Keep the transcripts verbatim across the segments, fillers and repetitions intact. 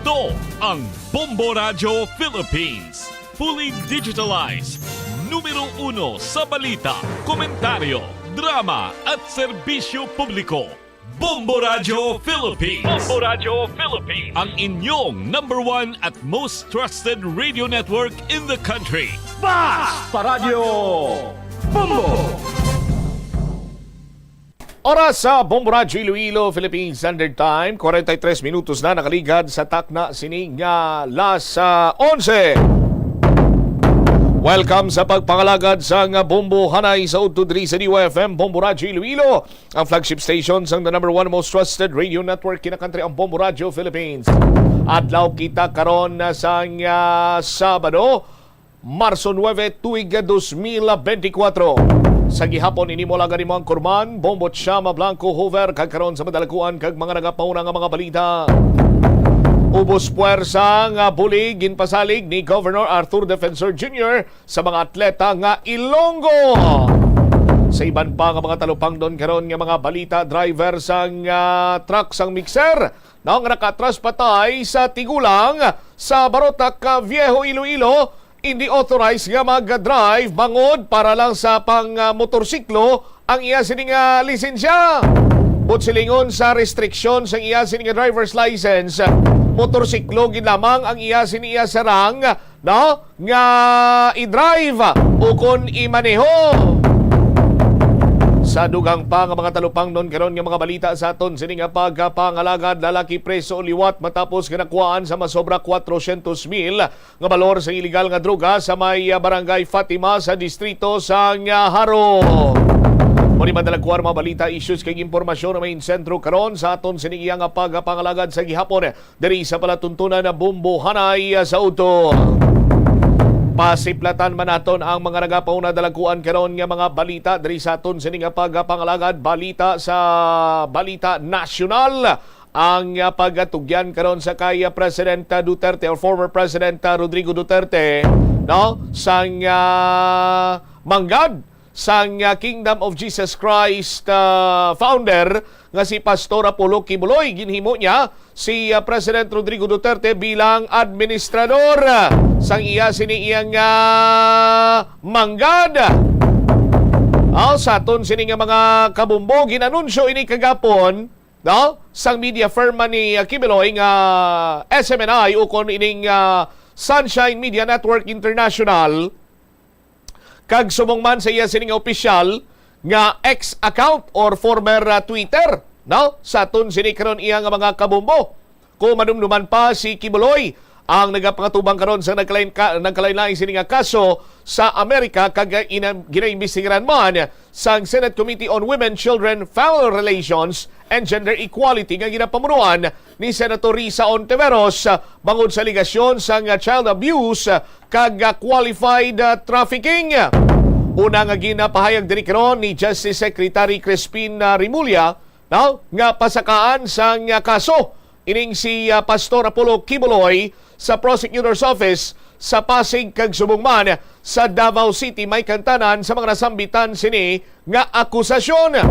Ito ang Bombo Radyo Philippines. Fully digitalized. Numero uno sa balita, komentaryo, drama at serbisyo publiko. Bombo Radyo Philippines. Bombo Radyo Philippines. Ang inyong number one at most trusted radio network in the country. Basta Radyo Bombo! Oras sa Bombo Radyo Iloilo, Philippine Standard Time, kwarenta y tres minutos na nakaligad sa takna sini nga las, ah, onse. Welcome sa pagpangalagad sa nga Bombo Hanay sa udto diri sa D Y F M, Bombo Radyo Iloilo, ang flagship station sang the number one most trusted radio network kinakantri, ang Bombo Radyo Philippines. Adlaw kita karon na sang, ah, Sabado, Marso nuebe, tuig dos mil benti kwatro. Sa gihapon, ini mo lang gani mo ang kurman, Bombo Chama Blanco Hoover, kag karon sa madalakuan kag mga nagapauna nga mga balita. Ubos puwersa nga bulig ginpasalig ni Governor Arthur Defensor Junior sa mga atleta nga Ilonggo. Sa iban pa nga mga talupangdon karon nga mga balita, driver sang, ah, truck sang mixer, no, nga nakaatras patay sa tigulang sa Barotac, ah, Viejo Iloilo, hindi authorized nga mag-drive bangod para lang sa pang, ah, motorsiklo ang iya sini nga lisensya. Buot silingon, sa restriksyon sang iya sini nga driver's license, motorsiklo gid lamang ang iya sini iya sarang, no, nga i-drive ukon imaneho. Sa dugang pa nga mga talupangnon karon nga mga balita sa aton sini nga pagpangalagad, lalaki preso liwat matapos nga nakuhaan sa masobra kwatrocientos mil nga balor sa iligal nga droga sa may, ah, Barangay Fatima sa distrito sang, ah, Jaro. Mao ni madalakuan mga balita, issues kag impormasyon nga may sentro karon sa aton sini nga pagpangalagad sa gihapon diri sa palatuntunan na Bombo Hanay, ah, sa udto. Pasiplatan man naton ang mga nagapauna dalakuan karon nga mga balita diri sa aton sini nga pagpangalagad, balita sa balita nasyonal. Ang, ah, pagtugyan karon sa kay, ah, President, ah, Duterte or former President, ah, Rodrigo Duterte, no, sang, ah, manggad sang, ah, Kingdom of Jesus Christ, ah, founder nga si Pastor Apollo Quiboloy. Ginhimo niya si, ah, President Rodrigo Duterte bilang administrador, ah, sang iya sini iyang, ah, manggad. Aw, sa aton sini nga mga kabumbo, ginanunsyo ini kagapon, no, sang media firm man ni, ah, Quiboloy nga S M N I ukon ining, ah, Sunshine Media Network International, kag subong man sa iya sini nga opisyal nga X account or former, ah, Twitter, no, sa aton sini karon iya nga mga kabumbo. Kung madumduman pa, si Quiboloy ang nagapangatubang karon sa nagkalain-, ka-, nagkalain-lain sini nga kaso sa Amerika, kag ina-, ginaimbestigaran man sang Senate Committee on Women, Children, Family Relations, and Gender Equality nga ginapamunuan ni Senator Risa Ontiveros, ah, bangod sa alegasyon sang, ah, child abuse, ah, kag, ah, qualified, ah, trafficking. Una nga ginapahayag diri karon ni Justice Secretary Crispin, ah, Remulla, no, nga pasakaan sang, ah, kaso ining si, ah, Pastor Apollo Quiboloy sa Prosecutor's Office sa Pasig kag subong man sa Davao City may kantanan sa mga nasambitan sini nga akusasyon.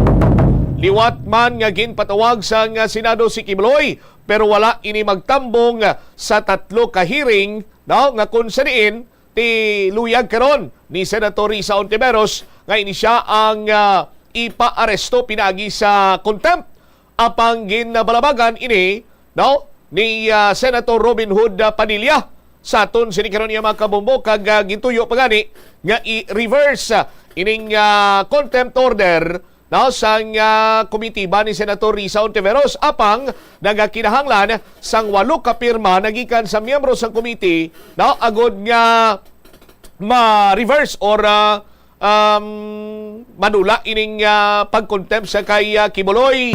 Liwat man nga ginpatawag sang, ah, Senado si Quiboloy, pero wala ini magtambong sa tatlo ka hearing, no, nga kung sa diin tiluyag karon ni Senator Risa Ontiveros nga ini siya ang, ah, ipaaresto pinaagi sa contempt. Apang ginbalabagan ini, no, ni, ah, Senator Robin Hood, ah, Padilla sa aton sini karon niya mga kabombo, kag, ah, gintuyo pa gani nga i-reverse, ah, ining, ah, contempt order, no, sang, ah, komitiba ni Senator Risa Ontiveros. Apang nagakinahanglan sang walo ka pirma nagikan sa miyembro sang komite, no, agod nga ma-reverse or, ah, um, madula ining, ah, pag-contempt sa kay, ah, Quiboloy.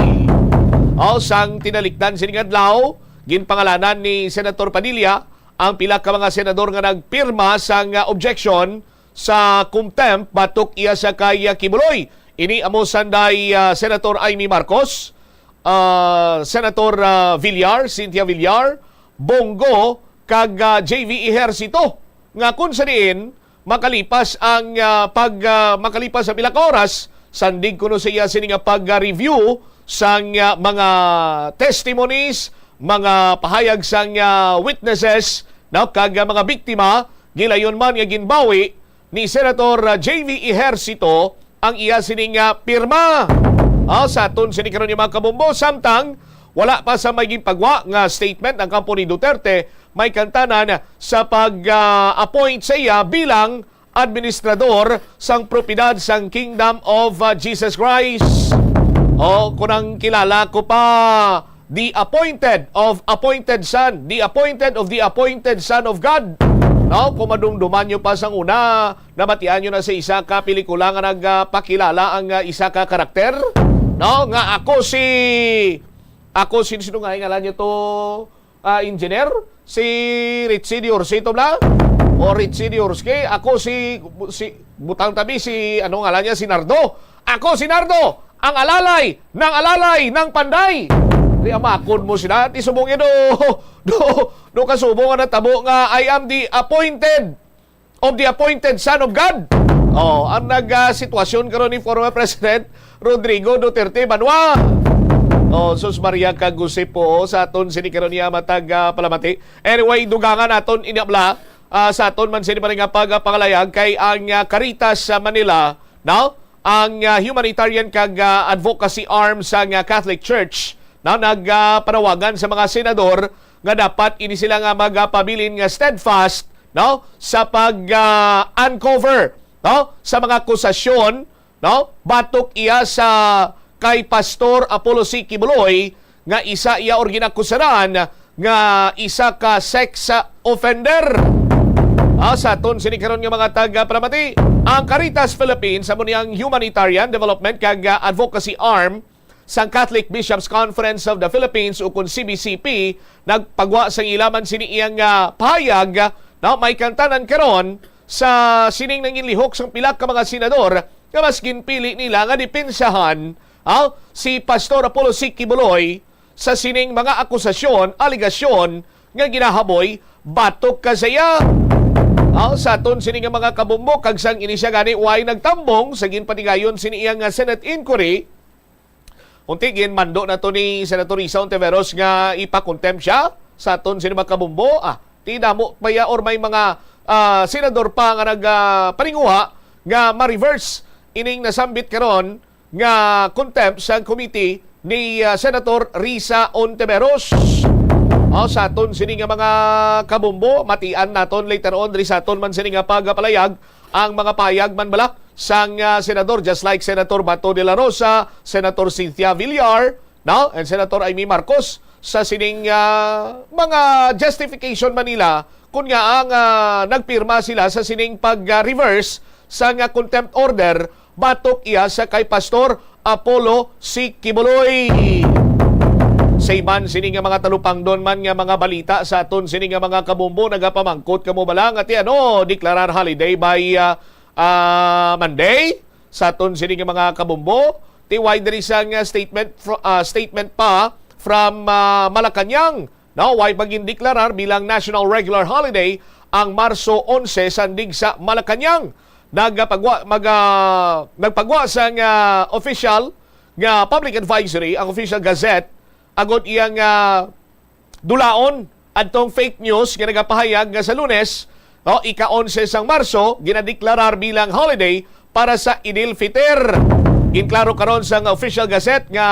O, sang tinalikdan sining adlaw, ginpangalanan ni Senator Padilla ang pila ka mga senador nga nagpirma sang, ah, objection sa contempt batok iya sa kay, ah, Quiboloy. Ini amo sanday, ah, Senator Imee Marcos, ah, Senator, ah, Villar, Cynthia Villar, Bong Go, kag, ah, J V Ejercito, nga kung sa diin makalipas ang, ah, pag, ah, makalipas ang pila ka oras, sandig kuno sa iya sini nga pag-review sang, ah, mga testimonies, mga pahayag sang, ah, witnesses, no, kag, ah, mga biktima, gilayon man nga ginbawi ni Senator, ah, J V Ejercito ang iya sining, ah, pirma. Ah, sa aton sini karon, mga kabombo, samtang wala pa sa may ginpagwa nga statement ang kampo ni Duterte, may kantanan sa pag, ah, appoint sa iya bilang administrador sang propiedad sang Kingdom of, uh, Jesus Christ. O, kung ang kilala ko pa, the appointed of appointed son, the appointed of the appointed son of God. No? Kung madumduman nyo pa sang una, nabatian nyo na sa isa ka pelikula nga nagpakilala ang, uh, isa ka karakter. No? Nga ako si, ako si, sino nga ngalan niya to? Ah, engineer, si Richie Diorcito bla? O Richie Diorski? Ako si, si, butang tabi si, ano ngalan niya, si Nardo. Ako si Nardo, ang alalay, ng alalay, ng panday. Di amakon mo sila, ti subong do, do, do kasubong nga natabo nga, "I am the appointed of the appointed Son of God." Oh, ang nag, ah, sitwasyon karon ni former President Rodrigo Duterte Banwa. Oh, sus Maria kag Jose po, sa aton sini karon niya matag, ah, palamati. Anyway, dugangan naton ini bla, ah, sa aton man sini pa rin nga pag, ah, pangalayag kay ang, ah, Caritas sa Manila, no? Ang, ah, humanitarian kag, ah, advocacy arm sa, ah, Catholic Church, no? Nag, ah, panawagan sa mga senador nga dapat ini sila nga magapabilin nga steadfast, no, sa pag, ah, uncover, no, sa mga akusasyon, no, batok iya sa kay Pastor Apollo C. Quiboloy nga isa iya or ginakusaran nga isa ka sex offender. Ah, sa aton sini karon nga mga taga-palamati, ang Caritas Philippines amo ni ang humanitarian development kag, ah, advocacy arm sang Catholic Bishops Conference of the Philippines, ukon C B C P, nagpagwa sang ila man sini iyang, ah, pahayag, no, may kantanan karon sa sining nanginlihok sang pila ka mga senador nga mas ginpili nila nga depensahan, ah, si Pastor Apollo C. Quiboloy sa sining mga akusasyon, alegasyon nga ginahaboy batok ka sa iya. Ah, sa aton sini nga mga kabombo, kag sang ini siya gani way nagtambong sa ginpatigayon sini iya nga Senate inquiry, Unti ginmando na to ni Senator Risa Ontiveros nga ipa-contempt siya sa aton sini mga kabombo. Ah, ti damo pa ya or may mga, ah, senador pa nga nag, ah, paninguha nga ma-reverse ining nasambit karon nga contempt sa committee ni, ah, Senator Risa Ontiveros. Oh, sa aton sini nga mga kabombo, matian naton later on diri sa aton man sini nga pagpalayag ang mga payag man bala sang, ah, senador, just like Senator Bato de la Rosa, Senator Cynthia Villar, no? And Senator Imee Marcos sa sining, ah, mga justification man nila kung nga ang, ah, nagpirma sila sa sining pag, ah, reverse sa nga contempt order batok iya sa kay Pastor Apollo C. Quiboloy. Sa iban sini nga mga talupangdon man nga mga balita sa aton sini nga mga kabombo, nagapamangkot kamo bala nga ti ano, deklarar holiday by, ah, ah, Monday sa aton sini nga mga kabombo. Ti way diri sang, ah, statement fro-, ah, statement pa from, ah, Malacañang. No, way pa gindeklarar bilang national regular holiday ang Marso onse sandig sa Malacañang. Nagpagwa, mag, ah, nagpagwa sang, ah, official nga public advisory ang Official Gazette agod iyang, ah, dulaon adtong fake news nga nagapahayag nga sa Lunes, no, ika-onse sang Marso, ginadeklarar bilang holiday para sa Idil Fitr. Ginklaro karon sang Official Gazette nga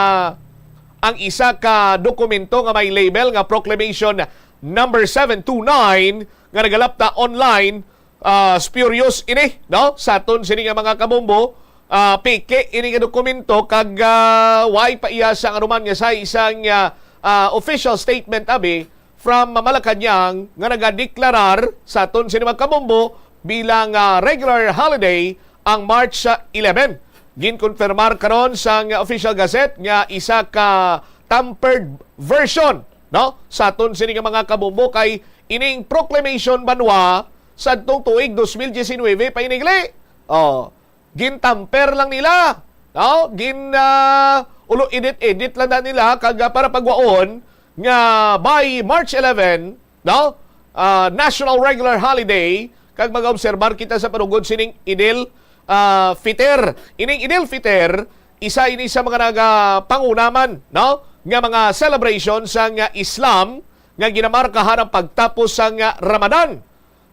ang isa ka dokumento nga may label nga Proclamation Number seven two nine nga nagalapta online, ah, spurious ini, no? Sa aton sini nga mga kabombo, ah, peke ini nga dokumento kag, ah, way pa iya sang anuman nga sa isang, ah, ah, official statement abi from Malacañang nga nagadeklarar sa aton sini mga kabombo bilang, ah, regular holiday ang March, ah, eleven. Ginkonfirmar karon sang Official Gazette nga isa ka tampered version, no? Sa aton sini nga mga kabombo kay ining proclamation banwa sa adtong tuig dos mil diecinuebe pa inigli. Oh, gintamper lang nila, no? Gin, ah, ulo edit-edit lang na nila kag, ah, para pagwaon nga by March eleven, no? Ah, national regular holiday kag mag-obserbar kita sa panugod sining Idil, ah, Fitr. Ining Idil Fitr, isa ini sa mga nagapangunaman, no? nga mga celebration sang Islam nga ginamarkahan ang pagtapos sang Ramadan.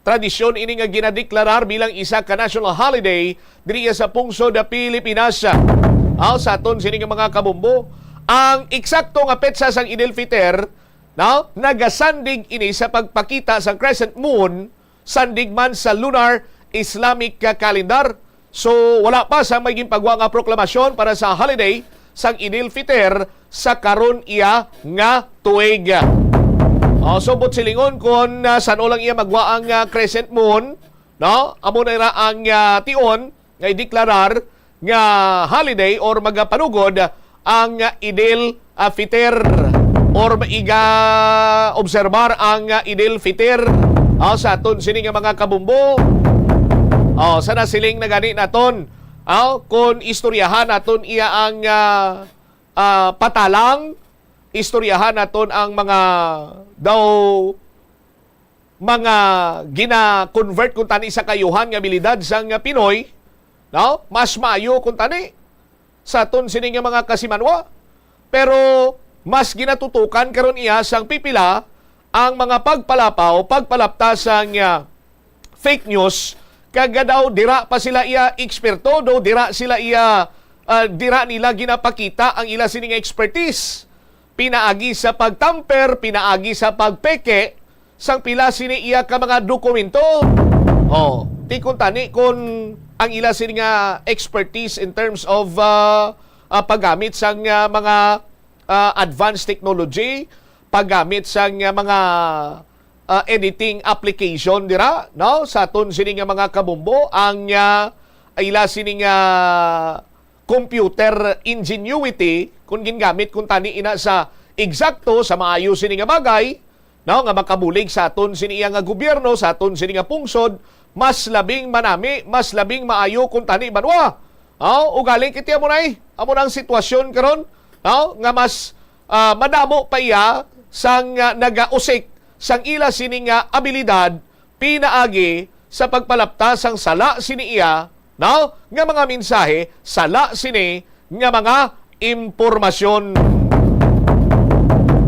Tradisyon ini nga ginadeklarar bilang isa ka national holiday diri sa pungsod Pilipinas. Aw, sa aton sini nga mga kabombo, ang eksakto nga petsa sang Eid al-Fitr, no, nagasandig ini sa pagpakita sang crescent moon, sandig man sa lunar Islamic calendar. So, wala pa sa may ginpagwa nga proklamasyon para sa holiday sang Eid al-Fitr sa karon iya nga tuig. O, so, buot silingon kon, ah, san-o lang iya magwa ang, ah, crescent moon, no? Amo na ra ang, ah, tion nga ideklarar nga holiday or magapanugod ang Eid al-Fitr or iga-obserbar ang Eid al-Fitr, ah, sa aton sini nga mga kabombo. Oh, sa nasiling na gani naton, ah, kung istoryahan naton iya ang, ah, ah, patalang, istoryahan naton ang mga daw mga gina-convert kuntani sa kaayuhan nga abilidad sang Pinoy, no? Mas maayo kuntani sa aton sini nga mga kasimanwa. Pero mas ginatutukan karon iya sang pipila ang mga pagpalapaw, pagpalapta sang, ah, fake news, kag daw dira pa sila iya eksperto, daw dira sila iya, ah, dira nila ginapakita ang ila sini nga expertise. Pinaagi sa pagtamper, pinaagi sa pagpeke, sang pila sini iya ka mga dokumento. Oh, ti kuntani kun ang ila sini nga expertise in terms of, ah, ah, paggamit sang, ah, mga, ah, advanced technology, paggamit sang, ah, mga, ah, editing application dira, no? Sa aton sini nga mga kabombo, ang, ah, ila sini nga computer ingenuity, kung gingamit kuntani ina sa eksakto, sa maayo sini nga bagay, no, nga makabulig sa aton sini iya nga gobyerno, sa aton sini nga pungsod, mas labing manami, mas labing maayo kuntani banwa. Oh, ugali kiti amo na, eh. Amo na ang sitwasyon karon, no, nga mas, ah, madamo pa iya sang, ah, nagausik sang ila sini nga abilidad pinaagi sa pagpalapta sang sala sini iya, no, nga mga mensahe, sala sini nga mga impormasyon.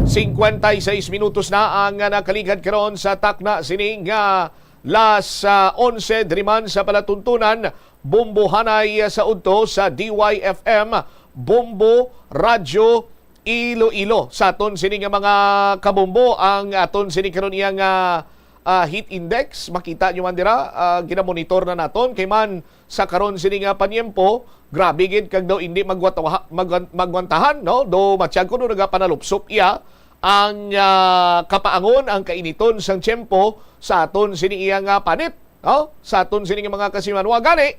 Singkwenta y seis minutos na ang nakaligad karon sa takna sini nga las, ah, onse diri man sa palatuntunan. Bombohanay sa udto sa D Y F M, Bombo Radyo Iloilo. Sa aton sini nga mga kabombo, ang aton sini karon iya nga, ah, heat index, makita nyo man dira, ah, ginamonitor na naton. Kay man sa karon sini nga panyempo, grabe gid kag daw hindi magwataha-, magwan-, magwantahan, no? Do matyag ko do nagapanalupsop iya ang, ah, kapaangon, ang kainiton sang tiyempo sa aton sini iya nga panit, no? Sa aton sini nga mga kasimanwa. Gani,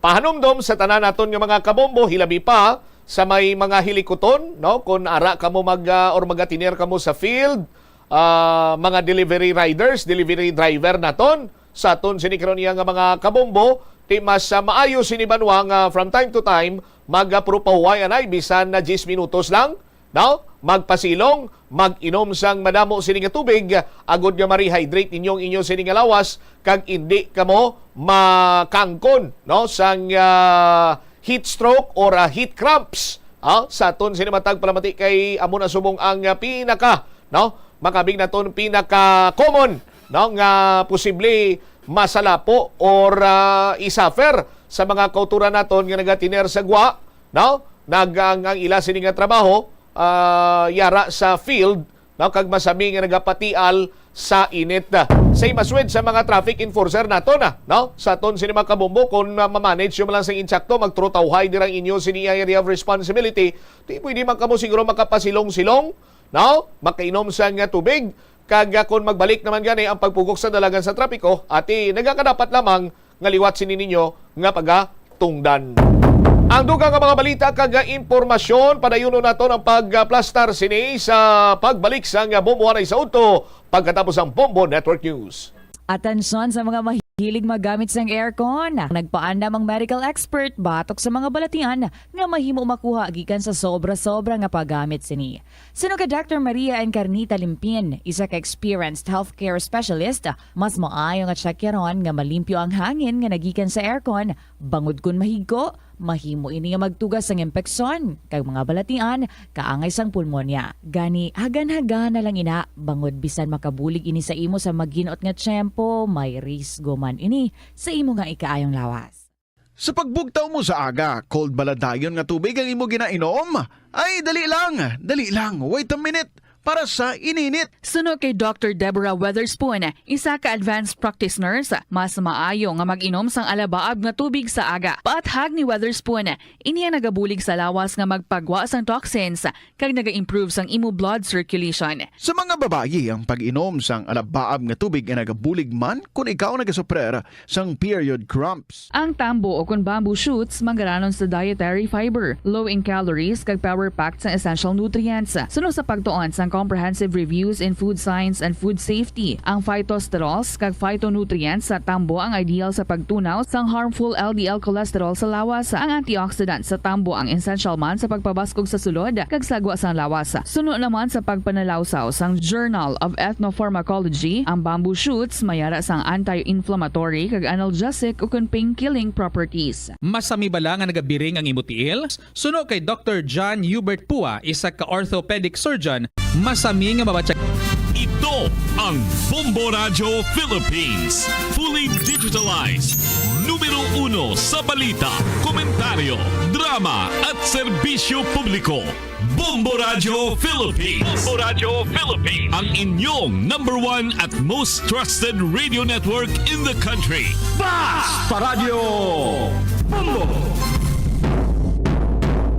pahanumdom sa tanan naton nga mga kabombo, hilabi pa sa may mga hilikuton, no? Kung ara kamo mag, ah, or magatiner kamo sa field, ah, mga delivery riders, delivery driver naton, sa aton sini karon iya nga mga kabombo, ti mas, ah, maayo sini banwa nga from time to time magaprupahuway anay bisan na diyes minutos lang, no? Magpasilong, mag-inom sang madamo sini nga tubig, agod nga ma-rehydrate ninyo ang inyo sini nga lawas, kag indi kamo makangkon, no, sang, ah, heat stroke or, ah, heat cramps. Ah, sa aton sini matag palamati kay amo na subong ang, ah, pinaka, no, makabig naton pinaka common, no, nga posible masalapo or, ah, isuffer sa mga kauturan naton nga nagatiner sa gwa, no? Nag-, ang, ang ila sini nga trabaho, ah, yara sa field, no, kag masami nga nagapatial sa init. Say maswed sa mga traffic enforcer nato na, no? Sa aton sini mga kabombo, kung, ah, ma-manage nyo man lang sa insakto, magtrutawhay dirang inyo sini area of responsibility, di pwede man kamo siguro makapasilong-silong, no? Makainom sa nga tubig, kag, ah, kung magbalik naman gani ang pagpugok sa dalagan sa trapiko, ati nagakadapat lamang nga liwat sini ninyo nga pagatungdan. Ang dugang nga mga balita kag impormasyon, padayunon naton ang pagplastar sini sa pagbalik sang Bombohanay sa udto pagkatapos ang Bombo Network News. Atensyon sa mga mahilig maggamit sang aircon. Nagpaandam ang medical expert batok sa mga balatian nga mahimo makuha gikan sa sobra-sobra nga paggamit sini. Suno kay Doctor Maria Encarnita Limpin, isa ka experienced healthcare specialist, mas maayo nga tsakyaron nga malimpyo ang hangin nga nagikan sa aircon Bangod kon mahigko, mahimo ini nga magtuga sang impeksyon kag mga balatian kaangay sang pulmonya. Gani, hagan-hagan na lang ina, bangod bisan makabulig ini sa imo sa maginot nga tiyempo, may risgo man ini sa imo nga ikaayong lawas. Sa pagbugtaw mo sa aga, cold bala dayon nga tubig ang imo ginainom? Ay, dali lang, dali lang, wait a minute, para sa ininit. Suno kay Doctor Deborah Weatherspoon, isa ka advanced practice nurse, mas maayo nga mag-inom sang alabaab nga tubig sa aga. Paathag ni Weatherspoon, ini ang nagabulig sa lawas nga magpagwa sang toxins kag naga-improve sang imo blood circulation. Sa mga babayi, ang pag-inom sang alabaab nga tubig ay nagabulig man kon ikaw nagasuprer sang period cramps. Ang tambo o kon bamboo shoots manggaranon sa dietary fiber, low in calories, kag power-packed sang essential nutrients. Suno sa pagtuon sang Comprehensive Reviews in Food Science and Food Safety, ang phytosterols kag phytonutrients sa tambo ang ideal sa pagtunaw sang harmful L D L cholesterol sa lawas. Ang antioxidant sa tambo ang essential man sa pagpabaskog sa sulod kag sagwa sang lawas. Suno naman sa pagpanalawsaw sang Journal of Ethnopharmacology, ang bamboo shoots may ara sang anti-inflammatory kag analgesic ukon pain-killing properties. Masami bala nga nagabiring ang imo tiil? Suno kay Doctor John Hubert Pua, isa ka orthopedic surgeon, masami nga mabatya. Ito ang Bombo Radyo Philippines, fully digitalized, numero uno sa balita, komentaryo, drama at serbisyo publiko. Bombo Radyo Philippines. Bombo Radyo Philippines. Ang inyong number one at most trusted radio network in the country. Basta Radyo Bombo!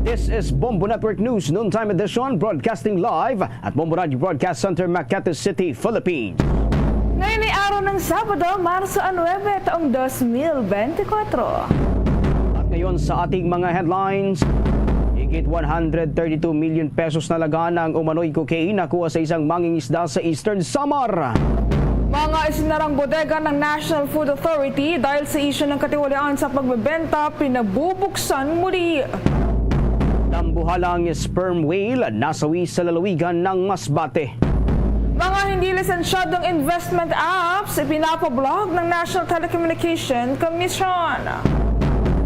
This is Bombo Network News, noontime edition, broadcasting live at Bombo Radyo Broadcast Center, Makati City, Philippines. Ngayon ay araw ng Sabado, Marso nuebe, taong dos mil bentikwatro. At ngayon sa ating mga headlines, higit one hundred thirty-two million pesos na halaga ng umano'y cocaine nakuha sa isang mangingisda sa Eastern Samar. Mga isinarang bodega ng National Food Authority dahil sa isyu ng katiwalian sa pagbebenta, pinabubuksan muli. Dambuhalang sperm whale nasawi sa lalawigan ng Masbate. Mga hindi lisensyadong investment apps ipinapablock ng National Telecommunication Commission.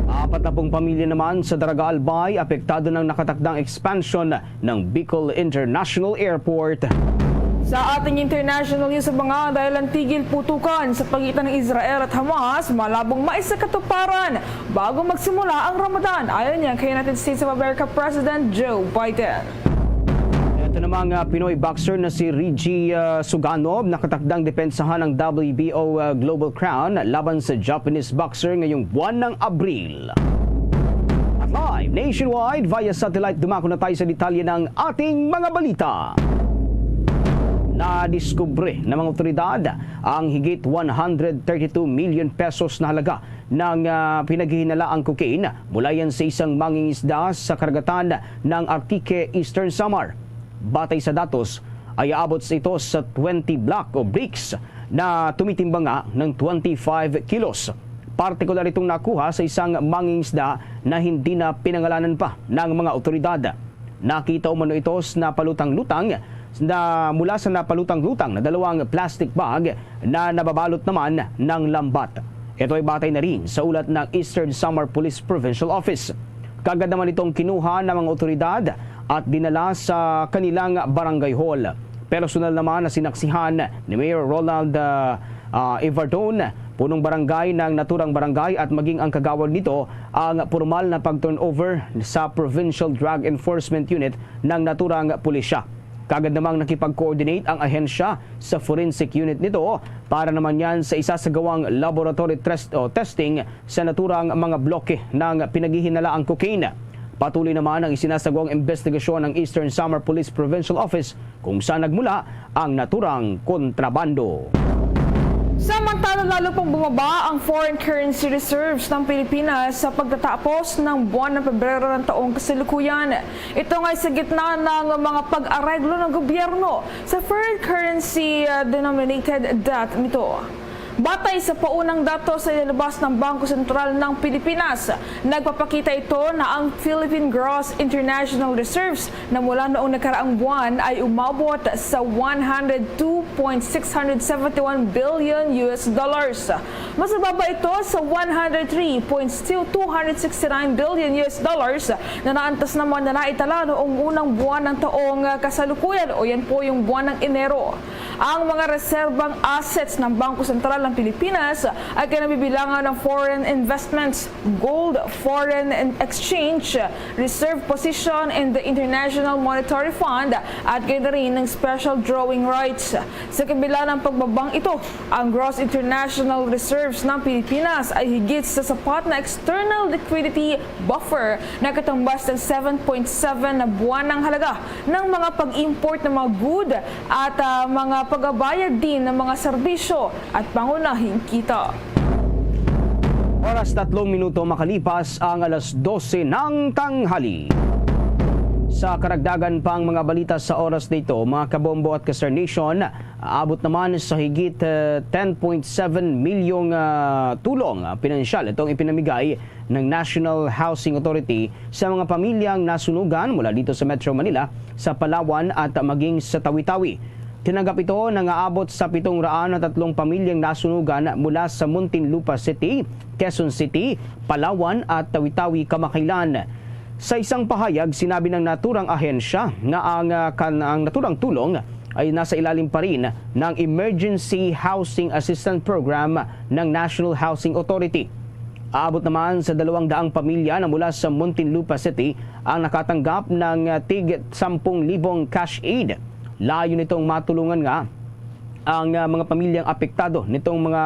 Apat na pung pamilya naman sa Daraga Albay apektado ng nakatakdang expansion ng Bicol International Airport. Sa ating international news, mga dahilan tigil putukan sa pagitan ng Israel at Hamas malabong maisakatuparan bago magsimula ang Ramadan, ayon yan kay United States of America President Joe Biden. Ito namang, ah, Pinoy boxer na si Reggie, ah, Suganov nakatakdang depensahan ang W B O, ah, Global Crown laban sa Japanese boxer ngayong buwan ng Abril. At live nationwide via satellite, dumako na tayo sa detalye ng ating mga balita. Nadiskubre ng mga otoridad ang higit one hundred thirty-two million pesos na halaga ng, ah, pinaghihinalaang cocaine mula yan sa isang mangingisda sa karagatan ng Artique, Eastern Samar. Batay sa datos, ay aabot ito sa twenty block o bricks na tumitimbang nga ng twenty-five kilos. Partikular itong nakuha sa isang mangingisda na hindi na pinangalanan pa ng mga otoridad. Nakita umano ito sa napalutang-lutang na, mula sa napalutang-lutang na dalawang plastic bag na nababalot naman ng lambat. Ito ay batay na rin sa ulat ng Eastern Samar Police Provincial Office. Kaagad naman itong kinuha ng mga otoridad at dinala sa kanilang barangay hall. Personal naman na sinaksihan ni Mayor Ronald, ah, ah, Evardone, punong barangay ng naturang barangay, at maging ang kagawad nito ang pormal na pag-turnover sa Provincial Drug Enforcement Unit ng naturang pulisya. Kaagad namang nakipag-coordinate ang ahensya sa forensic unit nito para naman yan sa isasagawang laboratory test o testing sa naturang mga bloke ng pinaghihinalaang cocaine. Patuloy naman ang isinasagawang investigasyon ng Eastern Samar Police Provincial Office kung saan nagmula ang naturang kontrabando. Samantala, lalo pang bumaba ang foreign currency reserves ng Pilipinas sa pagtatapos ng buwan ng Pebrero ng taong kasalukuyan. Ito nga ay sa gitna ng mga pag-areglo ng gobyerno sa foreign currency, uh, denominated debt nito. Batay sa paunang datos sa inilabas ng Bangko Sentral ng Pilipinas, nagpapakita ito na ang Philippine Gross International Reserves na mula noong nakaraang buwan ay umabot sa one hundred two point six hundred seventy one billion U S dollars. Mas mababa ito sa one hundred three point two hundred sixty nine billion U S dollars na naantas naman na naitala noong unang buwan ng taong, ah, kasalukuyan, o yan po yung buwan ng Enero. Ang mga reserbang assets ng Bangko Sentral ng Pilipinas ay kinabibilangan ng foreign investments, gold, foreign exchange, reserve position in the International Monetary Fund, at gaya na rin ng special drawing rights. Sa kabila ng pagbabang ito, ang gross international reserves ng Pilipinas ay higit sa sapat na external liquidity buffer na katumbas ng seven point seven na buwan ng halaga ng mga pag-import ng mga good at, ah, mga pagabayad din ng mga serbisyo at pangunahing kita. Oras, tatlong minuto makalipas ang alas dose ng tanghali. Sa karagdagan pang mga balita sa oras na ito, mga kabombo at ka-Star Nation, aabot naman sa higit, eh, ten point seven milyong, ah, tulong, ah, pinansyal itong ipinamigay ng National Housing Authority sa mga pamilyang nasunugan mula dito sa Metro Manila, sa Palawan at maging sa Tawi-Tawi. Tinanggap ito na nga abot sa pitong raan na tatlong pamilyang nasunugan mula sa Muntinlupa City, Quezon City, Palawan at Tawi-Tawi kamakailan. Sa isang pahayag, sinabi ng naturang ahensya nga ang, ah, kan-, ang naturang tulong ay nasa ilalim pa rin ng Emergency Housing Assistance Program ng National Housing Authority. Aabot naman sa dalawang daang pamilya na mula sa Muntinlupa City ang nakatanggap ng, ah, tig sampung libong cash aid. Layo nitong matulungan nga ang, ah, mga pamilyang apektado nitong mga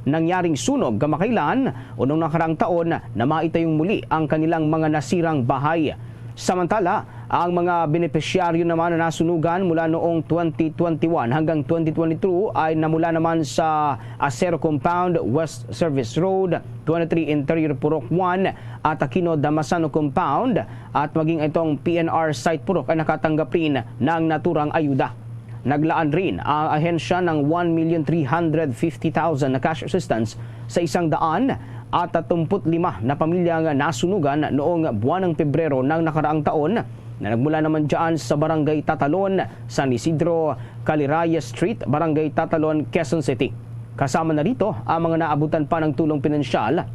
nangyaring sunog kamakailan o nung nakaraang taon na maitayong muli ang kanilang mga nasirang bahay. Samantala, ang mga benepisyaryo naman na nasunugan mula noong twenty twenty-one hanggang twenty twenty-two ay namula naman sa Acero Compound, West Service Road, twenty-three Interior Purok one, at Aquino Damasano Compound, at maging itong P N R site Purok ay nakatanggap rin ng naturang ayuda. Naglaan rin ang ahensya ng one million three hundred fifty thousand na cash assistance sa isang daan at tatlumput lima na pamilya nga nasunugan noong buwan ng Pebrero ng nakaraang taon, na nagmula naman dyan sa Barangay Tatalon, San Isidro, Caliraya Street, Barangay Tatalon, Quezon City. Kasama na rito ang mga naabutan pa ng tulong pinansyal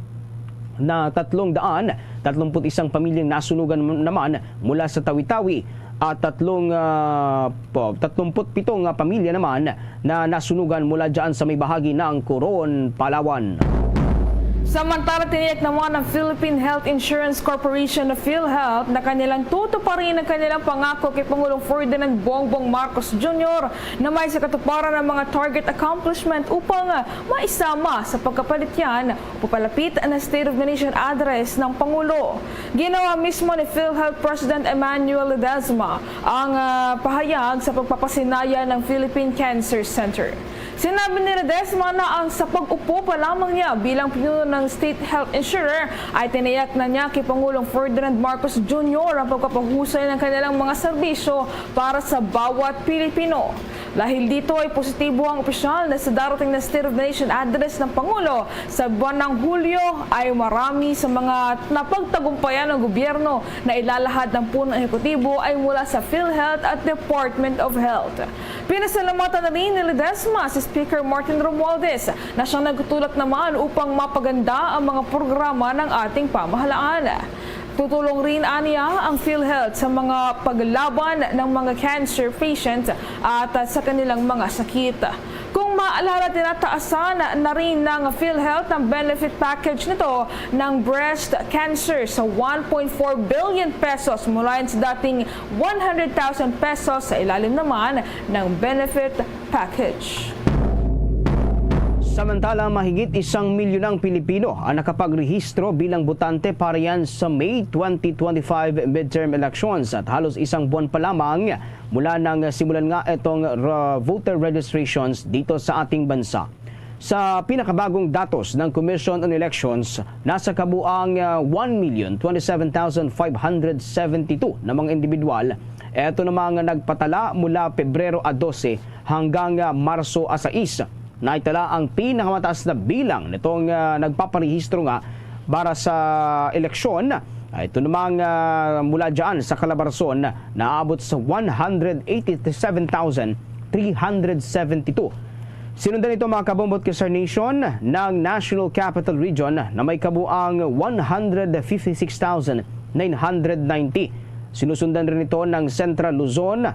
na tatlong daan tatlumput isang pamilyang nasunugan naman mula sa Tawi-Tawi at tatlong, ah, po, tatlumput pito nga pamilya naman na nasunugan mula dyan sa may bahagi ng Coron, Palawan. Samantala, tiniyak naman ng Philippine Health Insurance Corporation na PhilHealth na kanilang tutuparin ang kanilang pangako kay Pangulong Ferdinand Bongbong Marcos Junior na may sa katuparan ng mga target accomplishment upang, ah, maisama sa pagkapalit yan o papalapit na State of the Nation Address ng Pangulo. Ginawa mismo ni PhilHealth President Emmanuel Ledesma ang, ah, pahayag sa pagpapasinaya ng Philippine Cancer Center. Sinabi ni Ledesma na ang sa pag-upo pa lamang niya bilang pinuno ng state health insurer ay tinayak na niya kay Pangulong Ferdinand Marcos Junior ang pagpapahusay ng kanilang mga serbisyo para sa bawat Pilipino. Dahil dito ay positibo ang opisyal na sa darating na State of the Nation Address ng Pangulo sa buwan ng Hulyo ay marami sa mga napagtagumpayan ng gobyerno na ilalahad ng punong ehekutibo ay mula sa PhilHealth at Department of Health. Pinasalamatan na rin ni Ledesma si Speaker Martin Romualdez na siyang nagtulak naman upang mapaganda ang mga programa ng ating pamahalaan. Tutulong rin aniya ang PhilHealth sa mga paglaban ng mga cancer patient at, ah, sa kanilang mga sakit. Kung maalala, tinataasan na rin ng PhilHealth ang benefit package nito ng breast cancer sa one point four billion pesos mula yan sa dating one hundred thousand pesos sa ilalim naman ng benefit package. Samantala, mahigit isang milyon ang Pilipino ang nakapagrehistro bilang botante para yan sa May twenty twenty-five midterm elections at halos isang buwan pa lamang mula nang simulan nga itong ra-, voter registrations dito sa ating bansa. Sa pinakabagong datos ng Commission on Elections, nasa kabuang, ah, one million twenty-seven thousand five hundred seventy-two na mga individual, eto na mga nagpatala mula Pebrero a dose hanggang, ah, Marso a sais. Naitala ang pinakamataas na bilang nitong, ah, nagpaparehistro nga para sa eleksyon. Ah, ito namang, ah, mula dyan sa Calabarzon, naabot sa one hundred eighty-seven thousand three hundred seventy-two. Sinundan nito, mga kabombo at ka-Star Nation, ng National Capital Region na may kabuang one hundred fifty-six thousand nine hundred ninety. Sinusundan rin ito ng Central Luzon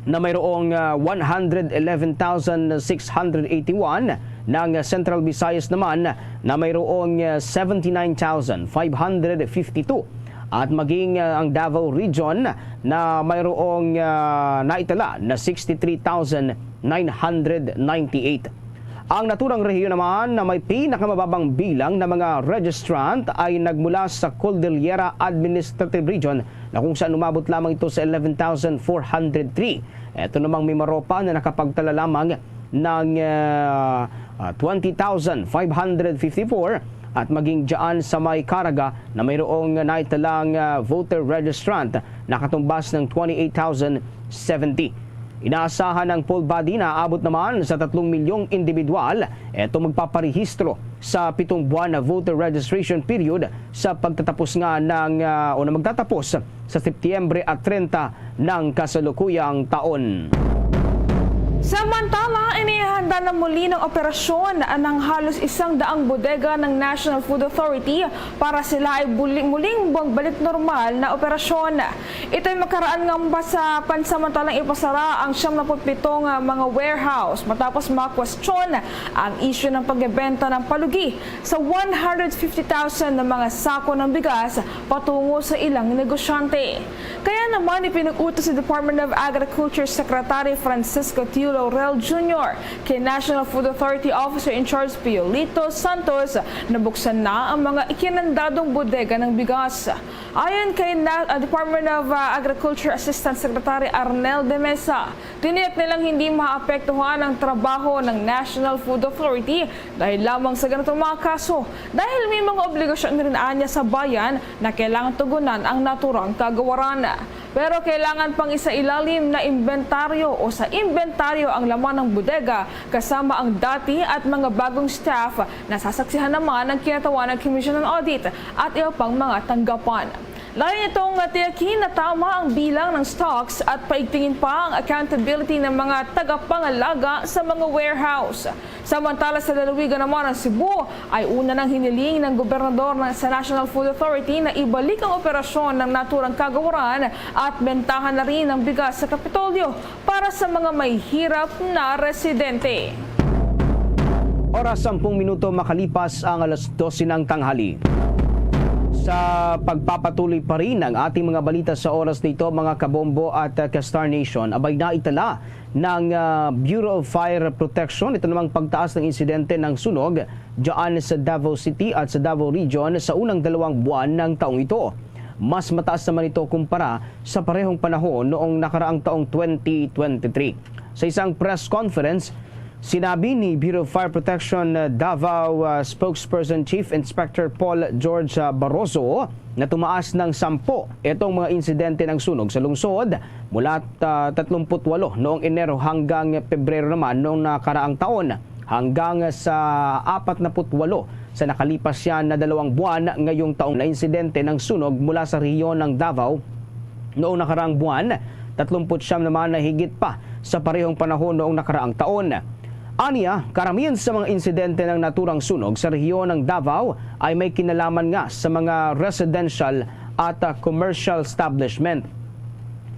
na mayroong, ah, one hundred eleven thousand six hundred eighty-one, ng Central Visayas naman na mayroong, ah, seventy-nine thousand five hundred fifty-two, at maging, ah, ang Davao Region na mayroong, ah, naitala na sixty-three thousand nine hundred ninety-eight. Ang naturang rehiyon naman na may pinakamababang bilang ng mga registrant ay nagmula sa Cordillera Administrative Region, na kung saan umabot lamang ito sa eleven thousand four hundred three. Ito namang Mimaropa na nakapagtala lamang ng, ah, ah, twenty thousand five hundred fifty-four, at maging dyan sa may Caraga na mayroong naitalang, ah, voter registrant, nakatumbas ng twenty-eight thousand seventy. Inaasahan ng poll body na aabot naman sa tatlong milyong individual ito magpaparehistro sa pitong buwan na voter registration period sa pagtatapos nga ng, ah, o na magtatapos sa Setyembre at treinta ng kasalukuyang taon. Samantala, inihanda na muli ng operasyon ang halos isang daang bodega ng National Food Authority para sila ay buli-, muling magbalik normal na operasyon. Ito'y makaraan nga pa sa pansamantalang ipasara ang siyam na put pito nga mga warehouse matapos makwestiyon ang isyu ng pagbebenta ng palugi sa one hundred fifty thousand na mga sako ng bigas patungo sa ilang negosyante. Kaya naman, ipinag-utos si Department of Agriculture Secretary Francisco Tio Laurel Junior kay National Food Authority Officer in Charge Piolito Santos na buksan na ang mga ikinandadong bodega ng bigas. Ayon kay na, ah, Department of, ah, Agriculture Assistant Secretary Arnel de Mesa, tiniyak nilang hindi maapektuhan ang trabaho ng National Food Authority dahil lamang sa ganitong mga kaso, dahil may mga obligasyon rin anya sa bayan na kailangan tugunan ang naturang kagawaran. Pero kailangan pang isailalim na imbentaryo o sa imbentaryo ang laman ng bodega kasama ang dati at mga bagong staff na sasaksihan naman ng kinatawan ng Commission on Audit at iba pang mga tanggapan. Layo nitong tiyakin na tama ang bilang ng stocks at paigtingin pa ang accountability ng mga tagapangalaga sa mga warehouse. Samantala, sa lalawigan naman ng Cebu, ay una nang hiniling ng gobernador ng, sa National Food Authority na ibalik ang operasyon ng naturang kagawaran at bentahan na rin ang bigas sa Kapitolyo para sa mga may hirap na residente. Oras, sampung minuto makalipas ang alas dose ng tanghali. Sa pagpapatuloy pa rin ang ating mga balita sa oras nito, mga kabombo at, uh, ka-Star Nation, abay, naitala ng, ah, Bureau of Fire Protection ito namang pagtaas ng insidente ng sunog dyan sa Davao City at sa Davao Region sa unang dalawang buwan ng taong ito. Mas mataas naman ito kumpara sa parehong panahon noong nakaraang taong twenty twenty-three. Sa isang press conference, sinabi ni Bureau of Fire Protection, ah, Davao, ah, Spokesperson Chief Inspector Paul George, ah, Barroso na tumaas ng sampo itong mga insidente ng sunog sa lungsod mula, ah, tatlumpu't walo noong Enero hanggang Pebrero naman noong nakaraang taon, hanggang sa apat na put walo sa nakalipas siya na dalawang buwan ngayong taong na insidente ng sunog mula sa rehiyon ng Davao noong nakaraang buwan, tatlumpu't siyam naman na higit pa sa parehong panahon noong nakaraang taon. Aniya, karamihan sa mga insidente ng naturang sunog sa rehiyon ng Davao ay may kinalaman nga sa mga residential at, ah, commercial establishment.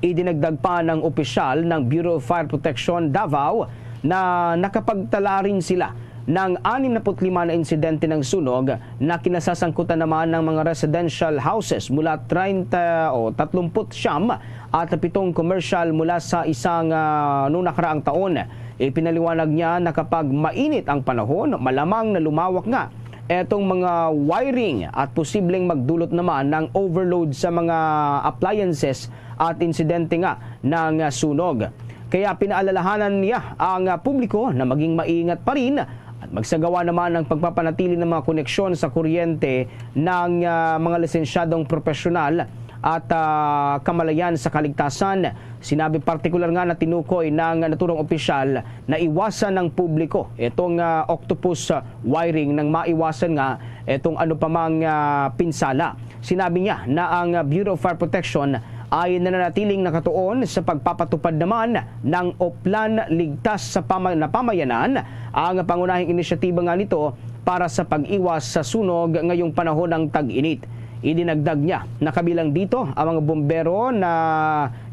Idinagdag pa ng opisyal ng Bureau of Fire Protection Davao na nakapagtala rin sila ng anim na put lima na insidente ng sunog na kinasasangkutan naman ng mga residential houses mula treinta o tatlumpu't siyam at pitong commercial mula sa isang, ah, nung nakaraang taon. Ipinaliwanag niya na kapag mainit ang panahon, malamang na lumawak nga etong mga wiring at posibleng magdulot naman ng overload sa mga appliances at insidente nga ng sunog. Kaya pinaalalahanan niya ang publiko na maging maingat pa rin at magsagawa naman ng pagpapanatili ng mga koneksyon sa kuryente ng, ah, mga lisensyadong profesional at, ah, kamalayan sa kaligtasan Sinabi partikular nga na tinukoy ng naturang opisyal na iwasan ng publiko itong, ah, octopus, ah, wiring nang maiwasan nga itong ano pa mang, ah, pinsala. Sinabi niya na ang Bureau of Fire Protection ay nananatiling nakatuon sa pagpapatupad naman ng oplan ligtas sa pama-, na pamayanan ang pangunahing inisyatiba nga nito para sa pag-iwas sa sunog ngayong panahon ng tag-init. Idinagdag niya na kabilang dito ang mga bombero na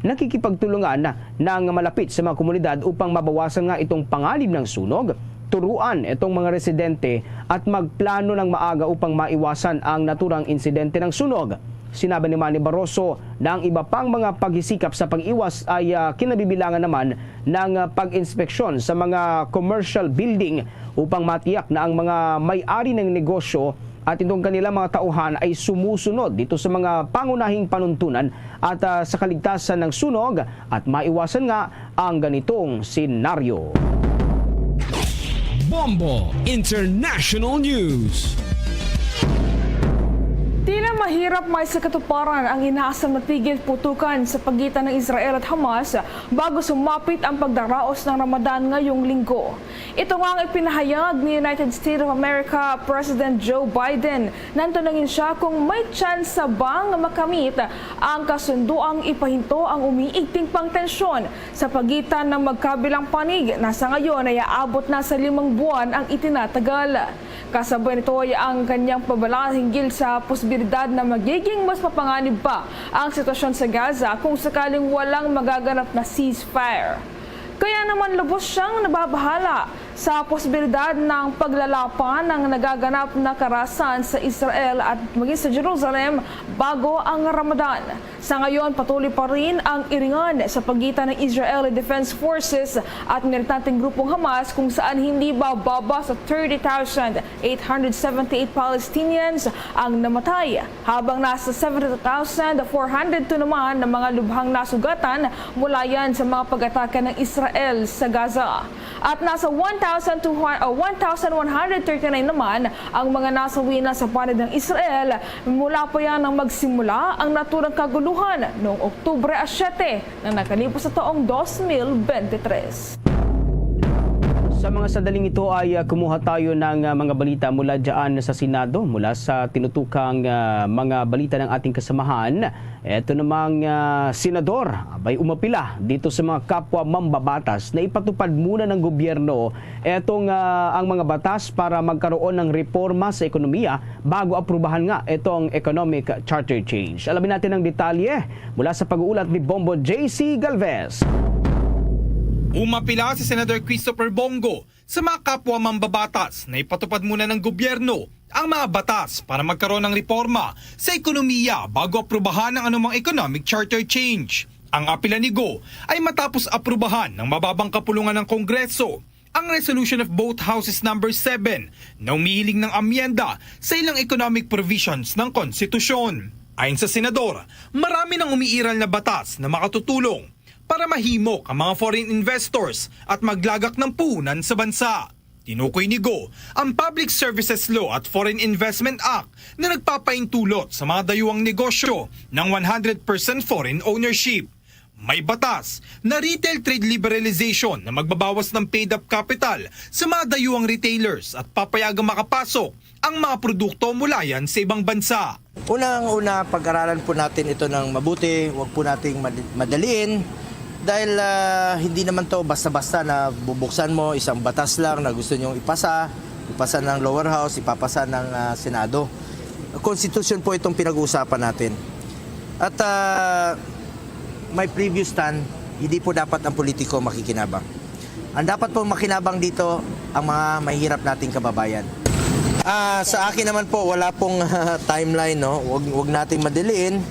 nakikipagtulungan ng malapit sa mga komunidad upang mabawasan nga itong panganib ng sunog, turuan itong mga residente at magplano ng maaga upang maiwasan ang naturang insidente ng sunog. Sinabi ni Manny Barroso na ang iba pang mga paghisikap sa pag-iwas ay, ah, kinabibilangan naman ng, ah, pag-inspeksyon sa mga commercial building upang matiyak na ang mga may-ari ng negosyo at itong kanilang mga tauhan ay sumusunod dito sa mga pangunahing panuntunan at, ah, sa kaligtasan ng sunog at maiwasan nga ang ganitong senaryo. Bombo International News. Tila mahirap may sa katuparan ang inasang matigil putukan sa pagitan ng Israel at Hamas bago sumapit ang pagdaraos ng Ramadan ngayong linggo. Ito nga ang ipinahayag ni United States of America President Joe Biden nang tanungin siya kung may tsansa ba nga makamit ang kasunduang ipahinto ang umiigting pang tensyon sa pagitan ng magkabilang panig na sa ngayon ay aabot na sa limang buwan ang itinatagal. Kasabay nito ay ang kanyang pabala hinggil sa posibilidad na magiging mas mapanganib pa ang sitwasyon sa Gaza kung sakaling walang magaganap na ceasefire. Kaya naman lubos siyang nababahala sa posibilidad ng paglalapan ng nagaganap na karahasan sa Israel at maging sa Jerusalem bago ang Ramadan. Sa ngayon, patuloy pa rin ang iringan sa pagitan ng Israeli Defense Forces at militanteng grupong Hamas, kung saan hindi bababa sa thirty thousand eight hundred seventy-eight Palestinians ang namatay, habang nasa seventy-two thousand four hundred two naman ang mga lubhang nasugatan mula yan sa mga pag-atake ng Israel sa Gaza. At nasa one thousand two hundred, o one thousand one hundred thirty-nine naman ang mga nasawi na sa panib ng Israel mula pa yan nang magsimula ang naturang kaguluhan noong Oktubre a siyete na nakalibos sa taong dos mil bente tres. Sa mga sandaling ito ay, ah, kumuha tayo ng, ah, mga balita mula dyan sa Senado, mula sa tinutukang, ah, mga balita ng ating kasamahan. Eto namang, ah, senador, abay, umapila dito sa mga kapwa mambabatas na ipatupad muna ng gobyerno etong, ah, ang mga batas para magkaroon ng reforma sa ekonomiya bago aprubahan nga itong economic charter change. Alamin natin ang detalye mula sa pag-uulat ni Bombo J C Galvez. Umapila si Senator Christopher Bong Go sa mga kapwa mambabatas na ipatupad muna ng gobyerno ang mga batas para magkaroon ng reforma sa ekonomiya bago aprubahan ang anumang economic charter change. Ang apila ni Go ay matapos aprubahan ng mababang kapulungan ng Kongreso ang Resolution of Both Houses Number seven na umihiling ng amyenda sa ilang economic provisions ng konstitusyon. Ayon sa senador, marami nang umiiral na batas na makatutulong para mahimok ang mga foreign investors at maglagak ng puhunan sa bansa. Tinukoy ni Go ang Public Services Law at Foreign Investment Act na nagpapaintulot sa mga dayuhang negosyo ng one hundred percent foreign ownership. May batas na retail trade liberalization na magbabawas ng paid-up capital sa mga dayuhang retailers at papayagang makapasok ang mga produkto mula yan sa ibang bansa. Unang-una, pag-aralan po natin ito ng mabuti, huwag po nating mad-, madaliin. Dahil, ah, hindi naman to basta-basta na bubuksan mo isang batas lang na gusto niyong ipasa, ipasa ng lower house, ipapasa ng, ah, Senado. Konstitusyon po itong pinag-uusapan natin. At, ah, my previous stand, hindi po dapat ang politiko makikinabang. Ang dapat pong makinabang dito, ang mga mahihirap nating kababayan. Ah, sa akin naman po, wala pong timeline, no? Wag, wag nating madaliin.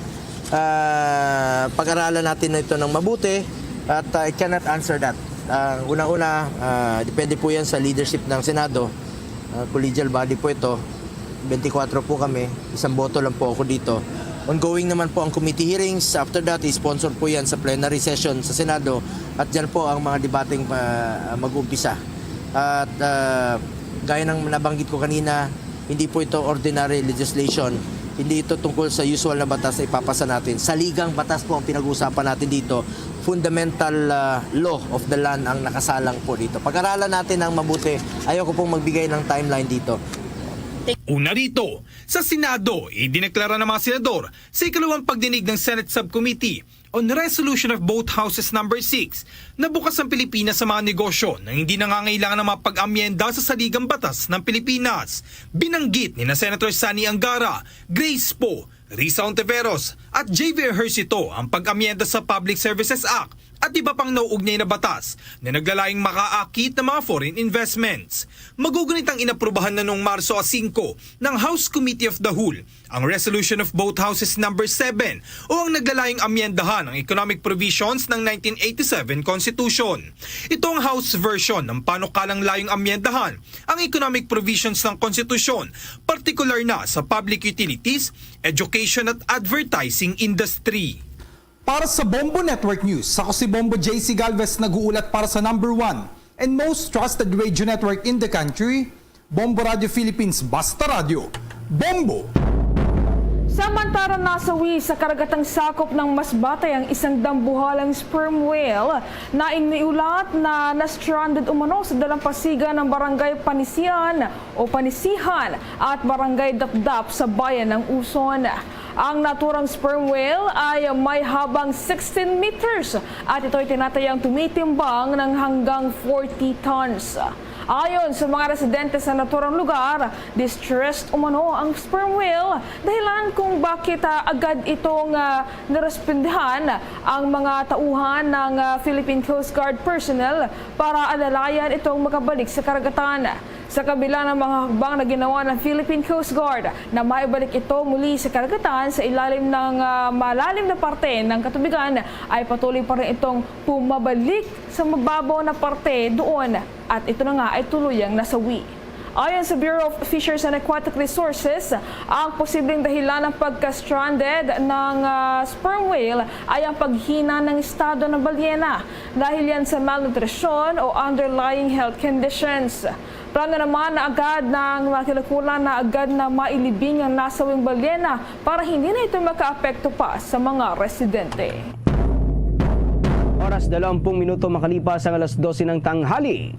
Ah, pag-aralan natin ito ng mabuti at, ah, I cannot answer that. Ah, una-una, ah, depende po yan sa leadership ng Senado. Ah, collegial body po ito. Twenty-four po kami, isang boto lang po ako dito. Ongoing naman po ang committee hearings. After that, i-sponsor po yan sa plenary session sa Senado at dyan po ang mga debateng pa, mag-umpisa. At, ah, gaya ng nabanggit ko kanina, hindi po ito ordinary legislation. Hindi ito tungkol sa usual na batas na ipapasa natin. Saligang batas po ang pinag-uusapan natin dito. Fundamental, ah, law of the land ang nakasalang po dito. Pag-aralan natin ng mabuti. Ayoko pong magbigay ng timeline dito. Una rito, sa Senado, idineklara ng mga senador sa ikalawang pagdinig ng Senate Subcommittee on Resolution of Both Houses Number six na bukas ang Pilipinas sa mga negosyo nang hindi nangangailangan ng mga pag-amyenda sa saligang batas ng Pilipinas. Binanggit ni na Senator Sonny Angara, Grace Poe, Risa Ontiveros at J V Ejercito ang pag-amyenda sa Public Services Act at iba pang nauugnay na batas na naglalayong makaakit ng mga foreign investments. Magugunit ang inaprubahan na noong Marso singko ng House Committee of the Whole ang Resolution of Both Houses Number seven o ang naglalayong amyendahan ang economic provisions ng nineteen eighty-seven Constitution. Ito ang House version ng panukalang layong amyendahan ang economic provisions ng Konstitusyon, partikular na sa public utilities, education at advertising industry. Para sa Bombo Network News, ako si Bombo J C Galvez, nag-uulat para sa number one and most trusted radio network in the country, Bombo Radio Philippines. Basta Radyo, Bombo! Samantara, nasawi sa karagatang sakop ng Masbate ang isang dambuhalang sperm whale na iniulat na na-stranded umano sa dalampasigan ng Barangay Panisian o Panisihan at Barangay Dapdap sa bayan ng Uson. Ang naturang sperm whale ay may habang sixteen meters at ito'y tinatayang tumitimbang ng hanggang forty tons. Ayon sa mga residente sa naturang lugar, distressed umano ang sperm whale, dahilan kung bakit, ah, agad itong, ah, nirespondihan ang mga tauhan ng, ah, Philippine Coast Guard personnel para alalayan itong makabalik sa karagatan. Sa kabila ng mga hakbang na ginawa ng Philippine Coast Guard na maibalik ito muli sa karagatan sa ilalim ng, ah, malalim na parte ng katubigan, ay patuloy pa rin itong pumabalik sa mababaw na parte doon at ito na nga ay tuluyang nasawi. Ayon sa Bureau of Fisheries and Aquatic Resources, ang posibleng dahilan ng pagka-stranded ng, ah, sperm whale ay ang paghina ng estado ng balyena dahil yan sa malnutrisyon o underlying health conditions. Plano naman na agad ng mga kinaukulan na agad na mailibing ang nasawing balyena para hindi na ito makaapekto pa sa mga residente. Oras, dalawampung minuto makalipas ang alas dose ng tanghali.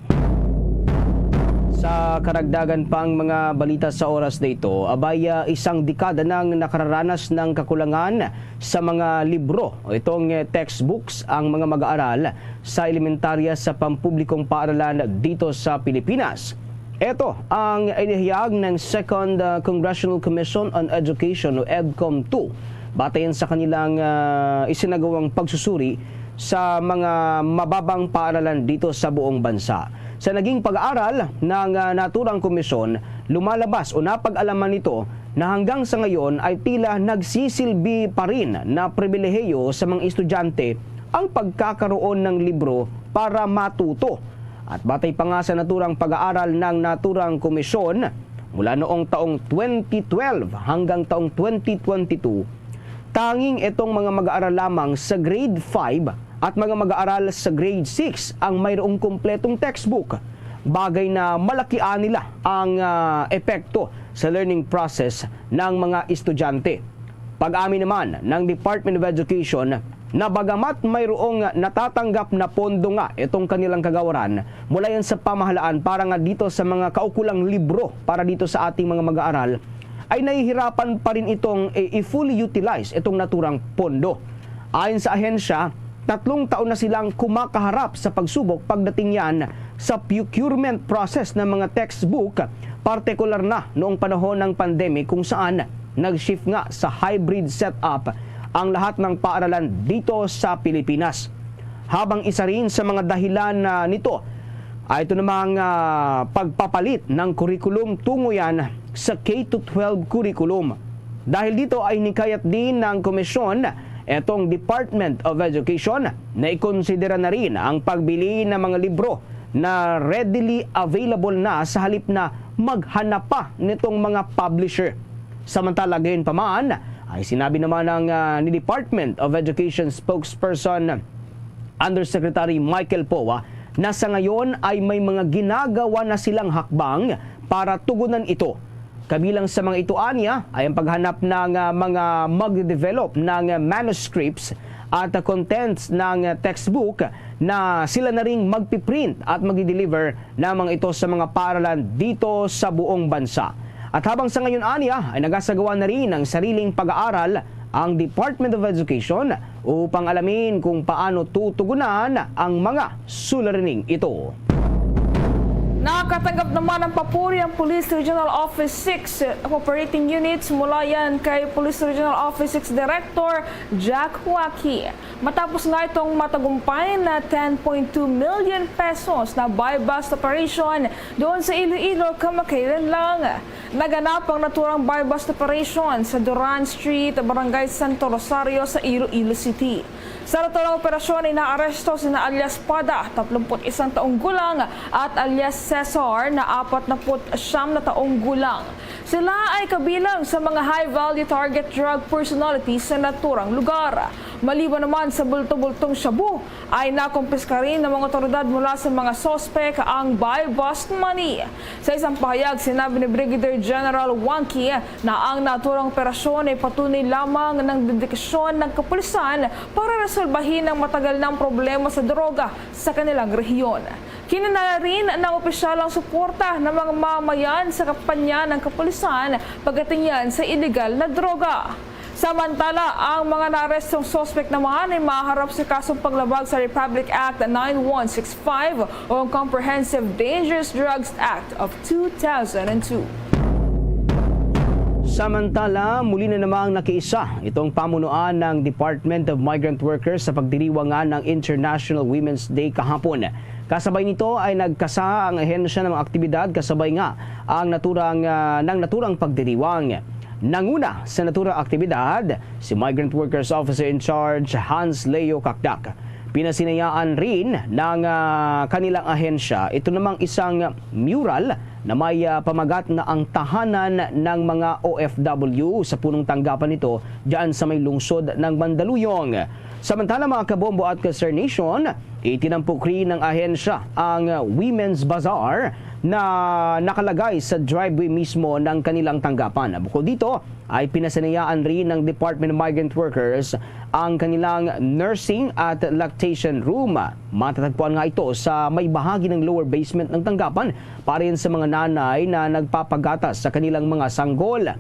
Sa karagdagan pang mga balita sa oras na ito, abay, ah, isang dekada nang nakararanas ng kakulangan sa mga libro o itong, eh, textbooks ang mga mag-aaral sa elementarya sa pampublikong paaralan dito sa Pilipinas. Ito ang inihayag ng Second, ah, Congressional Commission on Education o EDCOM two, batayan sa kanilang, ah, isinagawang pagsusuri sa mga mababang paaralan dito sa buong bansa. Sa naging pag-aaral ng, ah, naturang komisyon, lumalabas o napag-alaman nito na hanggang sa ngayon ay tila nagsisilbi pa rin na pribilehiyo sa mga estudyante ang pagkakaroon ng libro para matuto. At batay pa nga sa naturang pag-aaral ng naturang komisyon, mula noong taong twenty twelve hanggang taong twenty twenty-two, tanging itong mga mag-aaral lamang sa grade five at mga mag-aaral sa grade six ang mayroong kumpletong textbook, bagay na malakian nila ang, ah, epekto sa learning process ng mga estudyante. Pag-amin naman ng Department of Education na bagamat mayroong natatanggap na pondo nga itong kanilang kagawaran mula yan sa pamahalaan para nga dito sa mga kaukulang libro para dito sa ating mga mag-aaral, ay nahihirapan pa rin itong i-, i-fully utilize itong naturang pondo. Ayon sa ahensya, tatlong taon na silang kumakaharap sa pagsubok pagdating yan sa procurement process ng mga textbook, partikular na noong panahon ng pandemic kung saan nag-shift nga sa hybrid setup ang lahat ng paaralan dito sa Pilipinas. Habang isa rin sa mga dahilan na nito ay ito namang, ah, pagpapalit ng kurikulum tungo yan sa K to twelve curriculum. Dahil dito ay hinikayat din ng komisyon etong Department of Education na ikonsidera na rin ang pagbili ng mga libro na readily available na sa halip na maghanap pa nitong mga publisher. Samantala, gayon pa man, ay sinabi naman ng, ah, ni Department of Education spokesperson Undersecretary Michael Poa na sa ngayon ay may mga ginagawa na silang hakbang para tugunan ito. Kabilang sa mga ito ania ay ang paghanap ng, ah, mga magde-develop ng manuscripts at contents ng textbook na sila na ring magpiprint at magdi-deliver ng mga ito sa mga paaralan dito sa buong bansa. At habang sa ngayon ania ay nagasagawa na rin ng sariling pag-aaral ang Department of Education upang alamin kung paano tutugunan ang mga sularining ito. Nakatanggap naman ng papuri ang Police Regional Office six Operating Units mula yan kay Police Regional Office six Director Jack Waki. Matapos nga itong matagumpay na ten point two million pesos na buy-bust operation doon sa Iloilo kamakailan lang. Naganap ang naturang buy-bust operation sa Duran Street, Barangay Santo Rosario sa Iloilo City. Sa naturang operasyon ay naaresto sina alias Pada, tatlumpu't isang taong gulang, at alias Cesar na apat na put siyam na taong gulang. Sila ay kabilang sa mga high-value target drug personalities sa naturang lugar. Maliban naman sa bulto-bultong shabu, ay nakumpiska rin ng mga otoridad mula sa mga suspek ang buy-bust money. Sa isang pahayag, sinabi ni Brigadier General Wangki na ang naturang operasyon ay patunay lamang ng dedikasyon ng kapulisan para resolbahin ang matagal ng problema sa droga sa kanilang rehiyon. Kinailangan rin ng opisyal ang suporta ng mga mamayan sa kampanya ng kapulisan pagdating yan sa iligal na droga. Samantala, ang mga naarestong suspek naman ay maharap sa kasong paglabag sa Republic Act nine one six five o ang Comprehensive Dangerous Drugs Act of two thousand and two. Samantala, muli na namang nakiisa itong pamunuan ng Department of Migrant Workers sa pagdiriwang nga ng International Women's Day kahapon. Kasabay nito ay nagkasa ang ahensya ng mga aktibidad kasabay nga ang naturang, ah, ng naturang pagdiriwang. Nanguna sa naturang aktibidad si Migrant Workers Officer in Charge Hans Leo Kakdak. Pinasinayaan rin ng, ah, kanilang ahensya ito namang isang mural na may, ah, pamagat na ang tahanan ng mga O F W sa punong tanggapan nito diyan sa may lungsod ng Mandaluyong. Samantala, mga kabombo at ka-Star Nation, itinampok rin ng ahensya ang Women's Bazaar na nakalagay sa driveway mismo ng kanilang tanggapan. Bukod dito, ay pinasinayaan rin ng Department of Migrant Workers ang kanilang nursing at lactation room. Matatagpuan nga ito sa may bahagi ng lower basement ng tanggapan para yan sa mga nanay na nagpapagatas sa kanilang mga sanggol.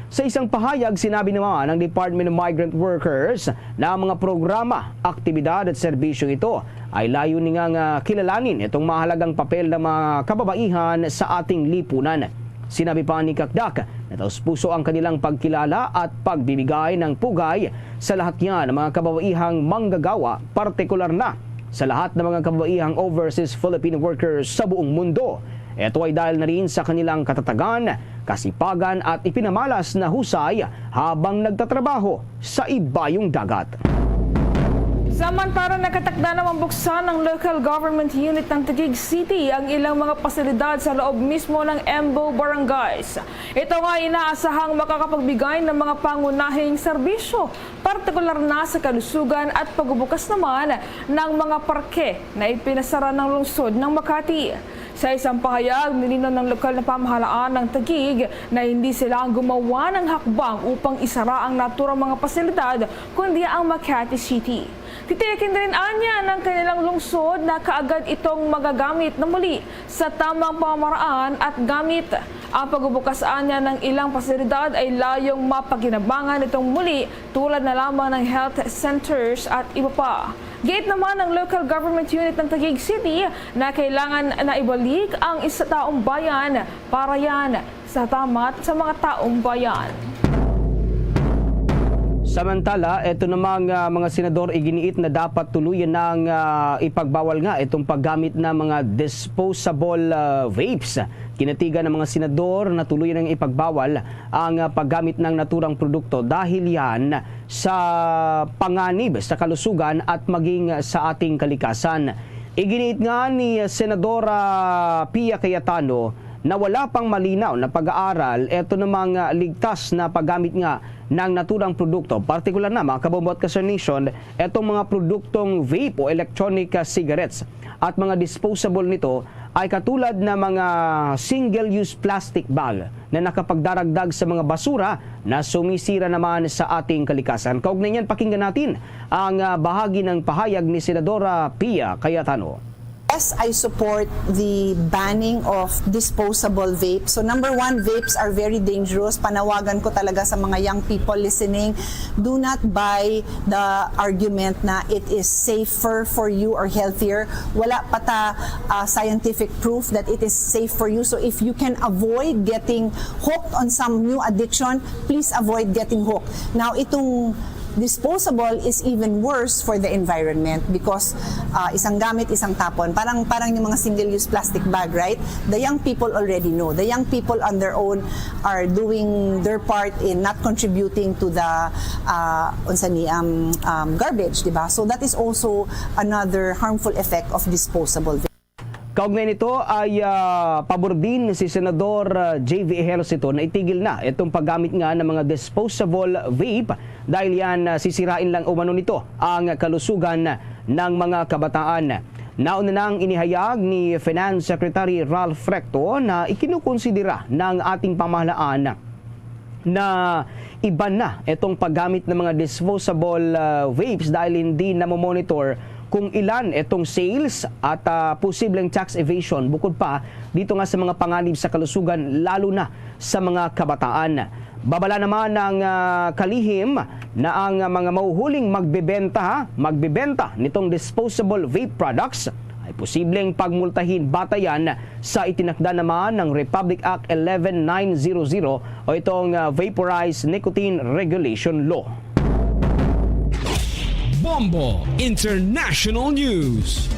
Sa isang pahayag, sinabi naman ng Department of Migrant Workers na ang mga programa, aktibidad at serbisyong ito ay layunin nga, nga kilalanin itong mahalagang papel ng mga kababaihan sa ating lipunan. Sinabi pa ni Kakdak na taos-puso ang kanilang pagkilala at pagbibigay ng pugay sa lahat niya ng mga kababaihang manggagawa, partikular na sa lahat ng mga kababaihang overseas Filipino workers sa buong mundo. Ito ay dahil na rin sa kanilang katatagan, kasipagan at ipinamalas na husay habang nagtatrabaho sa ibayong dagat. Samantala, nakatakda namang buksan ng local government unit ng Taguig City ang ilang mga pasilidad sa loob mismo ng EMBO barangays. Ito nga inaasahang makakapagbigay ng mga pangunahing serbisyo, partikular na sa kalusugan at pagbubukas naman ng mga parke na ipinasara ng lungsod ng Makati. Sa isang pahayag, nilinaw ng lokal na pamahalaan ng Taguig na hindi sila ang gumawa ng hakbang upang isara ang naturang mga pasilidad, kundi ang Makati City. Titiyakin rin anya ng kanilang lungsod na kaagad itong magagamit na muli sa tamang pamamaraan at gamit. Ang pagbubukas anya ng ilang pasilidad ay layong mapakinabangan itong muli, tulad na lamang ng health centers at iba pa. Giit naman ng local government unit ng Taguig City na kailangan na ibalik ang isa taong bayan para yan sa tamat sa mga taong bayan. Samantala, ito namang, ah, mga senador iginiit na dapat tuluyan ng, ah, ipagbawal nga itong paggamit ng mga disposable, ah, vapes. Kinatigan ng mga senador na tuluyan ng ipagbawal ang, ah, paggamit ng naturang produkto dahil yan sa panganib sa kalusugan at maging sa ating kalikasan. Iginiit nga ni Senadora Pia Cayetano na wala pang malinaw na pag-aaral eto namang, ah, ligtas na paggamit nga ng naturang produkto, partikular na, mga kabombo at ka-Star Nation, etong mga produktong vape o electronic, ah, cigarettes at mga disposable nito ay katulad na mga single-use plastic bag na nakapagdaragdag sa mga basura na sumisira naman sa ating kalikasan. Kaugnay niyan, pakinggan natin ang, ah, bahagi ng pahayag ni Senadora Pia Cayetano. Yes, I support the banning of disposable vape. So number one, vapes are very dangerous. Panawagan ko talaga sa mga young people listening, do not buy the argument na it is safer for you or healthier. Wala pa ta uh, scientific proof that it is safe for you. So if you can avoid getting hooked on some new addiction, please avoid getting hooked. Now, itong disposable is even worse for the environment because uh, isang gamit, isang tapon. Parang parang yung mga single-use plastic bag, right? The young people already know. The young people on their own are doing their part in not contributing to the uh, unsa ni um, um, garbage, di ba? So that is also another harmful effect of disposable. Kaugnay nito ay ah, pabor din si Senador ah, J V Ejercito na itigil na itong paggamit nga ng mga disposable vape dahil yan ah, sisirain lang umano nito ang kalusugan ng mga kabataan. Nauna nang inihayag ni Finance Secretary Ralph Recto na ikinukonsidera ng ating pamahalaan na iban na itong paggamit ng mga disposable ah, vapes dahil hindi na monitor kung ilan itong sales at ah, posibleng tax evasion bukod pa dito nga sa mga panganib sa kalusugan, lalo na sa mga kabataan. Babala naman ang ah, kalihim na ang mga mahuhuling magbebenta, magbebenta nitong disposable vape products ay posibleng pagmultahin batayan sa itinakda naman ng Republic Act eleven nine zero zero o itong ah, Vaporized Nicotine Regulation Law. Bombo International News.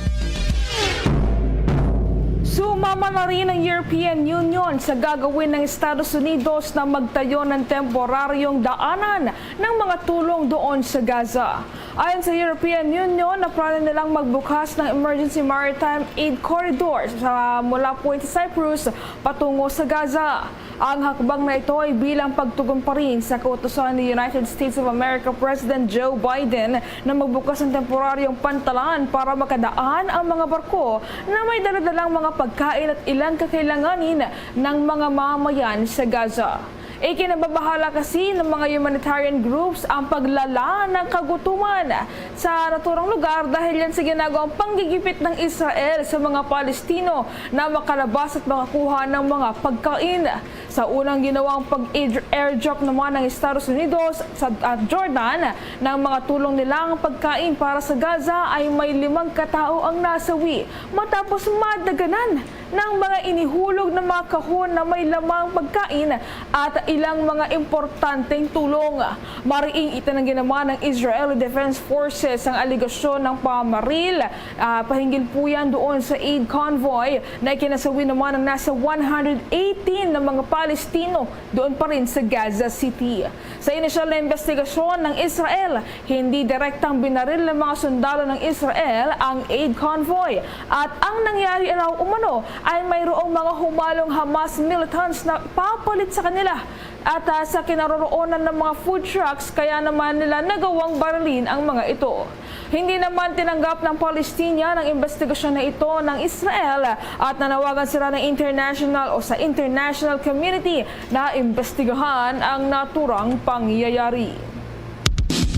Sumama na rin ang European Union sa gagawin ng Estados Unidos na magtayo ng temporaryong daanan ng mga tulong doon sa Gaza. Ayon sa European Union, na plano nilang magbukas ng emergency maritime aid corridor sa mula puwet sa Cyprus patungo sa Gaza. Ang hakbang na ito ay bilang pagtugon pa rin sa kautusan ni United States of America President Joe Biden na magbukas ng temporaryong pantalan para makadaan ang mga barko na may daladalang mga pagkain at ilang kakailanganin ng mga mamamayan sa Gaza. Ikinababahala kasi ng mga humanitarian groups ang paglala ng kagutuman sa naturang lugar dahil yan sa ginagawang panggigipit ng Israel sa mga Palestino na makalabas at makakuha ng mga pagkain. Sa unang ginawang pag-airdrop naman ng Estados Unidos sa at Jordan ng mga tulong nilang pagkain para sa Gaza ay may limang katao ang nasawi matapos madaganan ng mga inihulog na mga kahon na may lamang pagkain at ilang mga importanteng tulong. Mariing itinanggi naman ng Israeli Defense Forces ang alegasyon ng pamaril ah, pahinggil po yan doon sa aid convoy na ikinasawi naman ng nasa one hundred eighteen na mga Palestino doon pa rin sa Gaza City. Sa inisyal na investigasyon ng Israel, hindi direktang binaril ng mga sundalo ng Israel ang aid convoy at ang nangyari raw umano ay mayroong mga humalong Hamas militants na papalit sa kanila at ah, sa kinaroroonan ng mga food trucks kaya naman nila nagawang barilin ang mga ito. Hindi naman tinanggap ng Palestinian ang investigasyon na ito ng Israel at nanawagan sila ng international o sa international community na imbestigahan ang naturang pangyayari.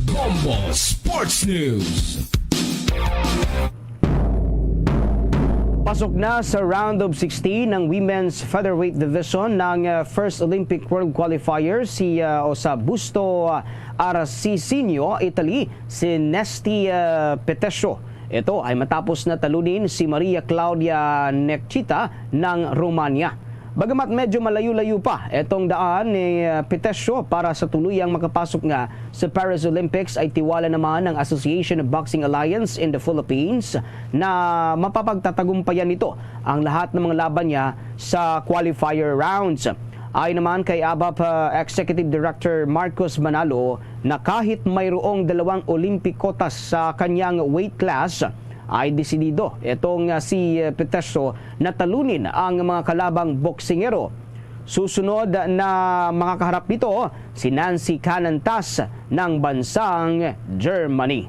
Bombo Sports News. Pasok na sa round of sixteen ng Women's Featherweight Division ng uh, First Olympic World Qualifier si uh, o sa Busto Arcisinio, Italy, si Nesty uh, Petesio. Ito ay matapos na talunin si Maria Claudia Necchita ng Romania. Bagamat medyo malayo-layo pa itong daan ni uh, Petesio para sa tuluyang makapasok nga sa Paris Olympics ay tiwala naman ng Association of Boxing Alliance in the Philippines na mapapagtatagumpayan nito ang lahat ng mga laban niya sa qualifier rounds. Ayon naman kay ABAP uh, Executive Director Marcos Manalo na kahit mayroong dalawang Olympic quotas sa kanyang weight class, ay desidido itong uh, si uh, Petesio na talunin ang mga kalabang boksingero. Susunod na makakaharap nito si Nancy Canantas ng bansang Germany.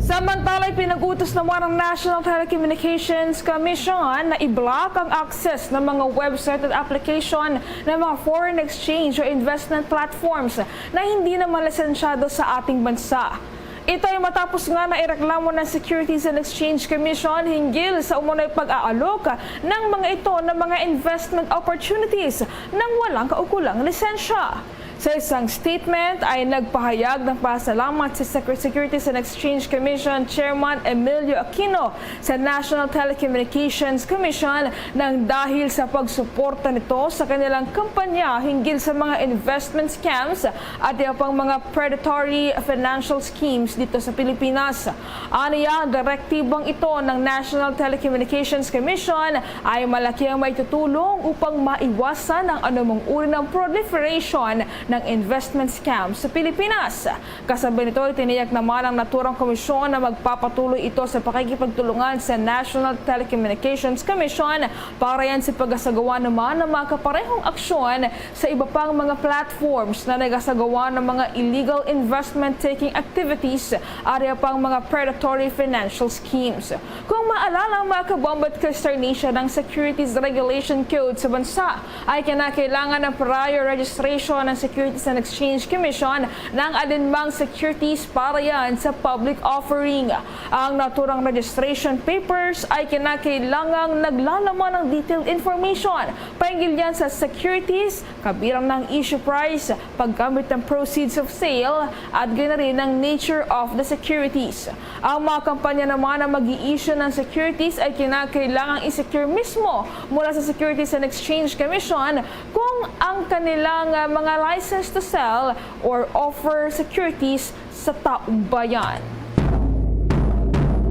Samantala, ipinag-utos naman ng National Telecommunications Commission na i-block ang access ng mga website at application ng mga foreign exchange o investment platforms na hindi naman lisensyado sa ating bansa. Ito ay matapos nga na ireklamo ng Securities and Exchange Commission hinggil sa umano'y pag-aalok ng mga ito ng mga investment opportunities nang walang kaukulang lisensya. Sa isang statement ay nagpahayag ng pasalamat si Secre-, Securities and Exchange Commission Chairman Emilio Aquino sa National Telecommunications Commission nang dahil sa pagsuporta nito sa kanilang kampanya hinggil sa mga investment scams at iba pang mga predatory financial schemes dito sa Pilipinas. Aniya, ang direktibang ito ng National Telecommunications Commission ay malaki ang maitutulong upang maiwasan ang anumang uri ng proliferation ng investment scam sa Pilipinas. Kasabay nito, itiniyak naman ang naturang komisyon na magpapatuloy ito sa pakikipagtulungan sa National Telecommunications Commission para yan sa pagkasagawa naman ng mga kaparehong aksyon sa iba pang mga platforms na nagasagawa ng mga illegal investment-taking activities at iba pang mga predatory financial schemes. Kung maalala, mga kabombo at ka-Star Nation, ang Securities Regulation Code sa bansa ay kinakailangan ng prior registration ng Securities and Exchange Commission ng alinmang securities para yan sa public offering. Ang naturang registration papers ay kinakailangang naglalaman ng detailed information pahinggil yan sa securities, kabilang ng issue price, paggamit ng proceeds of sale, at gina rin ng nature of the securities. Ang mga kampanya naman na mag-i-issue ng securities ay kinakailangang i-secure mismo mula sa Securities and Exchange Commission kung ang kanilang, ah, mga license to sell or offer securities sa taong bayan.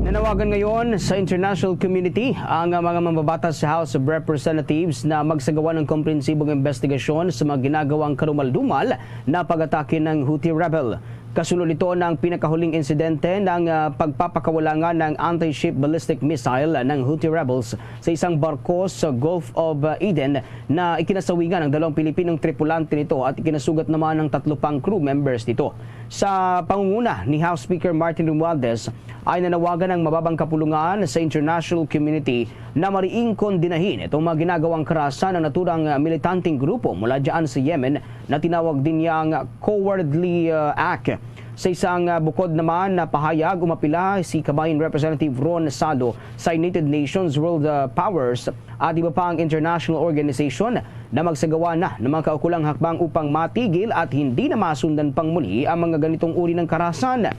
Nanawagan ngayon sa international community ang mga mambabatas sa House of Representatives na magsagawa ng komprehensibong investigasyon sa mga ginagawang karumal-dumal na pag-atake ng Houthi rebel. Kasunod nito ng pinakahuling insidente ng, ah, pagpapakawala nga ng anti-ship ballistic missile ng Houthi rebels sa isang barko sa Gulf of, ah, Aden na ikinasawigan ng dalawang Pilipinong tripulante nito at ikinasugat naman ang tatlo pang crew members nito. Sa pangunguna ni House Speaker Martin Romualdez, ay nanawagan ang mababang kapulungan sa international community na mariing kondenahin itong mga ginagawang karahasan ng naturang militanteng grupo mula dyan sa Yemen na tinawag din niyang cowardly, uh, act. Sa isang, uh, bukod naman na pahayag, umapila si Kabayan Representative Ron Salo sa United Nations, World, uh, Powers at iba pang international organization na magsagawa na ng mga kaukulang hakbang upang matigil at hindi na masundan pang muli ang mga ganitong uri ng karahasan.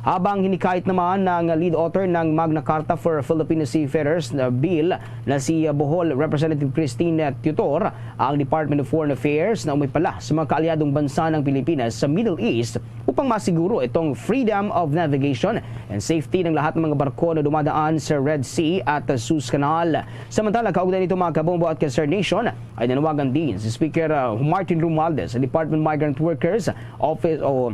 Habang hinikayat naman ng lead author ng Magna Carta for Filipino Seafarers na bill na si Bohol Representative Christine Tutor, ang Department of Foreign Affairs na umipala sa mga kaalyadong bansa ng Pilipinas sa Middle East upang masiguro itong freedom of navigation and safety ng lahat ng mga barko na dumadaan sa Red Sea at Suez Canal. Samantala, kaugnay nito, mga kabombo at ka-Star Nation, ay nanawagan din si Speaker, uh, Martin Romualdez sa Department of Migrant Workers Office o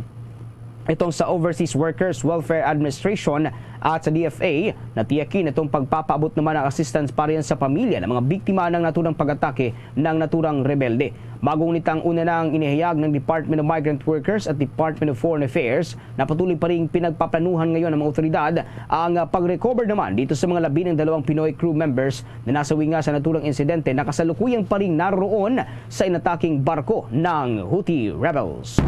itong sa Overseas Workers Welfare Administration at sa D F A na tiyakin itong pagpapaabot naman ng assistance para yan sa pamilya ng mga biktima ng naturang pag-atake ng naturang rebelde. Magunit ang una nang inihayag ng Department of Migrant Workers at Department of Foreign Affairs na patuloy pa ring pinagpaplanuhan ngayon ng mga otoridad ang, ah, pag-recover naman dito sa mga labi ng dalawang Pinoy crew members na nasawi nga sa naturang insidente na kasalukuyan pa ring naroroon sa inataking barko ng Houthi rebels.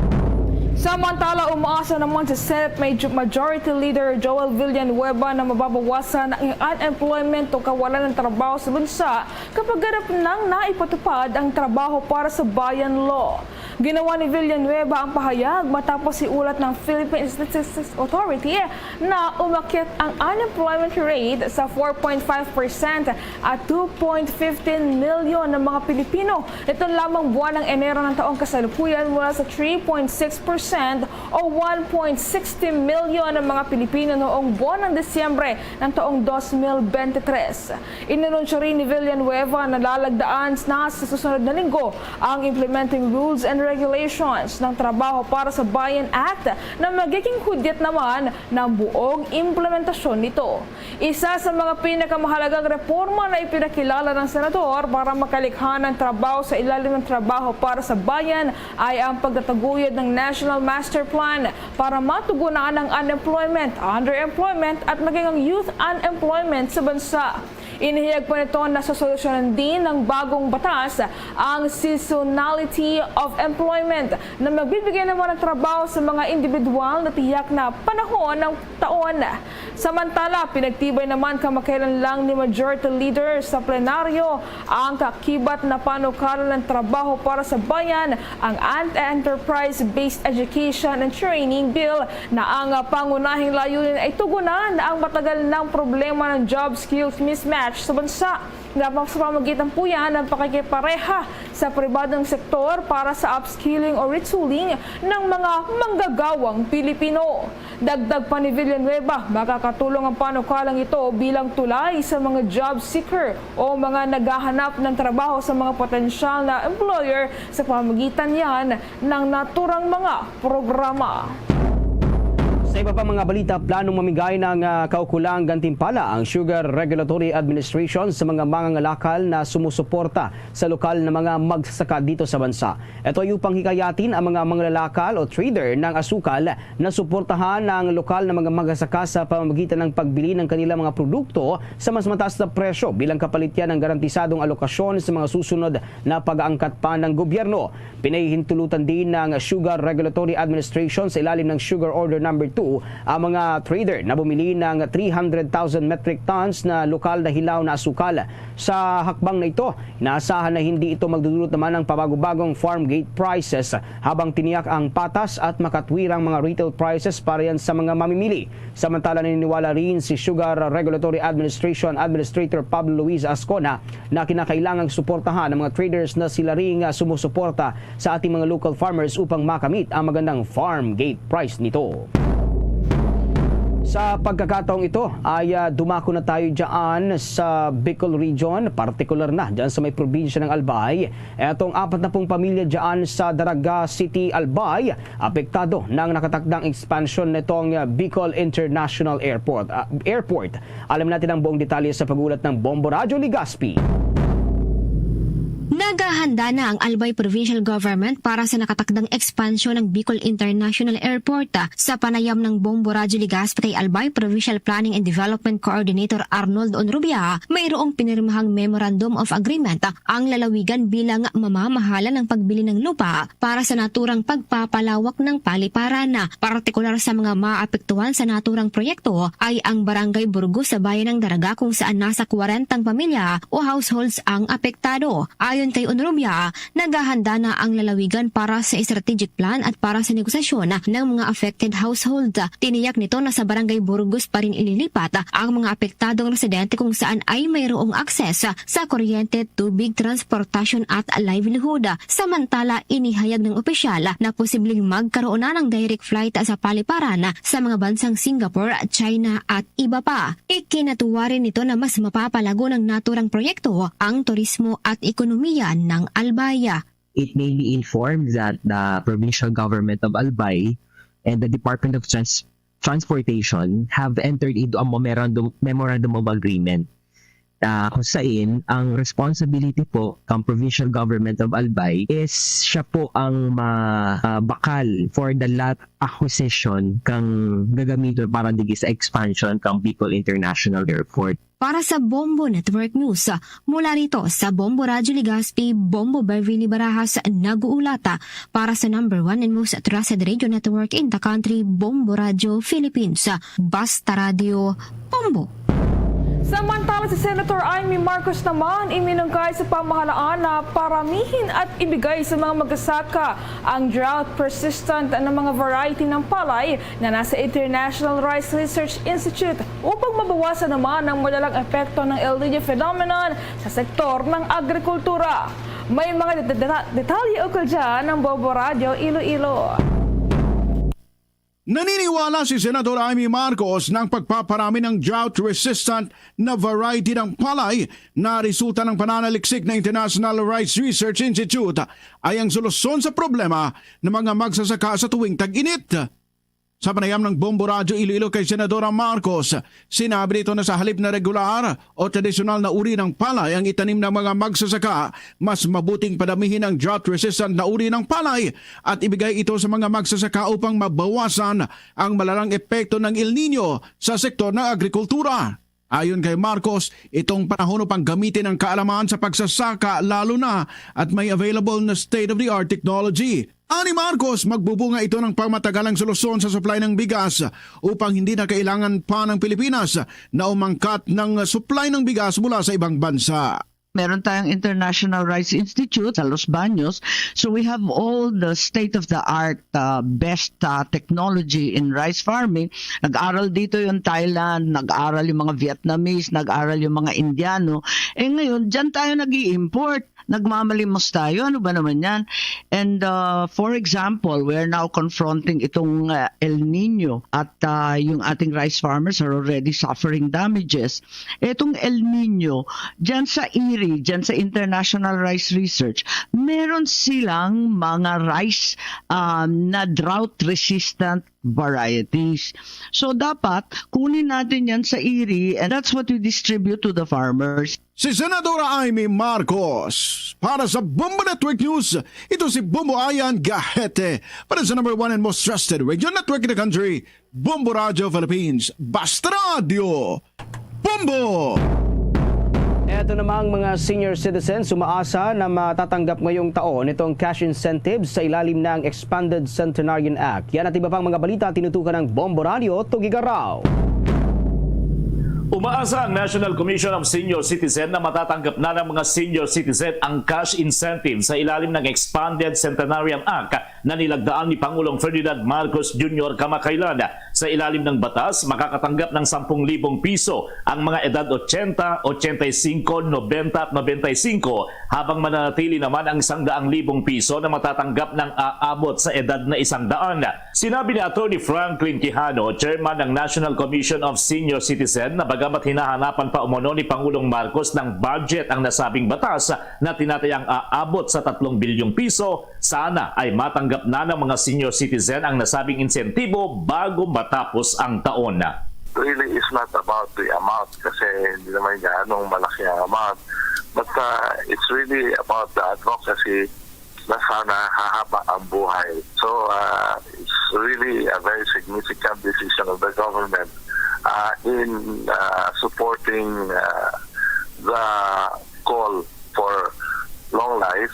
Samantala, umaasa naman si Senate Maj-, Majority Leader Joel Villanueva na mababawasan ang unemployment o kawalan ng trabaho sa bansa kapag ganap nang naipatupad ang Trabaho para sa Bayan Law. Ginawa ni Villanueva ang pahayag matapos iulat ng Philippine Statistics Authority na umakyat ang unemployment rate sa four point five percent at two point fifteen million na mga Pilipino nitong lamang buwan ng Enero ng taong kasalukuyan, mula sa three point six percent o one point sixty million na mga Pilipino noong buwan ng Disyembre ng taong dos mil bente tres. Inanunsyo rin ni Villanueva na lalagdaan na sa susunod na linggo ang implementing rules and regulations ng Trabaho para sa Bayan Act na magiging hudyat naman ng buong implementasyon nito. Isa sa mga pinakamahalagang reforma na ipinakilala ng senador para makalikha ng trabaho sa ilalim ng Trabaho para sa Bayan ay ang pagtataguyod ng National Master Plan para matugunan ang unemployment, underemployment at maging ang youth unemployment sa bansa. Inihayag pa nito na sosolusyonan din ng bagong batas ang seasonality of employment na magbibigay naman ng trabaho sa mga individual na tiyak na panahon ng taon. Samantala, pinagtibay naman kamakailan lang ni Majority Leader sa plenaryo ang kakibat na panukala ng Trabaho para sa Bayan, ang Enterprise-Based Education and Training Bill, na ang pangunahing layunin ay tugunan ang matagal nang problema ng job skills mismatch sa bansa. Napapamamagitan po yan ng pakikipareha sa pribadong sektor para sa upskilling o retooling ng mga manggagawang Pilipino. Dagdag pa ni Villanueva, makakatulong ang panukalang ito bilang tulay sa mga job seeker o mga naghahanap ng trabaho sa mga potensyal na employer sa pamamagitan yan ng naturang mga programa. Sa iba pang mga balita, planong mamigay ng ah, kaukulang gantimpala ang Sugar Regulatory Administration sa mga mangangalakal na sumusuporta sa lokal na mga magsasaka dito sa bansa. Ito ay upang hikayatin ang mga manglalakal o trader ng asukal na suportahan ang lokal na mga magsasaka sa pamamagitan ng pagbili ng kanilang mga produkto sa mas mataas na presyo bilang kapalit yan ng garantisadong alokasyon sa mga susunod na pag-aangkat pa ng gobyerno. Pinahihintulutan din ng Sugar Regulatory Administration sa ilalim ng Sugar Order Number Two ang mga trader na bumili ng three hundred thousand metric tons na lokal na hilaw na asukal. Sa hakbang na ito, inaasahan na hindi ito magdudulot naman ng pabago-bagong farm gate prices, habang tiniyak ang patas at makatwirang mga retail prices para yan sa mga mamimili. Samantala, naniniwala rin si Sugar Regulatory Administration Administrator Pablo Luis Ascona na kinakailangang suportahan ang mga traders na sila ring sumusuporta sa ating mga local farmers upang makamit ang magandang farm gate price nito. Sa pagkakataong ito ay ah, dumako na tayo dyan sa Bicol Region, partikular na dyan sa may probinsya ng Albay. Etong apat na pung pamilya dyan sa Daraga City, Albay, apektado ng nakatakdang expansion nitong ah, Bicol International Airport. ah, Airport. Alam natin ang buong detalye sa pag-ulat ng Bombo Radyo Ligaspi. Naghahanda na ang Albay Provincial Government para sa nakatakdang ekspansyon ng Bicol International Airport. Sa panayam ng Bombo Radyo Ligaspi kay Albay Provincial Planning and Development Coordinator Arnold Onrubia, mayroong pinirmahang Memorandum of Agreement ang lalawigan bilang mamamahala ng pagbili ng lupa para sa naturang pagpapalawak ng paliparan. Partikular sa mga maapektuhan sa naturang proyekto ay ang Barangay Burgos sa Bayan ng Daraga, kung saan nasa kwarentang pamilya o households ang apektado. Ayon kay Onrubia, naghahanda na ang lalawigan para sa strategic plan at para sa negosasyon ng mga affected household. Tiniyak nito na sa Barangay Burgos pa rin ililipat ang mga apektadong residente kung saan ay mayroong akses sa kuryente, tubig, transportasyon at livelihood. Samantala, inihayag ng opisyal na posibleng magkaroon na ng direct flight sa paliparan sa mga bansang Singapore, China at iba pa. Ikinatuwa rin nito na mas mapapalago ng naturang proyekto ang turismo at ekonomiya ng Albay. It may be informed that the provincial government of Albay and the Department of Trans- Transportation have entered into a memorandum, memorandum of agreement, ah, kung sain ang responsibility po kang provincial government of Albay is siya po ang ma-, ah, bakal for the lot acquisition kang gagamiton para digi sa expansion kang Bicol International Airport. Para sa Bombo Network News, mula rito sa Bombo Radyo Legazpi, Bombo Beverly Barajas nag-uulata para sa number one and most trusted radio network in the country, Bombo Radyo Philippines. Basta Radyo, Bombo. Samantala, si Senator Imee Marcos naman iminungkay sa pamahalaan na paramihin at ibigay sa mga magsasaka ang drought-resistant na mga variety ng palay na nasa International Rice Research Institute upang mabawasan naman ang malalang epekto ng El Niño phenomenon sa sektor ng agrikultura. May mga deta- deta- detalye ukol dyan ng Bombo Radyo Iloilo. Naniniwala si Senador Imee Marcos na ang pagpaparami ng drought-resistant na variety ng palay na resulta ng pananaliksik ng International Rice Research Institute ay ang solusyon sa problema ng mga magsasaka sa tuwing tag-init. Sa panayam ng Bombo Radyo Iloilo kay Senadora Marcos, sinabi nito na sa halip na regular o tradisyonal na uri ng palay ang itanim ng mga magsasaka, mas mabuting padamihin ang drought-resistant na uri ng palay at ibigay ito sa mga magsasaka upang mabawasan ang malalang epekto ng El Niño sa sektor ng agrikultura. Ayon kay Marcos, itong panahon upang gamitin ang kaalaman sa pagsasaka, lalo na at may available na state-of-the-art technology. Ani Marcos, magbubunga ito ng pangmatagalang solusyon sa supply ng bigas upang hindi na kailangan pa ng Pilipinas na umangkat ng supply ng bigas mula sa ibang bansa. Meron tayong International Rice Institute sa Los Baños. So we have all the state-of-the-art, uh, best, uh, technology in rice farming. Nag-aral dito yung Thailand, nag-aral yung mga Vietnamese, nag-aral yung mga Indiano. Eh ngayon, dyan tayo nag-i-import. Nagmamalimos tayo. Ano ba naman yan? And uh, for example, we are now confronting itong uh, El Nino at uh, yung ating rice farmers are already suffering damages. Itong El Nino, dyan sa iri, dyan sa International Rice Research, meron silang mga rice um, na drought-resistant varieties. So dapat kunin natin yan sa iri, and that's what we distribute to the farmers. Si Senadora Imee Marcos para sa Bombo Network News. Ito si Bombo Ayan Gahete para sa number one and most trusted radio network in the country, Bombo Radio Philippines. Basta Radio Bombo! Eto namang mga senior citizens umaasa na matatanggap ngayong taon itong cash incentives sa ilalim ng Expanded Centenarian Act. Yan at iba pang mga balita tinutukan ng Bombo Radio, Tugigaraw. Umaasa ang National Commission of Senior Citizen na matatanggap na ng mga senior citizen ang cash incentive sa ilalim ng Expanded Centenarian Act na nilagdaan ni Pangulong Ferdinand Marcos Junior kamakailan. Sa ilalim ng batas, makakatanggap ng sampung libong piso ang mga edad ochenta, ochenta y cinco, nobenta at nobenta y cinco, habang mananatili naman ang isang daang libong piso na matatanggap ng aabot sa edad na isang daan. Sinabi ni Attorney Franklin Quijano, chairman ng National Commission of Senior Citizen, na bagamat hinahanapan pa umano ni Pangulong Marcos ng budget ang nasabing batas na tinatayang aabot sa tatlong bilyong piso, sana ay matanggap na ng mga senior citizen ang nasabing insentibo bago matapos ang taon. Really, it's not about the amount kasi hindi naman gaanong malaki ang amount. But uh, it's really about the advocacy na sana hahaba ang buhay. So uh, it's really a very significant decision of the government uh, in uh, supporting uh, the call for long life.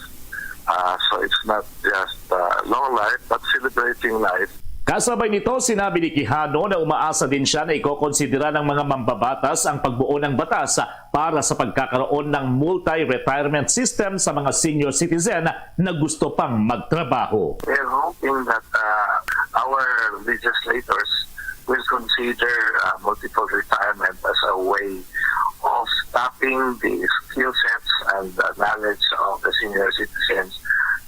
Uh, so it's not just uh, long life but celebrating life. Kasabay nito, sinabi ni Quijano na umaasa din siya na ikokonsidera ng mga mambabatas ang pagbuo ng batas para sa pagkakaroon ng multi-retirement system sa mga senior citizen na gusto pang magtrabaho. We're hoping that uh, our legislators will consider uh, multiple retirement as a way of tapping the skill sets and the knowledge of the senior citizens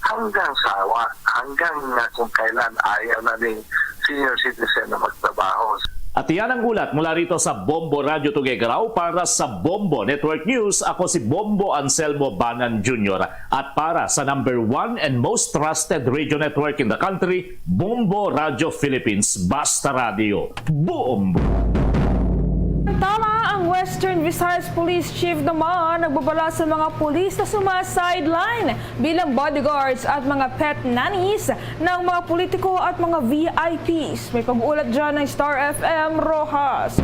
hanggang sawa, hanggang uh, kung kailan ayaw na ning senior citizen na magtrabaho. At iyan ang ulat mula rito sa Bombo Radyo Tuguegarao para sa Bombo Network News. Ako si Bombo Anselmo Banan Junior. At para sa number one and most trusted radio network in the country, Bombo Radyo Philippines. Basta Radio. Bombo! Samantala, ang Western Visayas Police Chief naman nagbabala sa mga pulis na suma-sideline bilang bodyguards at mga pet nannies ng mga politiko at mga V I Ps. May pag-uulat dyan ng Star F M Roxas.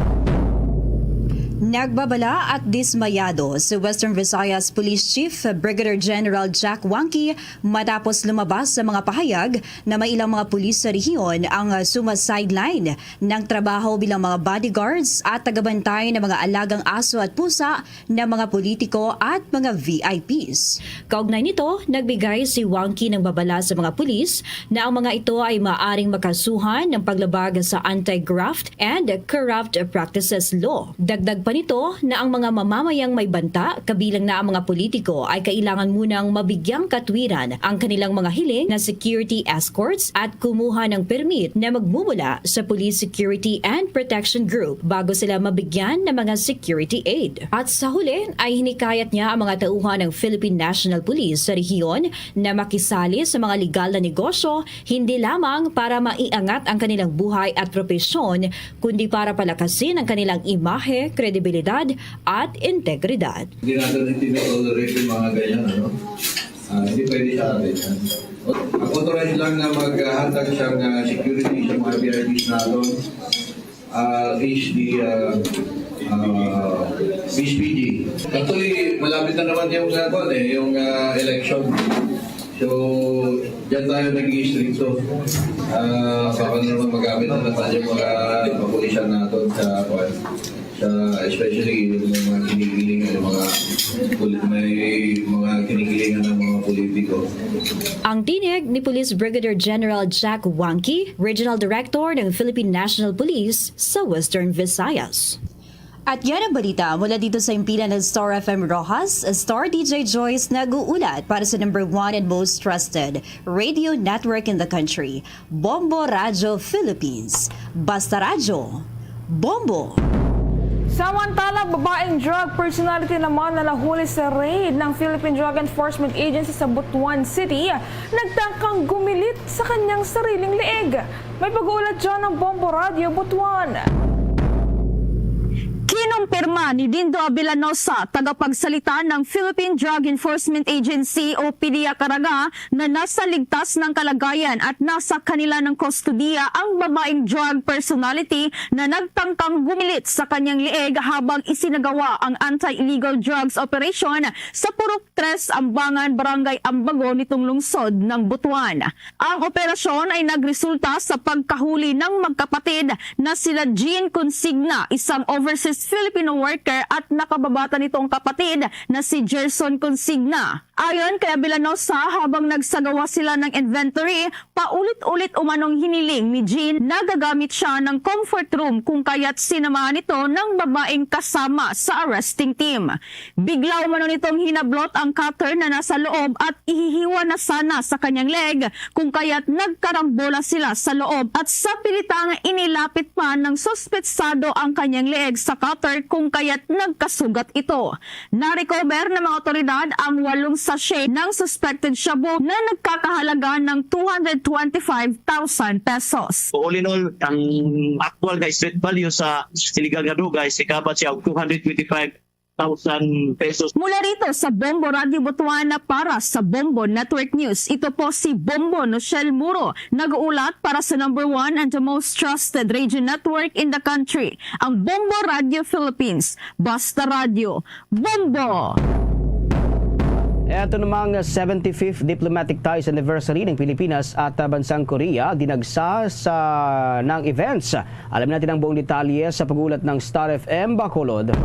Nagbabala at dismayado si Western Visayas Police Chief Brigadier General Jack Wangki matapos lumabas sa mga pahayag na may ilang mga pulis sa rehiyon ang suma-sideline ng trabaho bilang mga bodyguards at tagabantay ng mga alagang aso at pusa ng mga politiko at mga V I Ps. Kaugnay nito, nagbigay si Wangki ng babala sa mga pulis na ang mga ito ay maaring makasuhan ng paglabag sa Anti-Graft and Corrupt Practices Law. Dagdag pa nito na ang mga mamamayang may banta, kabilang na ang mga politiko, ay kailangan munang mabigyang katwiran ang kanilang mga hiling na security escorts at kumuha ng permit na magmumula sa Police Security and Protection Group bago sila mabigyan ng mga security aid. At sa huli ay hinikayat niya ang mga tauhan ng Philippine National Police sa rehiyon na makisali sa mga legal na negosyo, hindi lamang para maiangat ang kanilang buhay at propesyon, kundi para palakasin ang kanilang imahe, kredibilidad at integridad. Hindi natin intindi tolerate yung mga ganyan, ano? Ah, hindi pwede sa atin yan. Ang authorized lang na maghahatag siyang ah, security sa mga V I Ps natin ah, is the ah, ah, H P G. Actually, malapit na naman yung uh, eh, yung ah, election. So, diyan tayo naging stricto. Ah, baka na naman magamit na naman yung mga kapulisan natin sa, sa especially yung mga kinikilingan, yung mga poli- may mga kinikilingan ng mga politiko. Ang tinig ni Police Brigadier General Jack Wangki, Regional Director ng Philippine National Police sa Western Visayas. At yan ang balita mula dito sa himpilan ng Star F M Roxas. Star D J Joyce nag-uulat para sa number one and most trusted radio network in the country, Bombo Radyo Philippines. Basta Radyo, Bombo! Samantala, babaeng drug personality naman na nahuli sa raid ng Philippine Drug Enforcement Agency sa Butuan City, nagtangkang gumilit sa kanyang sariling leeg. May pag-uulat dyan ng Bombo Radyo Butuan. Kinumpirma ni Dindo Abilanosa, tagapagsalita ng Philippine Drug Enforcement Agency o PDEA Caraga, na nasa ligtas ng kalagayan at nasa kanila ng kustodiya ang babaeng drug personality na nagtangkang gumilit sa kanyang leeg habang isinagawa ang anti-illegal drugs operation sa Purok Tres Ambangan, Barangay Ambago nitong lungsod ng Butuan. Ang operasyon ay nagresulta sa pagkahuli ng magkapatid na sila Jean Consigna, isang overseas Filipino worker, at nakababata nitong kapatid na si Gerson Consigna. Ayon kay Abilanosa, habang nagsagawa sila ng inventory, paulit-ulit umanong hiniling ni Jean na gagamit siya ng comfort room kung kaya't sinamahan ito ng babaeng kasama sa arresting team. Bigla umano nitong hinablot ang cutter na nasa loob at ihihiwa na sana sa kanyang leeg kung kaya't nagkarambola sila sa loob at sa pilitang inilapit pa ng suspetsado ang kanyang leeg sa cutter kung kaya't nagkasugat ito. Na-recover ng mga otoridad ang walong sachet ng suspected shabu na nagkakahalaga ng two hundred twenty-five thousand pesos. So, all in all, ang actual nga street value sa illegal nga droga is ikapat siya og two hundred twenty-five thousand pesos. Mula rito sa Bombo Radio Butuan para sa Bombo Network News, ito po si Bombo Noshel Muro, nag-uulat para sa number one and the most trusted radio network in the country, ang Bombo Radio Philippines. Basta Radyo, Bombo! Eto namang seventy-fifth Diplomatic Ties Anniversary ng Pilipinas at, ah, bansang Korea dinagsa sa ng events. Alamin natin ang buong detalye sa pag-ulat ng Star F M Bacolod.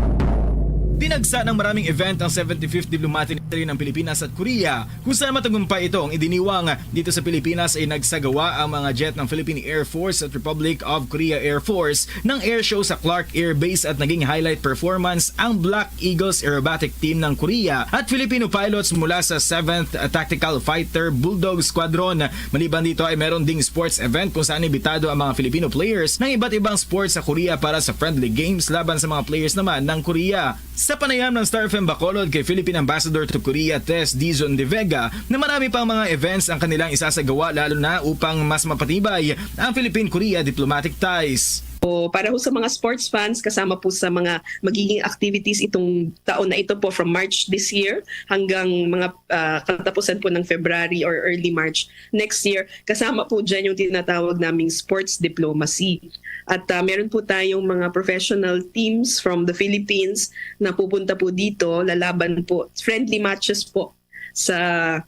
Dinagsa ng maraming event ang seventy-fifth Diplomatic Anniversary ng Pilipinas at Korea, kung saan matagumpay ito. Ang idiniwang dito sa Pilipinas ay nagsagawa ang mga jet ng Philippine Air Force at Republic of Korea Air Force ng air show sa Clark Air Base at naging highlight performance ang Black Eagles aerobatic team ng Korea at Filipino pilots mula sa seventh Tactical Fighter Bulldog Squadron. Maliban dito ay meron ding sports event kung saan imbitado ang mga Filipino players ng iba't ibang sports sa Korea para sa friendly games laban sa mga players naman ng Korea. Sa panayam ng Star F M Bacolod kay Philippine Ambassador to Korea, Tess Dizon de Vega, na marami pang mga events ang kanilang isasagawa, lalo na upang mas mapatibay ang Philippine-Korea diplomatic ties. O, para ho sa mga sports fans, kasama po sa mga magiging activities itong taon na ito po, from March this year hanggang mga ah, katapusan po ng February or early March next year, kasama po dyan yung tinatawag naming sports diplomacy. At ah, meron po tayong mga professional teams from the Philippines na pupunta po dito, lalaban po, friendly matches po sa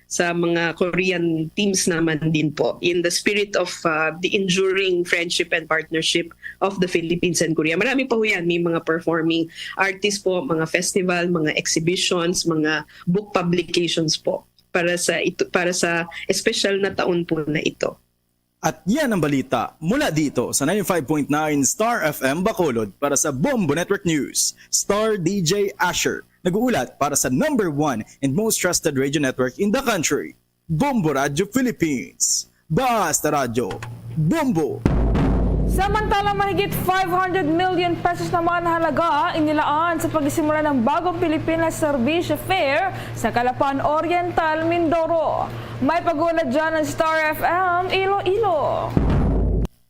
sa mga Korean teams naman din po, in the spirit of ah, the enduring friendship and partnership of the Philippines and Korea. Marami pa ho yan. May mga performing artists po, mga festival, mga exhibitions, mga book publications po para sa ito, para sa espesyal na taon po na ito. At yan ang balita mula dito sa ninety-five point nine Star F M Bacolod. Para sa Bombo Network News, Star D J Asher nag-uulat para sa number one and most trusted radio network in the country, Bombo Radio Philippines. Basta Radyo, Bombo! Samantala, mahigit five hundred million pesos naman halaga inilaan sa pagsimula ng bagong Pilipinas Serbisyo Fair sa Calapan Oriental, Mindoro. May pag-ulat dyan ng Star F M Iloilo.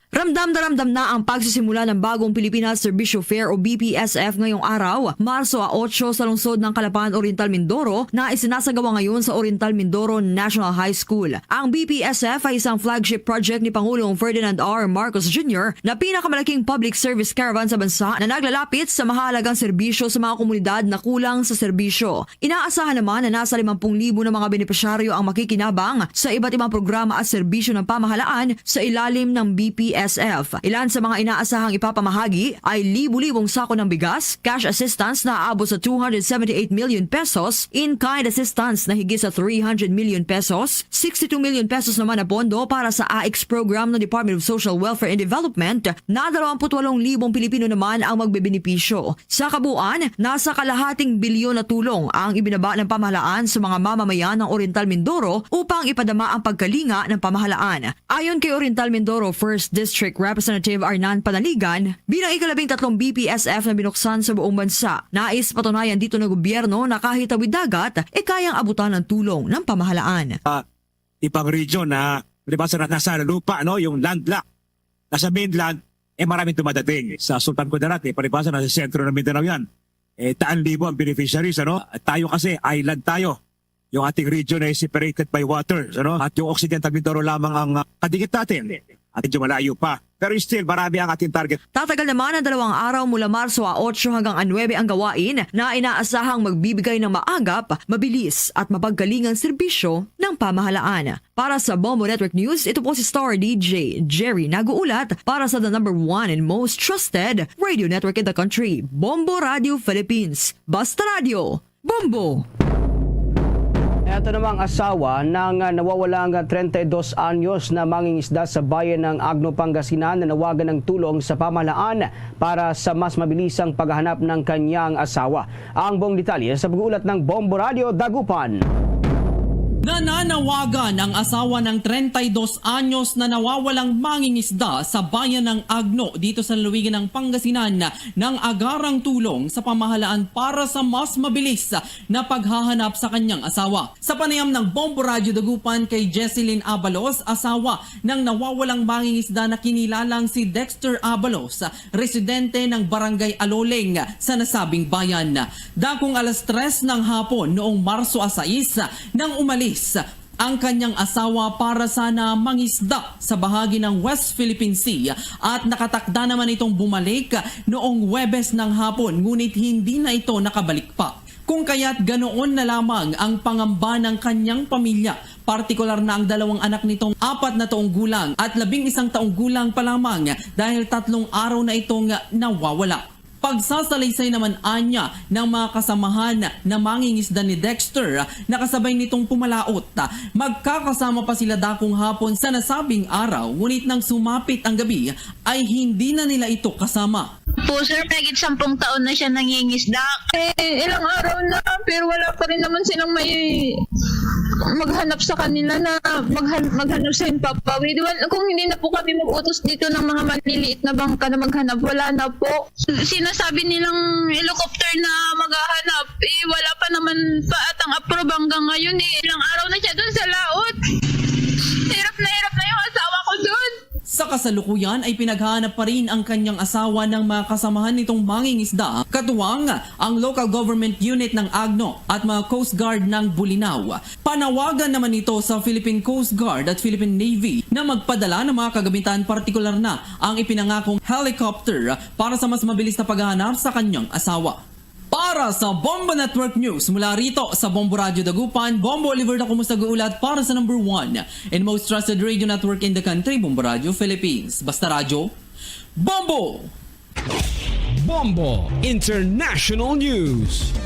Ramdam na ramdam na ang pagsisimula ng bagong Pilipinas Serbisyo Fair o B P S F ngayong araw, Marso a otso, sa lungsod ng Calapan Oriental, Mindoro, na isinasagawa ngayon sa Oriental Mindoro National High School. Ang B P S F ay isang flagship project ni Pangulong Ferdinand R. Marcos Junior na pinakamalaking public service caravan sa bansa na naglalapit sa mahalagang serbisyo sa mga komunidad na kulang sa serbisyo. Inaasahan naman na nasa limampung libo na mga benepisyaryo ang makikinabang sa iba't ibang programa at serbisyo ng pamahalaan sa ilalim ng B P S F. Ilan sa mga inaasahang ipapamahagi ay libu-libong sako ng bigas, cash assistance na aabot sa two hundred seventy-eight million pesos, in-kind assistance na higit sa three hundred million pesos, sixty-two million pesos naman na pondo para sa A I C S program ng Department of Social Welfare and Development, na dalawampu't walong libong Pilipino naman ang magbebenepisyo. Sa kabuuan, nasa kalahating bilyon na tulong ang ibinaba ng pamahalaan sa mga mamamayan ng Oriental Mindoro upang ipadama ang pagkalinga ng pamahalaan. Ayon kay Oriental Mindoro First District Representative Arnan Panaligan, bilang ikalabing tatlong B P S F na binuksan sa buong bansa, nais patunayan dito ng gobyerno na kahit tawid dagat, e kayang abutan ang tulong ng pamahalaan. Ibang region na palibhasa na nasa lupa, no, yung landlock, nasa mainland, eh, maraming dumadating sa Sultan Kudarat, eh, palibhasa na sa sentro ng Mindanao yan. Eh, daan libo ang beneficiaries, ano? At tayo kasi, island tayo. Yung ating region ay separated by water, ano? At yung Occidental Mindoro lamang ang, ah, kadikit natin. At medyo malayo pa. Pero still, marami ang ating target. Tatagal naman ang dalawang araw mula Marso a otso hanggang a nuebe ang gawain na inaasahang magbibigay ng maagap, mabilis at mapagkalingang serbisyo ng pamahalaan. Para sa Bombo Network News, ito po si Star D J Jerry nag-uulat para sa the number one and most trusted radio network in the country, Bombo Radio Philippines. Basta Radio, Bombo! Ito namang asawa ng, ah, nawawalang treinta y dos anyos na mangingisda sa bayan ng Agno, Pangasinan, nanawagan ng tulong sa pamahalaan para sa mas mabilisang paghahanap ng kanyang asawa. Ang buong detalye sa pag-uulat ng Bombo Radio Dagupan. Nananawagan ang asawa ng treinta y dos anyos na nawawalang mangingisda sa bayan ng Agno dito sa lalawigan ng Pangasinan ng agarang tulong sa pamahalaan para sa mas mabilis na paghahanap sa kanyang asawa. Sa panayam ng Bombo Radyo Dagupan kay Jesselyn Abalos, asawa ng nawawalang mangingisda na kinilalang si Dexter Abalos, residente ng Barangay Aloling sa nasabing bayan. Dakong alas tres ng hapon noong Marso a sais nang umalis ang kanyang asawa para sana mangisda sa bahagi ng West Philippine Sea at nakatakda naman itong bumalik noong Huwebes ng hapon, ngunit hindi na ito nakabalik pa. Kung kaya't ganoon na lamang ang pangamba ng kanyang pamilya, partikular na ang dalawang anak nitong apat na taong gulang at labing isang taong gulang pa lamang dahil tatlong araw na itong nawawala. Pagsasalaysay naman anya ng mga kasamahan na mangingisda ni Dexter, nakasabay nitong pumalaot. Magkakasama pa sila dakong hapon sa nasabing araw, ngunit nang sumapit ang gabi ay hindi na nila ito kasama. Po, sir, mahigit sampung taon na siya nangingisda. Eh, ilang araw na, pero wala pa rin naman silang may maghanap sa kanila na maghan- maghanap sa himpapawid. Wal- kung hindi na po kami mag-utos dito ng mga maliliit na bangka na maghanap, wala na po. Sinasabi nilang helicopter na maghahanap, eh, wala pa naman pa atang approve hanggang ngayon eh. Ilang araw na siya dun sa laot. Hirap na hirap na yung asawa ko dun. Sa kasalukuyan ay pinaghahanap pa rin ang kanyang asawa ng mga kasamahan nitong mangingisda, katuwang ang Local Government Unit ng Agno at mga Coast Guard ng Bolinao. Panawagan naman ito sa Philippine Coast Guard at Philippine Navy na magpadala ng mga kagamitan, partikular na ang ipinangakong helicopter para sa mas mabilis na paghahanap sa kanyang asawa. Para sa Bombo Network News, mula rito sa Bombo Radyo Dagupan, Bombo Oliver na kumusta guulat para sa number one and most trusted radio network in the country, Bombo Radyo Philippines. Basta Radyo, Bombo! Bombo International News.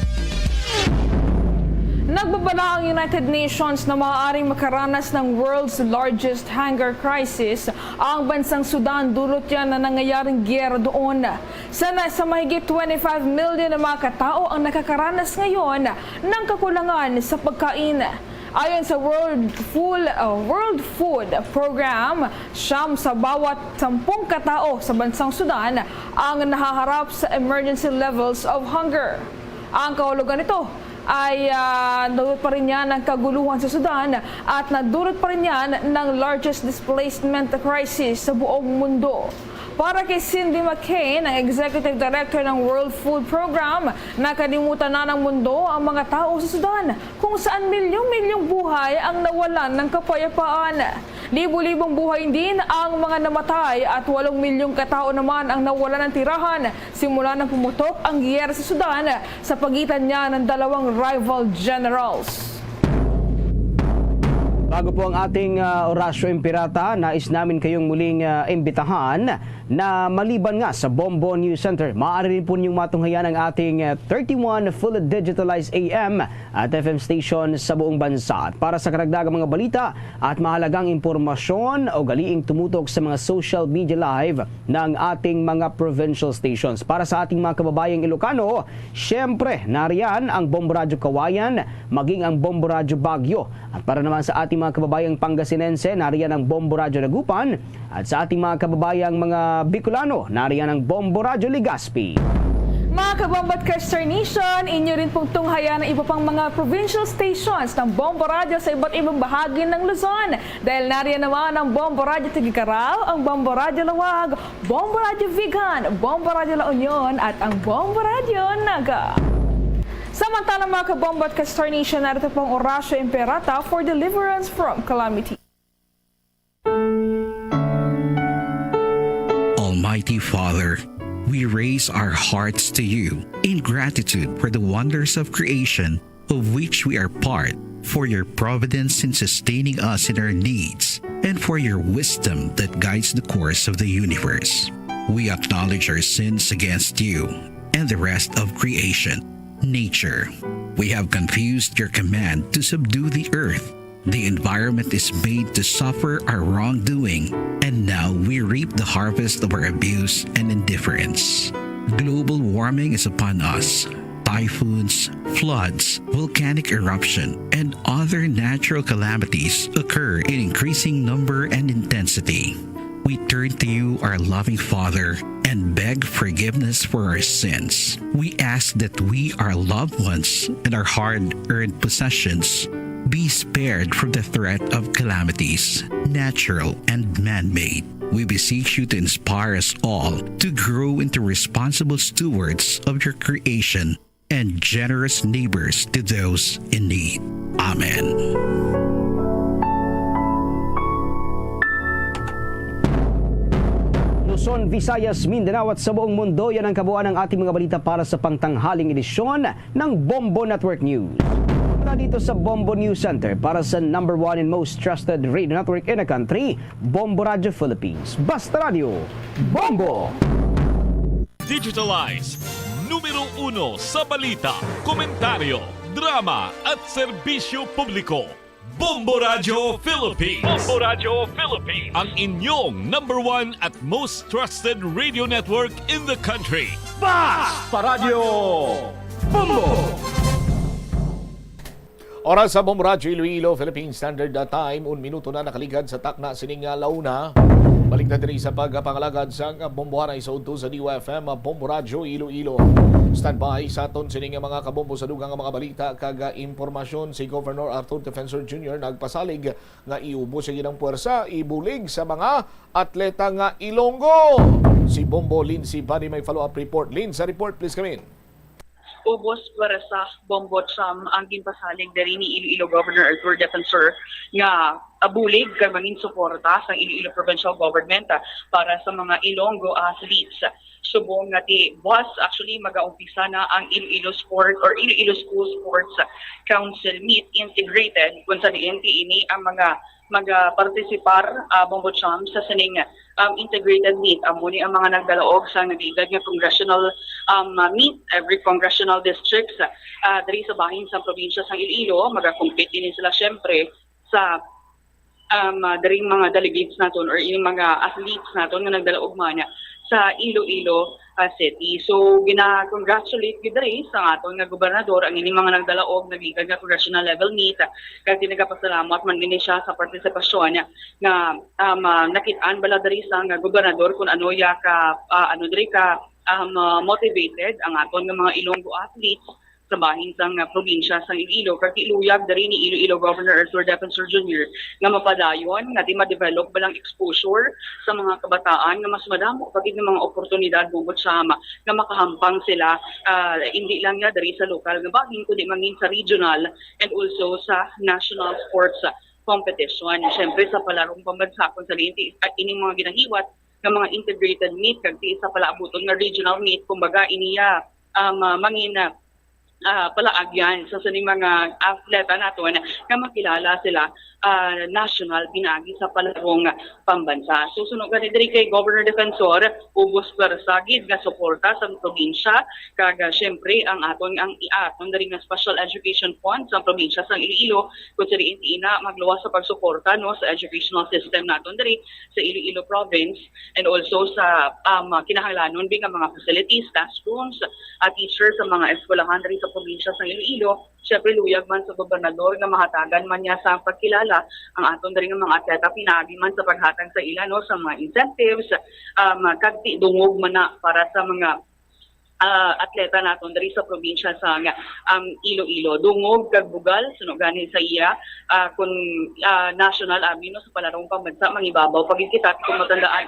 Nagbabala ang United Nations na maaaring makaranas ng world's largest hunger crisis ang bansang Sudan dulot yan na nangyayaring giyera doon. Sana sa mahigit twenty-five million na mga katao ang nakakaranas ngayon ng kakulangan sa pagkain. Ayon sa World Full, uh, World Food Program, siyam sa bawat sampung katao sa bansang Sudan ang nahaharap sa emergency levels of hunger. Ang kahulugan nito ay, ah, nadulot pa rin niya ng kaguluhan sa Sudan at nadulot pa rin niya ng largest displacement crisis sa buong mundo. Para kay Cindy McCain, ang Executive Director ng World Food Program, nakalimutan na ng mundo ang mga tao sa Sudan kung saan milyong-milyong buhay ang nawalan ng kapayapaan. Libo-libong buhay din ang mga namatay at walong milyong katao naman ang nawalan ng tirahan simula nang pumutok ang giyera sa Sudan sa pagitan niya ng dalawang rival generals. Bago po ang ating, ah, Orasyo Imperata, nais namin kayong muling, ah, imbitahan na maliban nga sa Bombo News Center, maaari rin po ninyong matunghayan ang ating, ah, thirty-one fully digitalized A M at F M station sa buong bansa. At para sa karagdagang mga balita at mahalagang impormasyon, ugaliing tumutok sa mga social media live ng ating mga provincial stations. Para sa ating mga kababayang Ilocano, siyempre, nariyan ang Bombo Radyo Kawayan, maging ang Bombo Radyo Baguio. At para naman sa ating mga kababayang Pangasinense, nariyan ang Bombo Radyo Dagupan. At sa ating mga kababayang mga Bicolano, nariyan ang Bombo Radyo Legazpi. Mga Kabombo at Ka-Star Nation, inyo rin pong tunghayan ang iba pang mga provincial stations ng Bombo Radyo sa iba't ibang bahagi ng Luzon. Dahil nariyan naman ang Bombo Radyo Tuguegarao, ang Bombo Radyo Laoag, Bombo Radyo Vigan, Bombo Radyo La Union, at ang Bombo Radyo Naga. Samantala, mga Kabombo at Ka-Star Nation, narito po ang Orasyo Imperata for deliverance from calamity. Almighty Father, we raise our hearts to you in gratitude for the wonders of creation of which we are part, for your providence in sustaining us in our needs, and for your wisdom that guides the course of the universe. We acknowledge our sins against you and the rest of creation, nature. We have confused your command to subdue the earth. The environment is made to suffer our wrongdoing, and now we reap the harvest of our abuse and indifference. Global warming is upon us. Typhoons, floods, volcanic eruption, and other natural calamities occur in increasing number and intensity. We turn to you, our loving Father, and beg forgiveness for our sins. We ask that we, our loved ones, and our hard-earned possessions be spared from the threat of calamities, natural and man-made. We beseech you to inspire us all to grow into responsible stewards of your creation and generous neighbors to those in need. Amen. Luzon, Visayas, Mindanao at sa buong mundo, yan ang kabuuan ng ating mga balita para sa pangtanghaling edisyon ng Bombo Network News. Mula dito sa Bombo News Center para sa number one and most trusted radio network in the country, Bombo Radyo Philippines. Basta Radyo, Bombo! Digitalize, numero uno sa balita, komentaryo, drama at serbisyo publiko. Bombo Radyo Philippines. Bombo Radyo Philippines. Ang inyong number one at most trusted radio network in the country. Basta Radyo Bombo! Oras sa Bombo Radyo Iloilo, Philippine Standard Time, un minuto na nakaligad sa takna sining, ah, launa. Balik ta diri sa pagpangalagad sang Bombohanay sa udto sa D Y F M, Bombo Radyo Iloilo. Standby sa aton sining mga kabombo sa dugang nga mga balita kag, ah, impormasyon. Si Governor Arthur Defensor Junior nagpasalig nga iubos sa iyang puwersa, ibulig sa mga atleta nga Ilonggo. Si Bombo Lindsay Bani may follow-up report. Lin, sa report, please come in. Ubos puwersa, Bombo Cham, ang ginpasalig diri ni Iloilo Governor Arthur Defensor nga abulig kag mangin suporta sa Iloilo Provincial Government, ah, para sa mga Ilonggo athletes. Subong nga ti buwas, actually, magaumpisa na ang Iloilo Sport or Iloilo School Sports Council Meet Integrated, kung sa diin ti ini ang mga magapartisipar, ah, Bombo Cham, sa sining um, integrated meet. Amo ni ang mga nagdalaog sa nagligad nga congressional, um, meet every congressional districts, ah, diri sa bahin sa probinsya sang Iloilo. Magakompete ini sila, syempre, sa, um, ah, diri mga delegates naton or yung mga athletes naton nga nagdalaog man sa Iloilo, ah, City. So, gina-congratulate gid diri sa aton nga gobernador ang ini mga nagdalaog nagligad nga congressional level meet, kag nagapasalamat man gini siya sa partisipasyon nga, um, ah, nakit-an bala diri sang gobernador kung ano ya ka, ah, ano diri ka, um, ah, motivated ang aton nga mga Ilonggo athletes sa bahin sang, ah, probinsya sang Iloilo, kag iluyag diri ni Iloilo Governor Arthur Defensor Junior nga mapadayon nga di ma-develop balang exposure sa mga kabataan nga mas madamo pa gid nga mga oportunidad, Bongbot Sam, nga makahampang sila, ah, hindi lang ya diri sa lokal nga bahin, kundi mangin sa regional and also sa national sports competition. Siyempre, sa palarong pambansa, kung sa liinti, at ining mga ginahiwat nga mga integrated meet, kag ti sa palaabuton nga regional meet, kumbaga, iniya, um, ah, mangin, ah, palaagyan sa sining mga atleta naton nga makilala sila, ah, national pinaagi sa palarong pambansa. So, suno gani diri kay Governor Defensor, ubos pwersa gid nga suporta sa probinsya, kag, ah, siyempre, ang aton, ang aton diri nga Special Education Fund sa probinsya sang Iloilo, kung sa diin ina magluwas sa pagsuporta, no, sa educational system naton diri sa Iloilo province, and also sa, um, kinahanglanon bi nga mga facilities, classrooms, at teachers sa mga eskwelahan diri sa probinsya sang Iloilo. Siyempre, luyag man sa gobernador nga mahatagan man niya sa pagkilala ang aton diri nga mga atleta, pinaagi man sa paghatag sa ila, no, sa mga incentives, um, kag ti dungog man na para sa mga, ah, atleta naton diri sa probinsya sang, um, Iloilo. Dungog kag bugal, suno gani sa iya, ah, kun, ah, national abi, no, sa palarong pambansa, mangibabaw pa gid kita kung matandaan,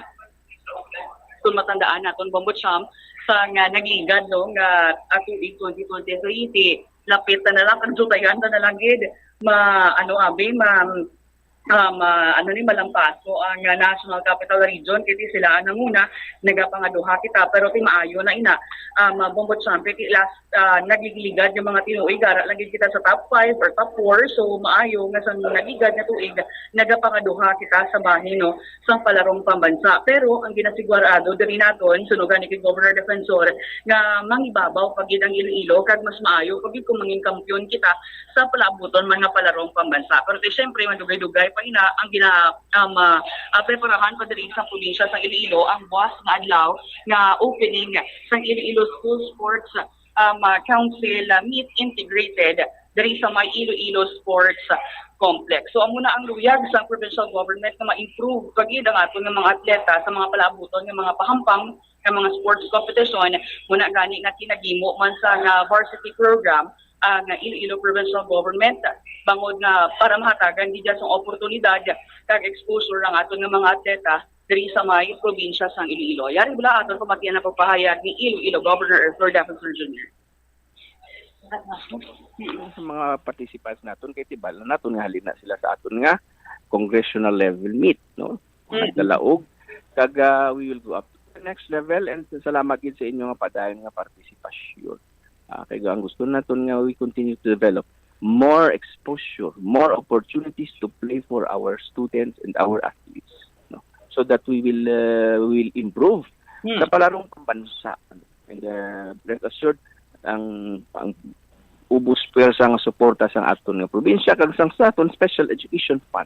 kung matandaan naton, Bongbot Sam, sa nga nagligad, no, nga, ah, tuig twenty twenty-three, ti lapit na, na lang, kag dutayan na, na lang gid ma, ano, abi, ma, um, ah, ano ni, malampaso ang, ah, National Capital Region, kay ti sila ang nanguna, nagapangaduha kita, pero ti maayo na ina, um, ah, Bongbot Sam, kay ti last, ah, nagligligad nga mga tinuig, ara lang gid kita sa top five or top four, so maayo nga sa nagligad nga tuig, nagapangaduha kita sa bahin, no, sang palarong pambansa. Pero ang ginasigurado diri naton, suno gani kay Governor Defensor, nga mangibabaw pa gid ang Iloilo, kag mas maayo pa gid kung mangin kampiyon kita sa palaabuton man nga palarong pambansa. Pero ti, siyempre, madugay-dugay pa ina ang gina-, um, ah, ah, preparahan pa diri sa probinsya sang Iloilo ang buwas nga adlaw nga opening sang Iloilo School Sports, um, ah, Council, ah, Meet Integrated diri sa may Iloilo Sports Complex. So, amo na ang luyag sa provincial government nga ma-improve pa gid ang aton nga mga atleta sa mga palaabuton nga mga pahampang nga mga sports competition. Muna gani nga kinagimo man sa nga varsity program ang Iloilo Provincial Government, bangod nga para mahatagan gid sang oportunidad kag exposure ang aton nga mga atleta diri sa may probinsya sang Iloilo. Yari bala aton pamatian ang pagpahayag ni Iloilo Governor Arthur Defensor Junior. Sa mga participants naton, kay tibal na naton nga halin na sila sa aton nga congressional level meet, no? Mga nagdalaog, kag, ah, we will go up to the next level, and salamat gid sa inyo nga padayon nga partisipasyon. Ah, kay ang gusto naton nga we continue to develop more exposure, more opportunities to play for our students and our athletes, no? So that we will, uh, will improve Hmm. sa palarong pambansa. And, uh, rest assured, ang, ang ubos pwersa nga suporta sang aton nga probinsya kag sang sa aton Special Education Fund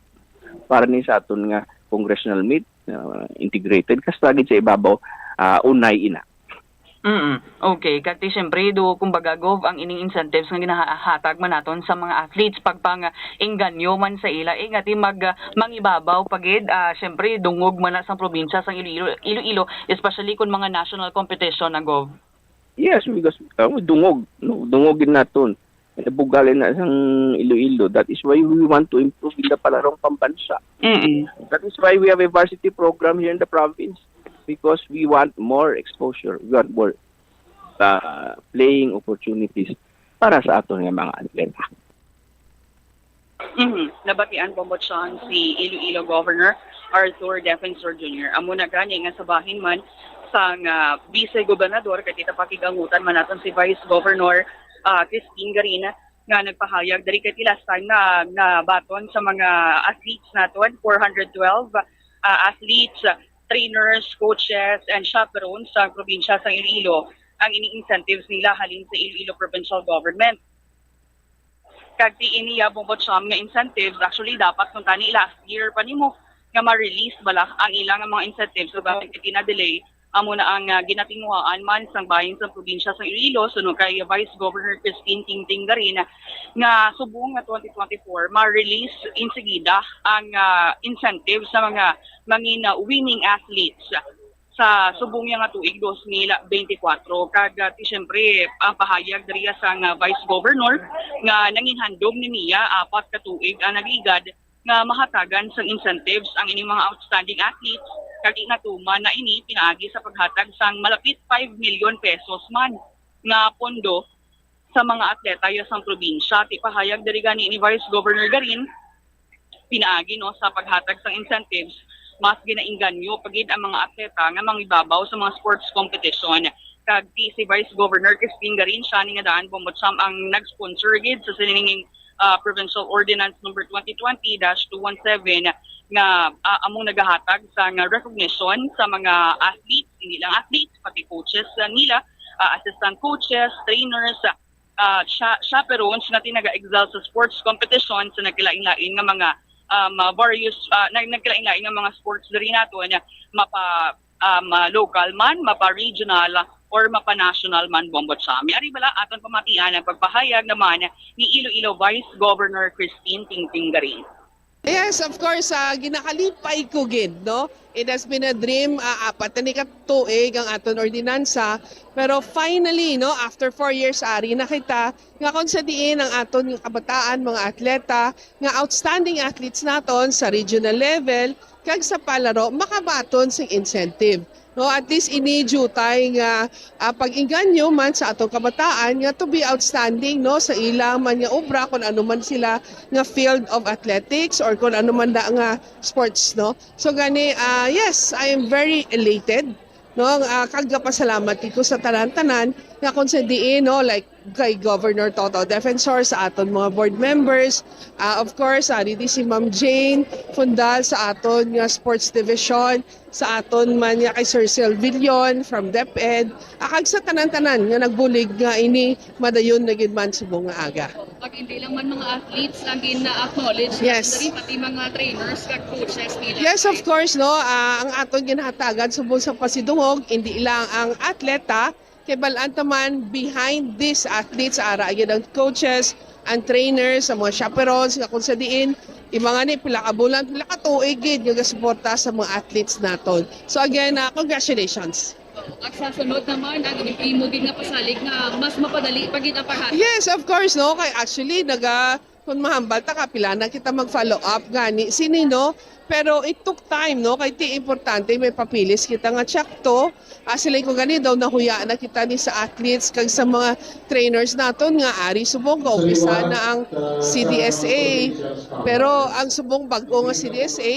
para ni sa aton nga congressional meet, uh, integrated, kasta gid sa ibabaw, uh, unay ina. Mm. Okay, kag ti siyempre do, kumbaga, Gov, ang ining incentives nga ginahatag man naton sa mga athletes, pagpang-inganyo man sa ila, eh, nga ti mag, ah, mangibabaw pa gid, ah, siyempre, dungog man na sang probinsya sang Iloilo, Iloilo, especially kun mga national competition na, Gov. Yes, because, uh, dungog, no? Dungog gid naton. Nabugal na sang Iloilo. That is why we want to improve in the palarong pambansa. Mm. That is why we have a varsity program here in the province, because we want more exposure. We want more, uh, playing opportunities para sa aton nga mga atleta. Mhm. Nabatian, Bongbot Sam, si Iloilo Governor Arthur Defensor Junior. Amo na gani nga sa bahin man sang, ah, Vice Gobernador, kay ti ta pakigangutan man naton si Vice Governor, ah, Christine Garin, nga nagpahayag diri, kay ti last time na nabaton sa mga athletes naton, four hundred twelve, ah, athletes, trainers, coaches, and chaperones sa probinsya sang Iloilo ang ining incentives nila halin sa Iloilo Provincial Government. Kag ti ini ya, Bombo Cham, nga incentives, actually, dapat kuntani last year pa nimo nga ma-release bala ang ila nga mga incentives, subalit kay gina-delay. Amo na ang, ah, ginatinguhaan man sang bahin sang probinsya sang Iloilo suno kay Vice Governor Christine Tingting Garin nga subong nga twenty twenty-four ma-release insigida ang, ah, incentive sa mga mangin, ah, winning athletes sa subong niya nga tuig dos mil benti kwatro. Kag, ah, ti siyempre, ang pahayag diriya sang, ah, Vice Governor nga nanginhandom ni niya apat ka tuig ang nagligad nga mahatagan sang incentives ang ining mga outstanding athletes, kag ginatuman na ini pinaagi sa paghatag sang malapit five million pesos man nga pondo sa mga atleta ya sang probinsya. Ti pahayag diri gani ni Vice Governor Garin, pinaagi, no, sa paghatag sang incentives, mas ginainganyo pa gid ang mga atleta nga mangibabaw sa mga sports competition. Kag ti si Vice Governor Christine Garin, siya ni nga daan, Bombo Cham, ang nag-sponsor gid sa sining, ah, Provincial Ordinance Number twenty twenty dash two one seven nga, ah, among nagahatag sang recognition sa mga athletes, hindi lang athletes, pati coaches, ah, nila, ah, assistant coaches, trainers, ah, cha-, chaperones nga ti naga-excel sa sports competition sa nagkalain-lain nga mga, um, ah, various, ah, nag-, nagkalain-lain nga mga sports diri naton, mapa, um, ah, local man, mapa-regional, or mapa-national man, Bombo Cham. Ari bala aton pamatian ang pagpahayag naman ni Iloilo Vice Governor Christine Tingting Garin. Yes, of course, ah, ginakalipay ko gid, no? It has been a dream, ah, apat na ni ka tuig ang aton ordinansa, pero finally, no, after four years, ari na kita, nga kung sa diin ang aton nga kabataan, mga atleta, nga outstanding athletes naton sa regional level, kag sa palaro, makabaton sing incentive. No, at least ini diutay nga, ah, pag-inganyo man sa atong kabataan nga to be outstanding, no, sa ila man nga obra, kung ano man sila nga field of athletics or kung ano man da nga sports, no. So gani, ah, yes, I am very elated, no, ah, kag gapasalamat ko sa tanan-tanan nga kung sa diin, no, like, kay Governor Toto Defensor, sa aton mga board members, ah, of course, ah, didi si Ma'am Jane Fundal sa aton nga sports division, sa aton man nga kay Sir Silvilion from DepEd, ah, kag sa tanan-tanan nga nagbulig nga ini madayon na gid man subong nga aga. Pag hindi lang man mga athletes ang gina-acknowledge, Yes. Dali pati mga trainers kag coaches nila. Yes, of course, no. Ah, ang aton ginahatagan subong sa pasidungog, hindi lang ang atleta, kay bal-an ta man, behind these athletes, ara gyud ang coaches, ang trainers, ang mga chaperones, nga kung sa diin, yung mga ni, pila ka bulan, pila ka tuig gid nga gasuporta sa mga athletes naton. So again, ah, congratulations. At sa sunod naman, ang imo gid nga pasalig nga mas mapadali pa gid ang paghatag. Yes, of course, no? Kay actually, naga, kung mahambal ta, kapila na kita mag-follow up gani sini, no? Pero it took time, no? Kay ti importante, may papeles kita nga tsakto. Ah, sila ko gani daw, nahuya na kita ni sa athletes kag sa mga trainers naton nga ari subong kaumpisa na ang C D S A. Pero ang subong bag-o nga C D S A,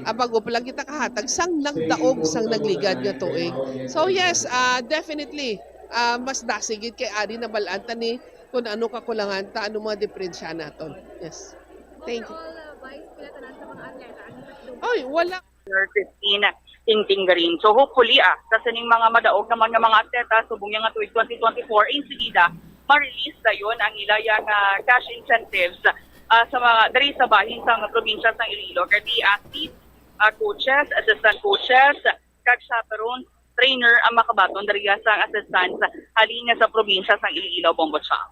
ah, bag-o pa lang kita kahatag sang nagdaog, sang nagligad nga tuig. So yes, ah, definitely, ah, mas dasi gid kay ari nabal-an ta ni kung ano kakulangan ta, ano mga diperensya naton. Yes. Thank you. Overall, uh, Vice, pila tanan ka mga atleta ang ipasidungog? Oy, wala. Christine Tingting Garin. So hopefully, ah, sa sining mga madaog naman nga mga atleta, subong niya nga tuig twenty twenty-four, insigida, ma-release dayon ang ila yang, ah, cash incentives, ah, sa mga, diri sa bahin sang probinsya sang Iloilo. Kay ti athletes, ah, coaches, assistant coaches, kag chaperones, trainer ang makabaton diriya sang assistance halin nga sa probinsya sang Iloilo, Bombo Cham.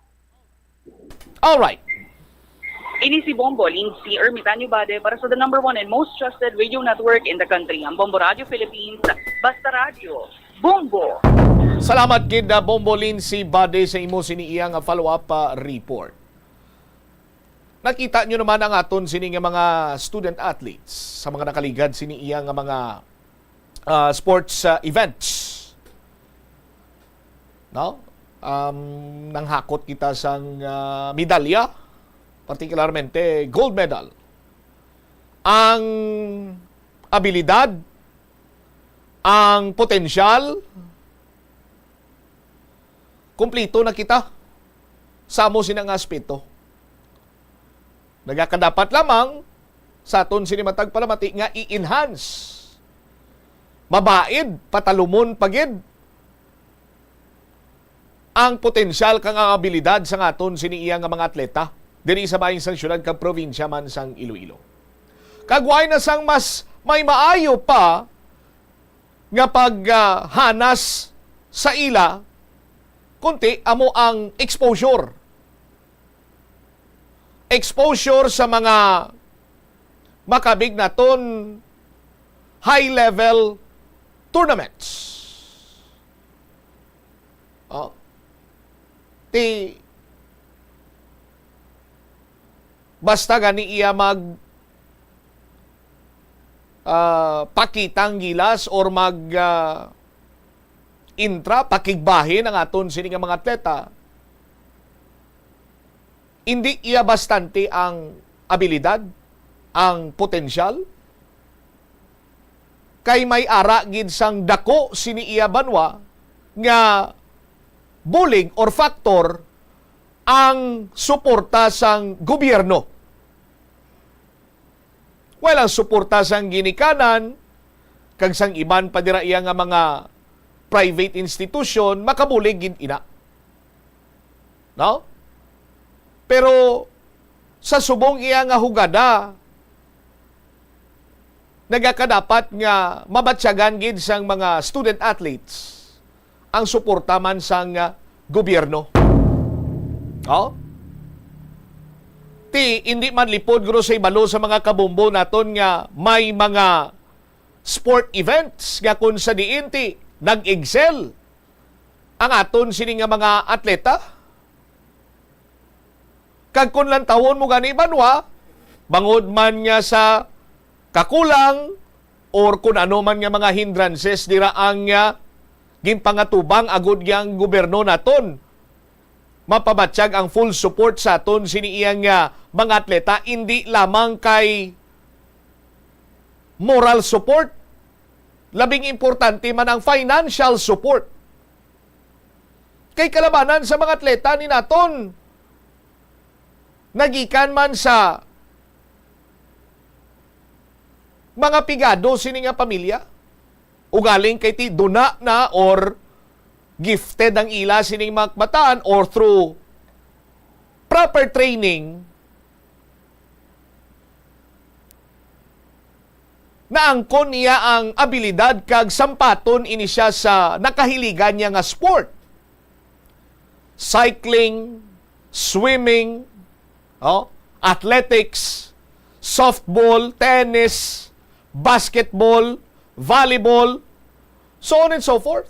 Alright. Ini si Bombo Lindsay Ermitanio Bade para sa the number one and most trusted radio network in the country, ang Bombo Radio Philippines. Basta Radio, Bombo. Salamat gid na Bombo Lindsay Bade sa imo sini iya nga follow-up, ah, report. Nakita nyo naman ang aton sini nga mga student athletes sa mga nakaligad sini iya nga mga, ah, sports, ah, events. No? Um, nanghakot kita sang, ah, medalya, particularmente gold medal. Ang abilidad, ang potensyal, kumplito na kita sa amo sina nga aspeto. Nagakadapat lamang sa aton sini matag palamati nga i-enhance mabaid, patalumon pa gid ang potensyal kag ang abilidad sang aton sini iya nga mga atleta diri sa bahin sang syudad kag probinsya man sang Iloilo. Kag wala na sang mas may maayo pa nga paghanas sa ila, kundi amo ang exposure. Exposure sa mga makabig naton high-level tournaments. Oh. Ti, basta gani iya mag, ah, pakita ang gilas or mag, ah, intra, pakigbahin ang aton sini nga mga atleta, indi iya bastante ang abilidad, ang potensyal, kay may ara gid sang dako sini iya banwa nga bulig or factor ang suporta sang gobyerno. Well, ang suporta sang ginikanan kag sang iban pa dira iya nga mga private institution, makabulig gid ina. No? Pero sa subong iya nga hugada, nagakadapat nga mabatyagan gid sang mga student athletes ang suporta man sang, ah, gobyerno. Oh? Ti, indi man lipod guro sa ibalo sa mga kabombo naton nga may mga sport events nga kung sa diin ti nag-excel ang aton sini nga mga atleta. Kag kung lantawon mo gani, banwa, bangod man nga sa kakulang or kun ano man nga mga hindrances dira ang, ah, ginpangatubang agud nga ang gobyerno naton mapabatyag ang full support sa aton sini iyang, ah, mga atleta, indi lamang kay moral support, labing importante man ang financial support. Kay kalabanan sa mga atleta ni naton nagikan man sa mga pigado sini nga pamilya. Ugaling kay ti duna na or gifted ang ila sining mga kabataan or through proper training, naangkon niya ang abilidad kag sampaton ini siya sa nakahiligan niya nga sport. Cycling, swimming, oh, athletics, softball, tennis, basketball, volleyball, so on and so forth.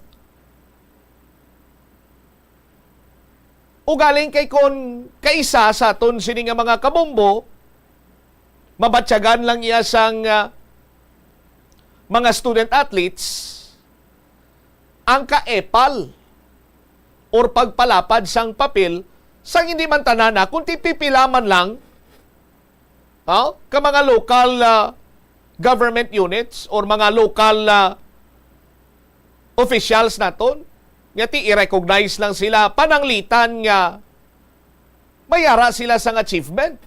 Ugaling kay kon kaisa sa aton sini nga mga kabombo, mabatyagan lang iya sang, ah, mga student athletes, ang kaepal or pagpalapad sang papel sang hindi man tanan, ah, kundi pipila man lang, oh, ka mga local, ah, government units or mga local, ah, officials naton, nga ti i-recognize lang sila pananglitan nga may ara sila sang achievement.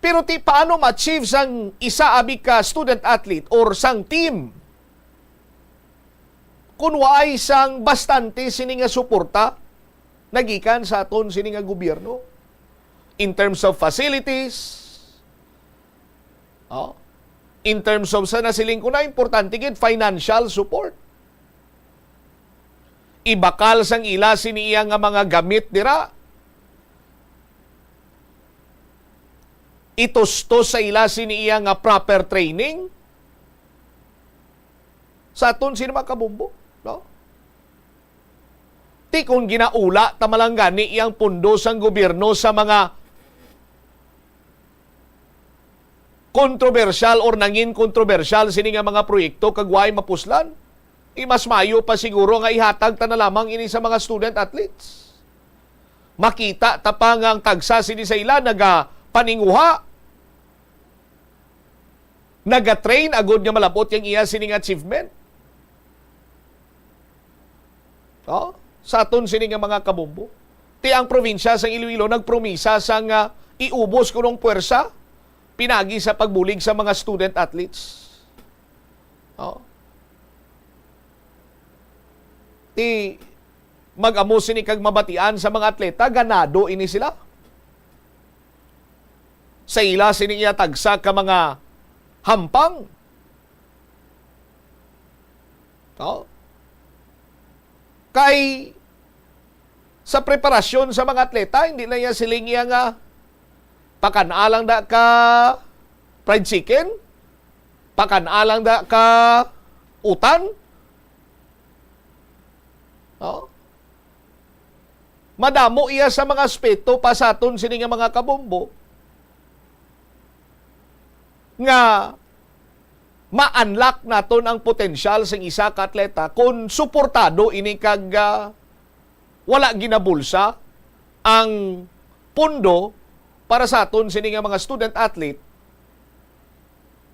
Pero ti paano ma-achieve sang isa abi ka student athlete or sang team kung waay sang bastante sini nga suporta nagikan sa aton sini nga gobyerno in terms of facilities, oh, in terms of, sa nasiling ko na, importante gid, financial support. Ibakal sang ila sini iya nga mga gamit dira. Itustos sa ila sini iya nga proper training sa aton sini mga kabombo, no? Ti kung ginaula ta man lang gani iyang pondo sang gobyerno sa mga kontrobersyal or nangin kontrobersyal sini nga mga proyekto kag way mapuslan, i mas maayo pa siguro nga ihatag ta na lamang ini sa mga student athletes. Makita ta pa nga ang tagsa sini sa ila nagapaninguha, nagatrain agud nga malab-ot yang iya sining achievement. Oh, sa aton sini nga mga kabombo. Ti ang probinsya sang Iloilo nagpromisa sang, ah, iubos kunong puwersa pinagi sa pagbulig sa mga student athletes. Oh. Ti mag-amo sini kag mabatian sa mga atleta, ganado ini sila. Sa ila sini iya tagsa ka mga hampang. Oh. Kay sa preparasyon sa mga atleta, hindi lang iya siling iya nga pakan-a lang da ka fried chicken, pakan-a lang da ka utan. Oh. Madamo iya sa mga aspeto pa sa aton sini nga mga kabombo nga ma-unlock naton ang potensyal sing isa ka atleta kon suportado ini kag, ah, wala ginabulsa ang pondo para sa aton sini nga mga student athlete,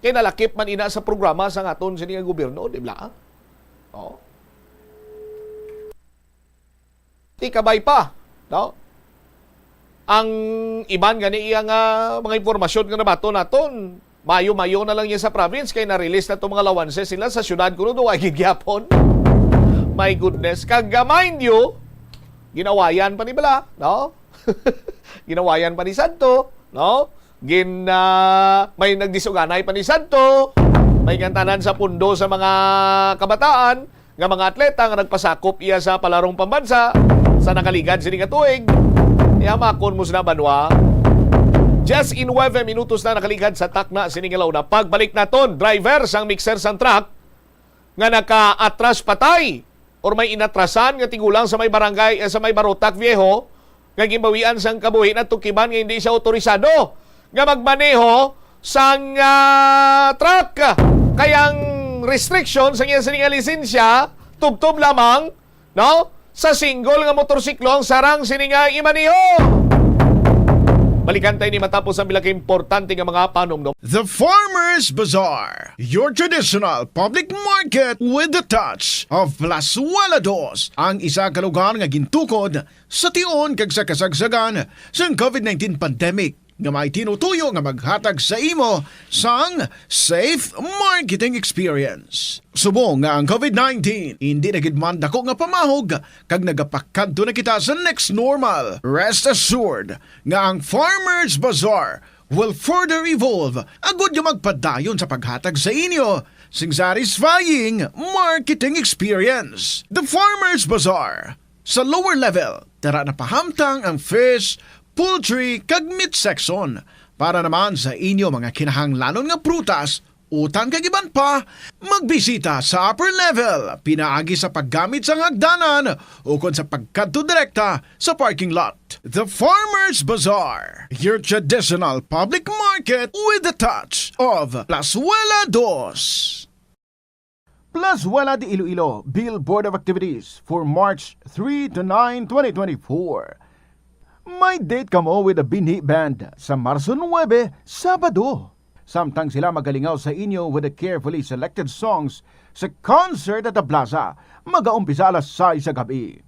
kay nalakip man ina sa programa sa aton sini nga gobyerno, di ba? Oh. Ti kabay pa, no? Ang iban gani iya nga mga impormasyon nga nabaton naton, mayo-mayo na lang niya sa province kay na-release na to mga allowances nila sa syudad kuno do ay gid gyapon. My goodness. Kag, ah, mind you, ginawayan pa ni bala, no? Ginawayan pa ni Santo, no? Gin, ah, may nagdisuganay pa ni Santo, may ngantanan sa pundo sa mga kabataan, nga mga atleta nga nagpasakop iya sa palarong pambansa sa nakaligad sini nga tuig. Yamakon mo sila, banwa. Just in nuebe minutos na nakaligad sa takna sini nga launa. Pagbalik naton, driver sang mixer sang truck nga nakaatras patay or may inatrasan nga tigulang sa may barangay, eh, sa may Barotac Viejo, nga ginbawian sang kabuhi na tukiban nga hindi siya otorisado nga magmaneho sang, ah, truck. Kay ang restriction sa iya sini nga lisensya, tubtob lamang, no, sa single nga motorsiklo ang sarang sini nga imaneho. Balikan tayo ni matapos ang pila ka importante nga mga panumdom. The Farmers Bazaar, your traditional public market with the touch of Plazuela Dos, ang isa ka lugar nga gintukod sa tion kag sa kasagsagan sang covid nineteen pandemic nga may tinutuyo nga maghatag sa imo sang safe marketing experience. Subong nga ang covid nineteen hindi na gid man dako nga pamahog kag nagapakadto na kita sa next normal, rest assured nga ang Farmers Bazaar will further evolve agud nga magpadayon sa paghatag sa inyo sing satisfying marketing experience. The Farmers Bazaar, sa lower level, tara na pahamtang ang fish, poultry, kag meat section. Para naman sa inyo mga kinahanglanon nga prutas, utan kag iban pa, magbisita sa upper level, pinaagi sa paggamit sang hagdanan ukon sa pagkadto direkta sa parking lot. The Farmers Bazaar, your traditional public market with the touch of Plazuela Dos. Plazuela de Iloilo, Billboard of Activities for March three to nine, twenty twenty-four. May date kamo with the Binhi Band sa Marso nuebe, Sabado. Samtang sila magalingaw sa inyo with the carefully selected songs sa concert at the plaza, magaumpisa alas sais sa gabi.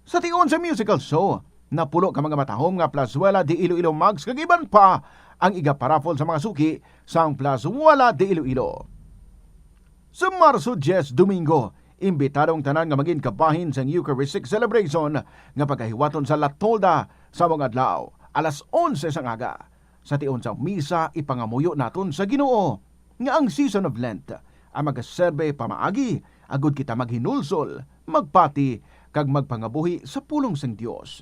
Sa tion sa musical show, napulo ka mga matahom nga Plazuela de Iloilo mugs kag iban pa ang igaparaffle sa mga suki sang Plazuela de Iloilo. Sa Marso diyes, Domingo, imbitado ang tanan nga magin kabahin sang Eucharistic celebration nga pagahiwaton sa La Tolda sa among adlaw, alas onse sang aga. Sa tion sa misa, ipangamuyo naton sa Ginoo nga ang season of Lent ang magaserbe pamaagi agud kita maghinulsol, magpati, kag magpangabuhi sa pulong sang Dios.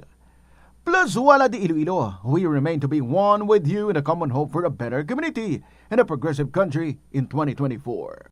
Plazuela de Iloilo, we remain to be one with you in a common hope for a better community and a progressive country in twenty twenty-four.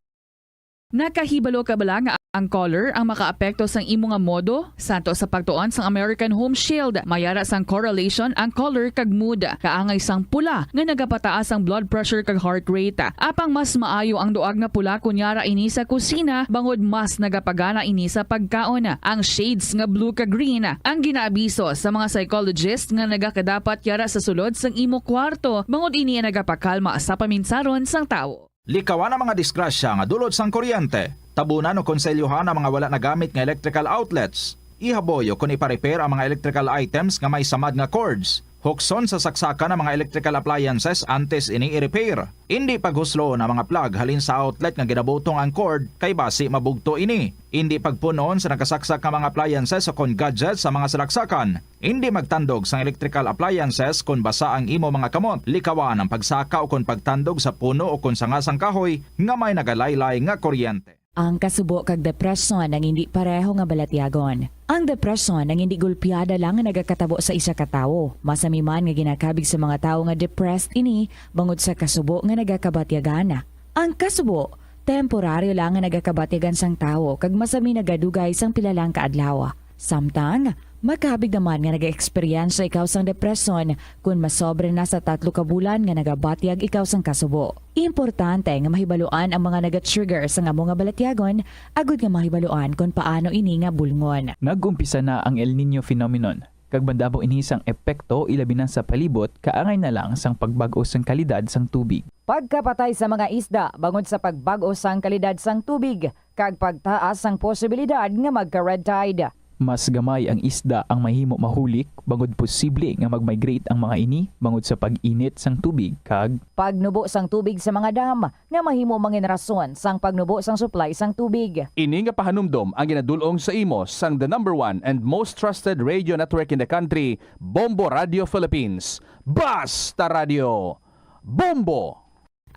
Nakahibalo ka bala nga ang color ang makaapekto sang imo nga modo? Santo sa pagtuon sang American Home Shield, may ara sang correlation ang color kag mood. Kaangay sang pula nga nagapataas ang blood pressure kag heart rate. Apang mas maayo ang duag nga pula kon yara ini sa kusina, bangod mas nagapagana ini sa pagkaon. Ang shades nga blue kag green ang ginaabiso sa mga psychologist nga nagakadapat yara sa sulod sang imo kwarto, bangod ini ang nagapakalma sa paminsaron sang tawo. Likawan ang mga disgrasya nga dulot sang kuryente. Tabunan o konselyohan ang mga wala nagamit nga electrical outlets. Ihaboy o kon ipa-repair ang mga electrical items nga may samad nga cords, Hukson sa saksakan ang mga electrical appliances antes ini i-repair. Indi paghuslon ang mga plug halin sa outlet nga ginabutong ang cord kay basi mabugto ini. Indi pagpun-on sa nakasaksak nga mga appliances o kon gadgets sa mga salaksakan. Indi magtandog sang electrical appliances kon basa ang imo mga kamot. Likawan ang pagsaka o kon pagtandog sa puno o kon sanga sang kahoy nga may nagalaylay nga kuryente. Ang kasubo kag depresyon ang indi pareho nga balatyagon. Ang depresyon ang indi gulpiada lang nga nagakatabo sa isa ka tawo. Masami man nga ginakabig sa mga tawo nga depressed ini bangod sa kasubo nga nagakabatyagan. Ang kasubo, temporaryo lang nga nagakabatyagan sang tawo kag masami nagadugay sang pila lang ka adlaw. Samtang, makabig naman nga nag-eksperyensya ikaw sang depresyon kon masobra na sa tatlo ka bulan nga nagabatyag ikaw sang kasubo. Importante nga mahibaluan ang mga naga-trigger sang amo nga balatyagon agud nga mahibaluan kon paano ini nga bulngon. Nag-umpisa na ang El Niño phenomenon, kag madamo ini sang epekto ilabi na sa palibot kaangay na lang sang pagbag-o sang kalidad sang tubig. Pagkapatay sa mga isda bangod sa pagbag-o sang kalidad sang tubig kag pagtaas sang posibilidad nga magka-red tide. Mas gamay ang isda ang mahimo mahulik bangod posible nga mag-migrate ang mga ini bangod sa pag-init sang tubig kag pagnubo sang tubig sa mga dam nga mahimo mangin rason sang pagnubo sang supply sang tubig. Ini nga pahanumdom ang ginadul-ong sa imo sang the number one and most trusted radio network in the country, Bombo Radio Philippines. Basta Radio, Bombo!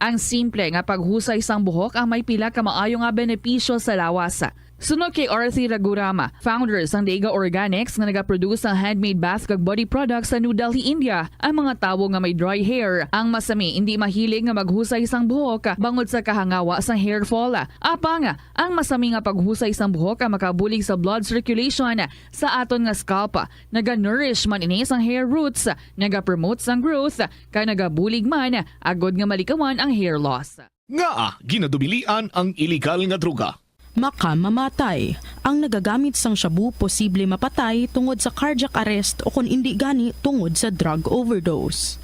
Ang simple nga paghusay sang buhok ang may pila ka maayo nga benepisyo sa lawas. Suno kay Arthi Raghuram, founder sang Dega Organics nga nagaproduce sang handmade bath kag body products sa New Delhi, India, ang mga tawo nga may dry hair ang masami indi mahilig nga maghusay sang buhok bangod sa kahangawa sang hair fall. Apang, ang masami nga paghusay sang buhok ang makabulig sa blood circulation sa aton nga scalp. Naga-nourish man ini sang hair roots, naga-promote sang growth, kag nagabulig man agud nga malikawan ang hair loss. Ngaa ginadubilian ang iligal nga droga? Makamamatay. Ang nagagamit sang shabu posible mapatay tungod sa cardiac arrest o kon indi gani tungod sa drug overdose.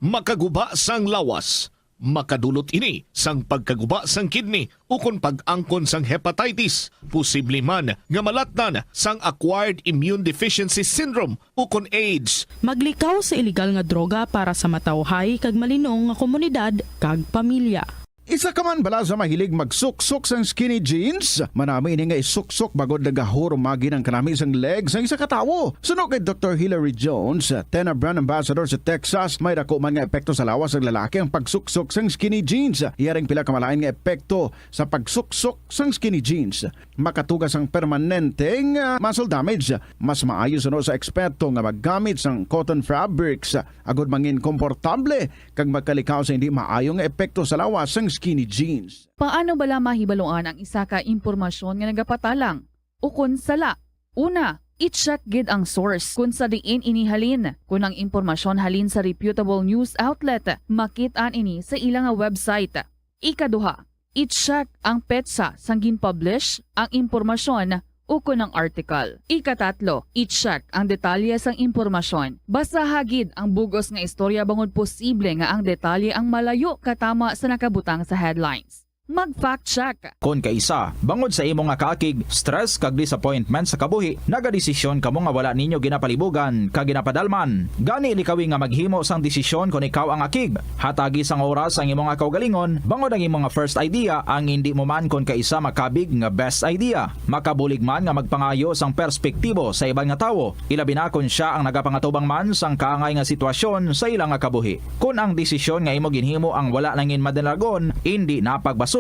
Makaguba sang lawas. Makadulot ini sang pagkaguba sang kidney ukon pag-angkon sang hepatitis, posible man nga malatnan sang acquired immune deficiency syndrome ukon AIDS. Maglikaw sa iligal nga droga para sa matawhay kag malinong nga komunidad kag pamilya. Isa ka man bala sa mahilig magsuksok sang skinny jeans? Manami ini nga isuksok bangod nagahurumagi ang kanami sang leg sang isa ka tawo. Suno kay Doktor Hilary Jones, Tena brand ambassador sa Texas, may dako man nga epekto sa lawas sang lalaki ang pagsuksok sang skinny jeans. Iya ring pila ka malain nga epekto sa pagsuksok sang skinny jeans. Makatuga sang permanente nga muscle damage. Mas maayo suno sa eksperto nga maggamit sang cotton fabrics agud mangin komportable kag makalikaw sa hindi maayo nga epekto sa lawas sang skinny jeans. Paano bala mahibaluan ang isa ka impormasyon nga nagapatalang ukon sala? Una, i-check gid ang source kon sa diin ini halin. Kon ang impormasyon halin sa reputable news outlet, makit-an ini sa ila nga website. Ikaduha, i-check ang petsa sang gin-publish ang impormasyon ukon ang article. Ikatatlo, i-check ang detalye sang impormasyon. Basaha gid ang bug-os nga istorya bangod posible nga ang detalye ang malayo katama sa nakabutang sa headlines. Mag-fact check. Kon kaisa, bangod sa imo nga kaakig, stress kag disappointment sa kabuhi, nagadesisyon kamo nga wala ninyo ginapalibugan kag ginapadalman. Gani, likawi nga maghimo sang desisyon kon ikaw ang akig. Hatagi sang oras ang imo nga kaugalingon, bangod ang imo nga first idea ang indi mo man kon kaisa makabig nga best idea. Makabulig man nga magpangayo sang perspektibo sa iban nga tawo, ilabi na kon sia ang nagapangatubang man sang kaangay nga sitwasyon sa ila nga kabuhi. Kon ang desisyon nga imo ginhimo ang wala nangin madalagon, indi na pagbasulon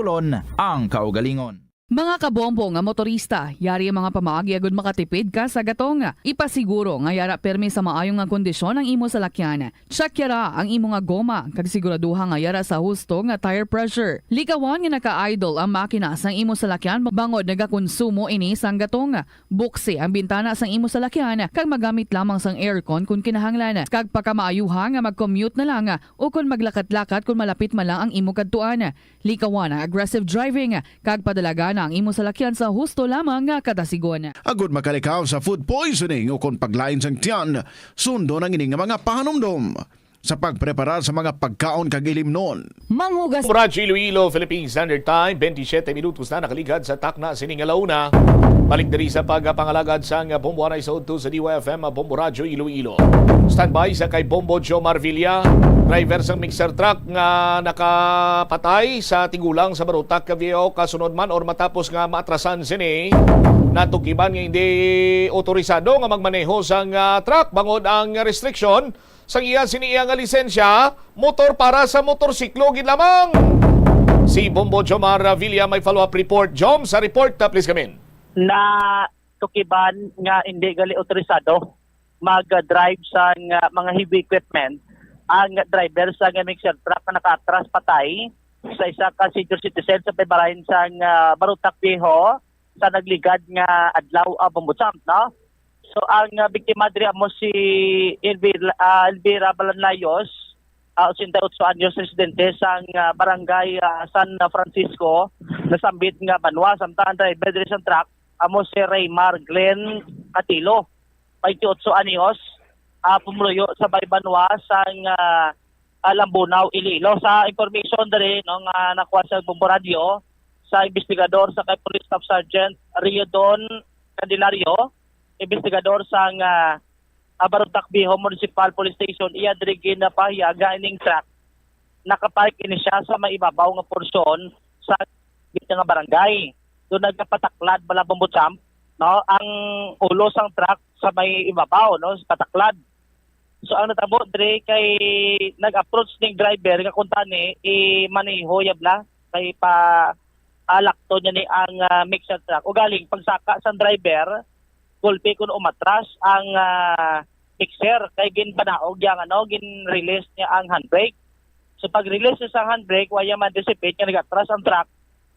ang kaugalingon. Mga kabombo nga motorista, yari ang mga pamaagi agud makatipid ka sa gatong. Ipasiguro nga yara pirmi sa maayo nga kondisyon ang imo salakyan. Check yara ang imo nga goma, kag siguraduha nga yara sa husto nga tire pressure. Likawan nga naka-idle ang makina sang imo salakyan bangod nagakonsumo ini sang gatong. Buksi ang bintana sang imo salakyan, kag magamit lamang sang aircon kon kinahanglan. Kag pakamaayuha nga mag-commute na lang, o kon maglakat-lakat kon malapit man lang ang imo kadtuan. Likawan ang aggressive driving, kag padalagana ang imo salakyan sa husto lamang nga kadasigon. Agud makalikaw sa food poisoning o kon paglain sang tiyan, sundon ang ini nga mga pahanumdom. sa pagpreparar sa mga pagkaon kag ilimnon. Manghugas. Radyo Iloilo, Philippine Standard Time, twenty-seven minutos na nakaligad sa takna sining alauna. Balik diri sa pagpangalagad sang Bombo Anay sa udto sa D Y F M, Bombo Radyo Iloilo. Standby sa kay Bombo Joe Marvilla, driver sang mixer truck nga nakapatay sa tigulang sa Barotac, Viejo, kasunod man or matapos nga maatrasan sini, natukiban nga hindi otorisado nga magmaneho sang, ah, truck bangod ang restriction sang iya sini iya nga lisensya, motor para sa motorsiklo gid lamang. Si Bombo Jomar Villa may follow-up report. Jom, sa report, uh, please come in. Na tukiban nga hindi gali otorisado mag-drive sang, uh, mga heavy equipment ang driver sang mixer truck nga nakaatras patay sa isa ka senior citizen sa pibarayan sang, uh, Barotac Viejo sa nagligad nga adlaw, uh, Bombo Champ, no? So, ang, uh, biktima diri amo si Elvira, uh, Elvira Balanlayos, uh, ochenta y ocho anyos, residente sang, uh, barangay, uh, San Francisco, nasambit nga banwa, samtang ang driver diri sang truck amo si Raymar Glenn Catilo, twenty-ocho anyos, ah, pumuluyo sa may banwa sang, ah, ah, Lambunao, Iloilo. Sa information diri, no, nga nakuha sa Bombo Radyo, sa investigador sa kay Police Staff Sergeant Riodon Candelario, investigador sang, ah, ah, Barotac Viejo Municipal Police Station, iya diri ginapahayag nga ining truck nakapark ini siya sa may ibabaw nga porsyon sa gitna nga barangay. Doon nagapataklad bala, Bombo Champ, no, ang ulo sang truck sa may ibabaw, no, sa pataklad. So, ang natabo diri kay nag-approach ning driver nga kuntani i-maneho ya bala kay pa alakto niya ni ang, ah, mixer truck. Ugaling pagsaka sang driver, gulpi kun umatras ang, ah, mixer kay ginpanaog yang ano, gin-release niya ang handbrake. So pag-release niya sa handbrake, waya man-anticipate nga nag-atras ang truck.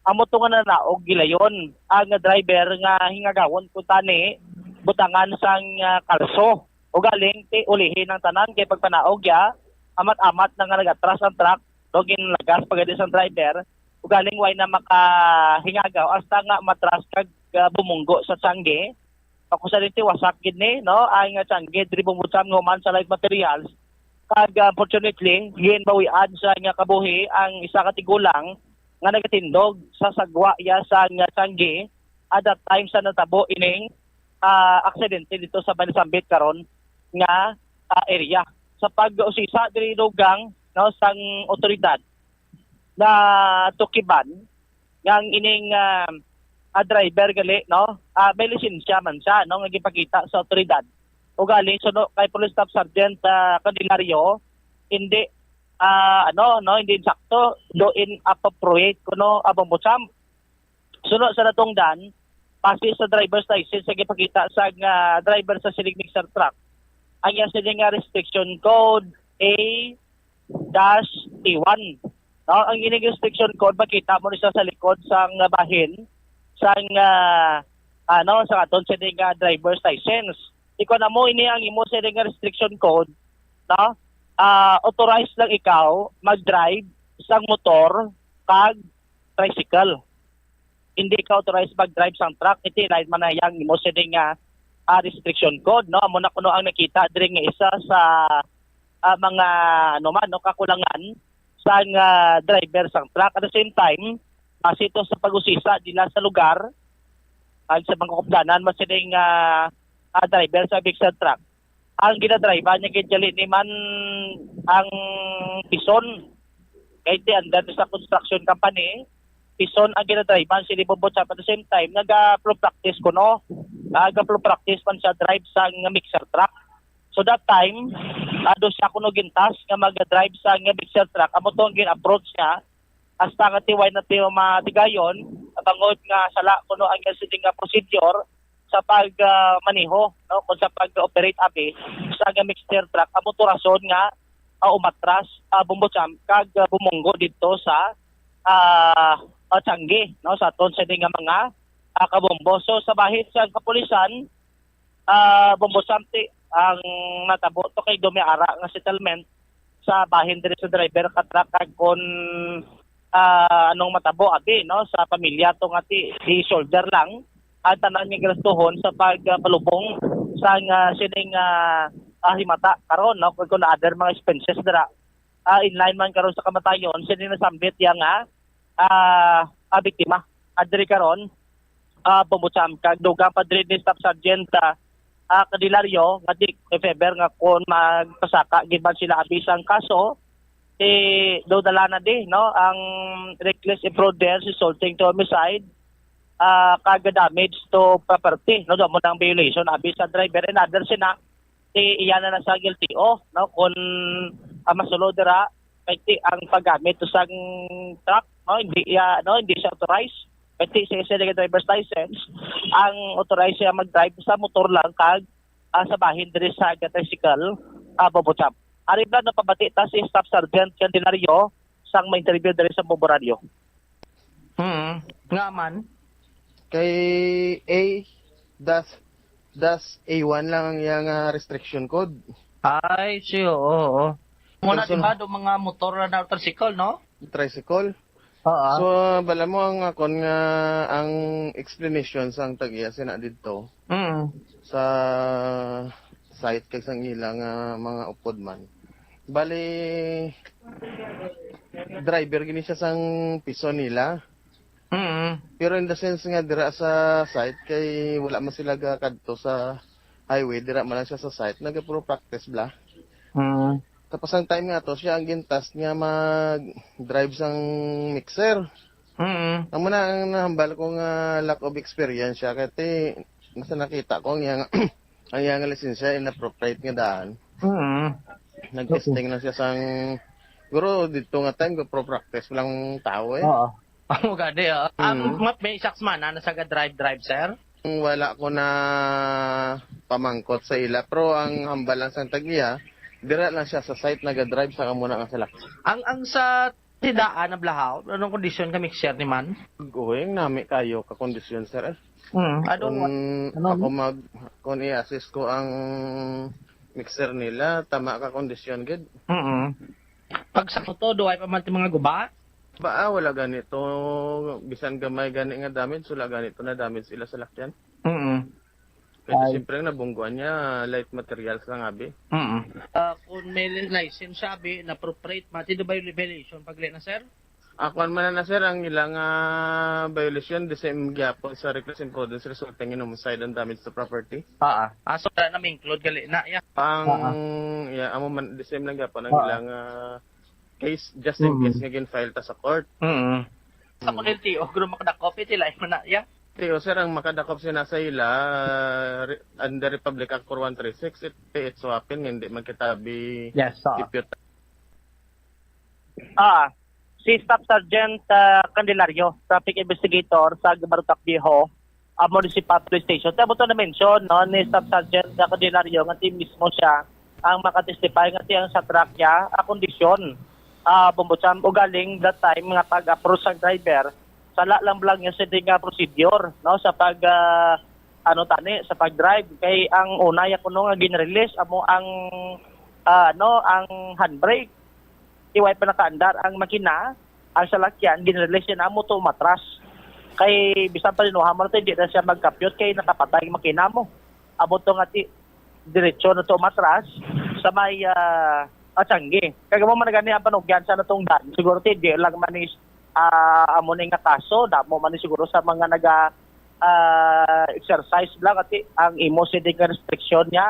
Amo to nga nanaog gilayon ang driver nga hingagawon kuntani butangan sang, ah, kalso. Ugaling ti ulihi ang tanan kay pagpanaog ya, amat-amat na nga nag-atras ang truck, no, ginlagas pa gani sang driver. Ugaling way na makahingagaw hasta nga matras kag, ah, bumunggo sa tiyangge. Ako sa dinti, wasak gid ni, no, ang, ah, tiyangge diri, Bombo Champ, nga human sa light materials. Kag, ah, unfortunately, ginbawian sa iya kabuhi ang isa ka tigulang nga nagatindog sa sagwa ya sa iya tiyangge at that time sa natabo ining, ah, aksidente dito sa Balisambit karon nga, ah, area. Sa pag-usisa diri, dugang, no, sang otoridad, natukiban nga ang ining, ah, ah, driver gali, no, ah, may lisensya man siya, no, nga gipakita sa otoridad. Ugaling suno kay Police Staff Sergeant, ah, Candelario, hindi, ah, ano, no, hindi insakto, do inappropriate kuno, ah, Bombo Champ. Suno sa natungdan, base sa driver's license nga gipakita sa, ah, driver sa sining mixer truck, ang iya sini nga restriction code A dash T one. No, ang ining restriction code makita mo ni sa, sa likod sang bahin sang, ah, ano, sa aton sini nga driver's license. Ikaw na mo ini ang imo sini nga restriction code, no? Ah, authorized lang ikaw mag-drive sang motor kag tricycle. Hindi ka authorized mag-drive sang truck, iti lain man na yang imo sini nga, ah, restriction code, no? Amo na kuno ang nakita diri nga isa sa, ah, mga, ano man, no, kakulangan sang, ah, driver sang truck. At the same time, base ito sa pag-usisa nila sa lugar, kag sa mga kaupdanan, mas sining, ah, ah, driver sa mixer truck, ang ginadrive-an niya gid gali ni man ang pison. Kay ti under sa construction company, pison ang ginadrive-an sini, Bombo Champ. At the same time, naga-pro practice kuno. Naga-pro practice man siya drive sang mixer truck. So that time, ah, do siya kuno gintas nga mag-drive sang mixer truck. Amo to ang gin-approach niya. Hasta nga ti way na ti matigayon, bangod nga sala kuno ang iya sini nga procedure sa pag, ah, maneho, no, kung sa pag-operate abi sa nga mixer truck, amo to rason nga, ah, umatras, ah, Bombo Champ, kag, ah, bumunggo didto sa, ah, ah, tiyangge, no, sa aton sini nga mga, ah, kabombo. So, sa bahin sa kapulisan, ah, Bombo Champ, ti ang natabo to kay do may ara nga settlement sa bahin diri sa driver ka truck, kag kon, ah, anong matabo abi, no, sa pamilya to nga ti i-shoulder lang ang tanan nga gastuhon sa pagpalubong sa nga sining, ah, ah, himata karon, no, kung, kung other mga expenses dira, ah, in line man karon sa kamatayon, sini nasambit iya nga, ah, ah, biktima. Ah, diri karon, ah, Bombo Cham, kag dugang pa diri ni Staff Sergeant, ah, ah, Candelario, nga di, if ever nga kung magpasaka gid man sila abi sang kaso, eh, do dala na di, no, ang reckless imprudence resulting to homicide, ah, kag damage to property, no, do mo nang violation abi sa driver and other sina, ti iya na na sa L T O, no, kung, ah, masulod dira, kay ti ang paggamit sang truck, no, hindi iya, no, hindi siya authorized. Kay ti siya, siya nag-driver's license, ang authorized siya mag-drive sa motor lang kag, ah, sa bahin diri sa tricycle, ah, Bobo Cham. Ari ba napabati ta si Staff Sergeant Candelario sang ma-interview diri sa Bombo Radio? Hmm. Nga man. Kay A, das, das A one lang ang iyang ah, restriction code. Ay, siyo, oo. Muna, Person- di ba, do mga motor na tricycle, no? Tricycle. Oo. So, bala mo ang akon nga ang explanation sang tag-iya sina didto Mm. sa site kag sang ila nga mga upod man. Bali, driver gini siya sang piso nila. Mm. Pero in the sense nga dira sa site kay wala man sila gakadto sa highway, dira man lang siya sa site, nagapro practice bla. Mm. Tapos ang time nga to, siya ang gintask nga mag-drive sang mixer. Mm. Amo na ang nahambal ko nga lack of experience siya kay ti, mas nakita ko ang iyang ang iyang lisensya inappropriate nga daan. Mm. Nag-testing lang siya sang siguro dito nga time go pro practice lang tao eh. Oo. Amo gani, ah. Ang Mm. mga may saks man na nasa drive drive, sir? Wala ko na pamangkot sa ila pero ang hambal lang sang tag-iya, dira lang siya sa site naga-drive sa kamuna nga salak. Ang ang sa tidaan na blahaw, anong kondisyon ka mixer ni man? Going nami kayo ka kondisyon sir eh. Mm. Ano Kung ano? ako mag kung i-assist ko ang mixer nila, tama ka kondisyon gid. Mm. Pag sa motor, duway pa man ti mga guba? Ba ah, wala ganito bisan gamay gani nga damage, wala ganito na damage ila sa lakyan. Mm. Kasi Ay. siyempre ang nabungguan niya light materials lang abi. Mm. Ah, kung may license siya, abi, na-appropriate, mati do ba yung violation pag na, sir? Ako man na sir ang ilang ah, violation the same gyapon sa reckless imprudence resulting in homicide and damage to property. Ah, ah. Ah, so na ma-include gali na, ya. Ang Ah, ah. Yeah, amo man the same lang gyapon ang Ah, ah. ilang ah, case just in Mm. case nga gin-file ta sa court. Mm. Sa kung L T O, guro makadakop, iti lain man na, ya. Tiyo sir, ang makadakop sina sa ila ah, re- under Republic Act four one three six, it, it so happen nga hindi magkitabi Yes, ah. Deputy. Ah, si Staff Sergeant ah, Candelario, traffic investigator sa Gumarutak Viejo, ah, Municipal Police Station. Kaya mo to na-mention, no, ni Staff Sergeant ah, Candelario nga ti mismo siya ang makatestify nga ti ang sa truck niya, ah, kondisyon. Ah, Bombo Cham, ugaling that time nga pag-approach sa driver, sala lang lang niya sa di nga procedure, no, sa pag ah, ano tani, sa pag-drive. Kay ang una ya kuno nga gin-release amo ang ah, ano, ang handbrake. Ti way pa nakaandar ang makina, ang salakyan gin-release niya na mo to umatras. Kay bisan pa dinuha mo to, di na siya magkapyot kay nakapatay ang makina mo. Amo to nga ti diretso na to umatras sa may ah, Atsangi. Kag amo man gani ang panugyan sa natungdan. Siguro ti di lang man is ah, amo ni nga kaso, damo man ni siguro sa mga naga ah, exercise lang ati ang imo sini nga restriction niya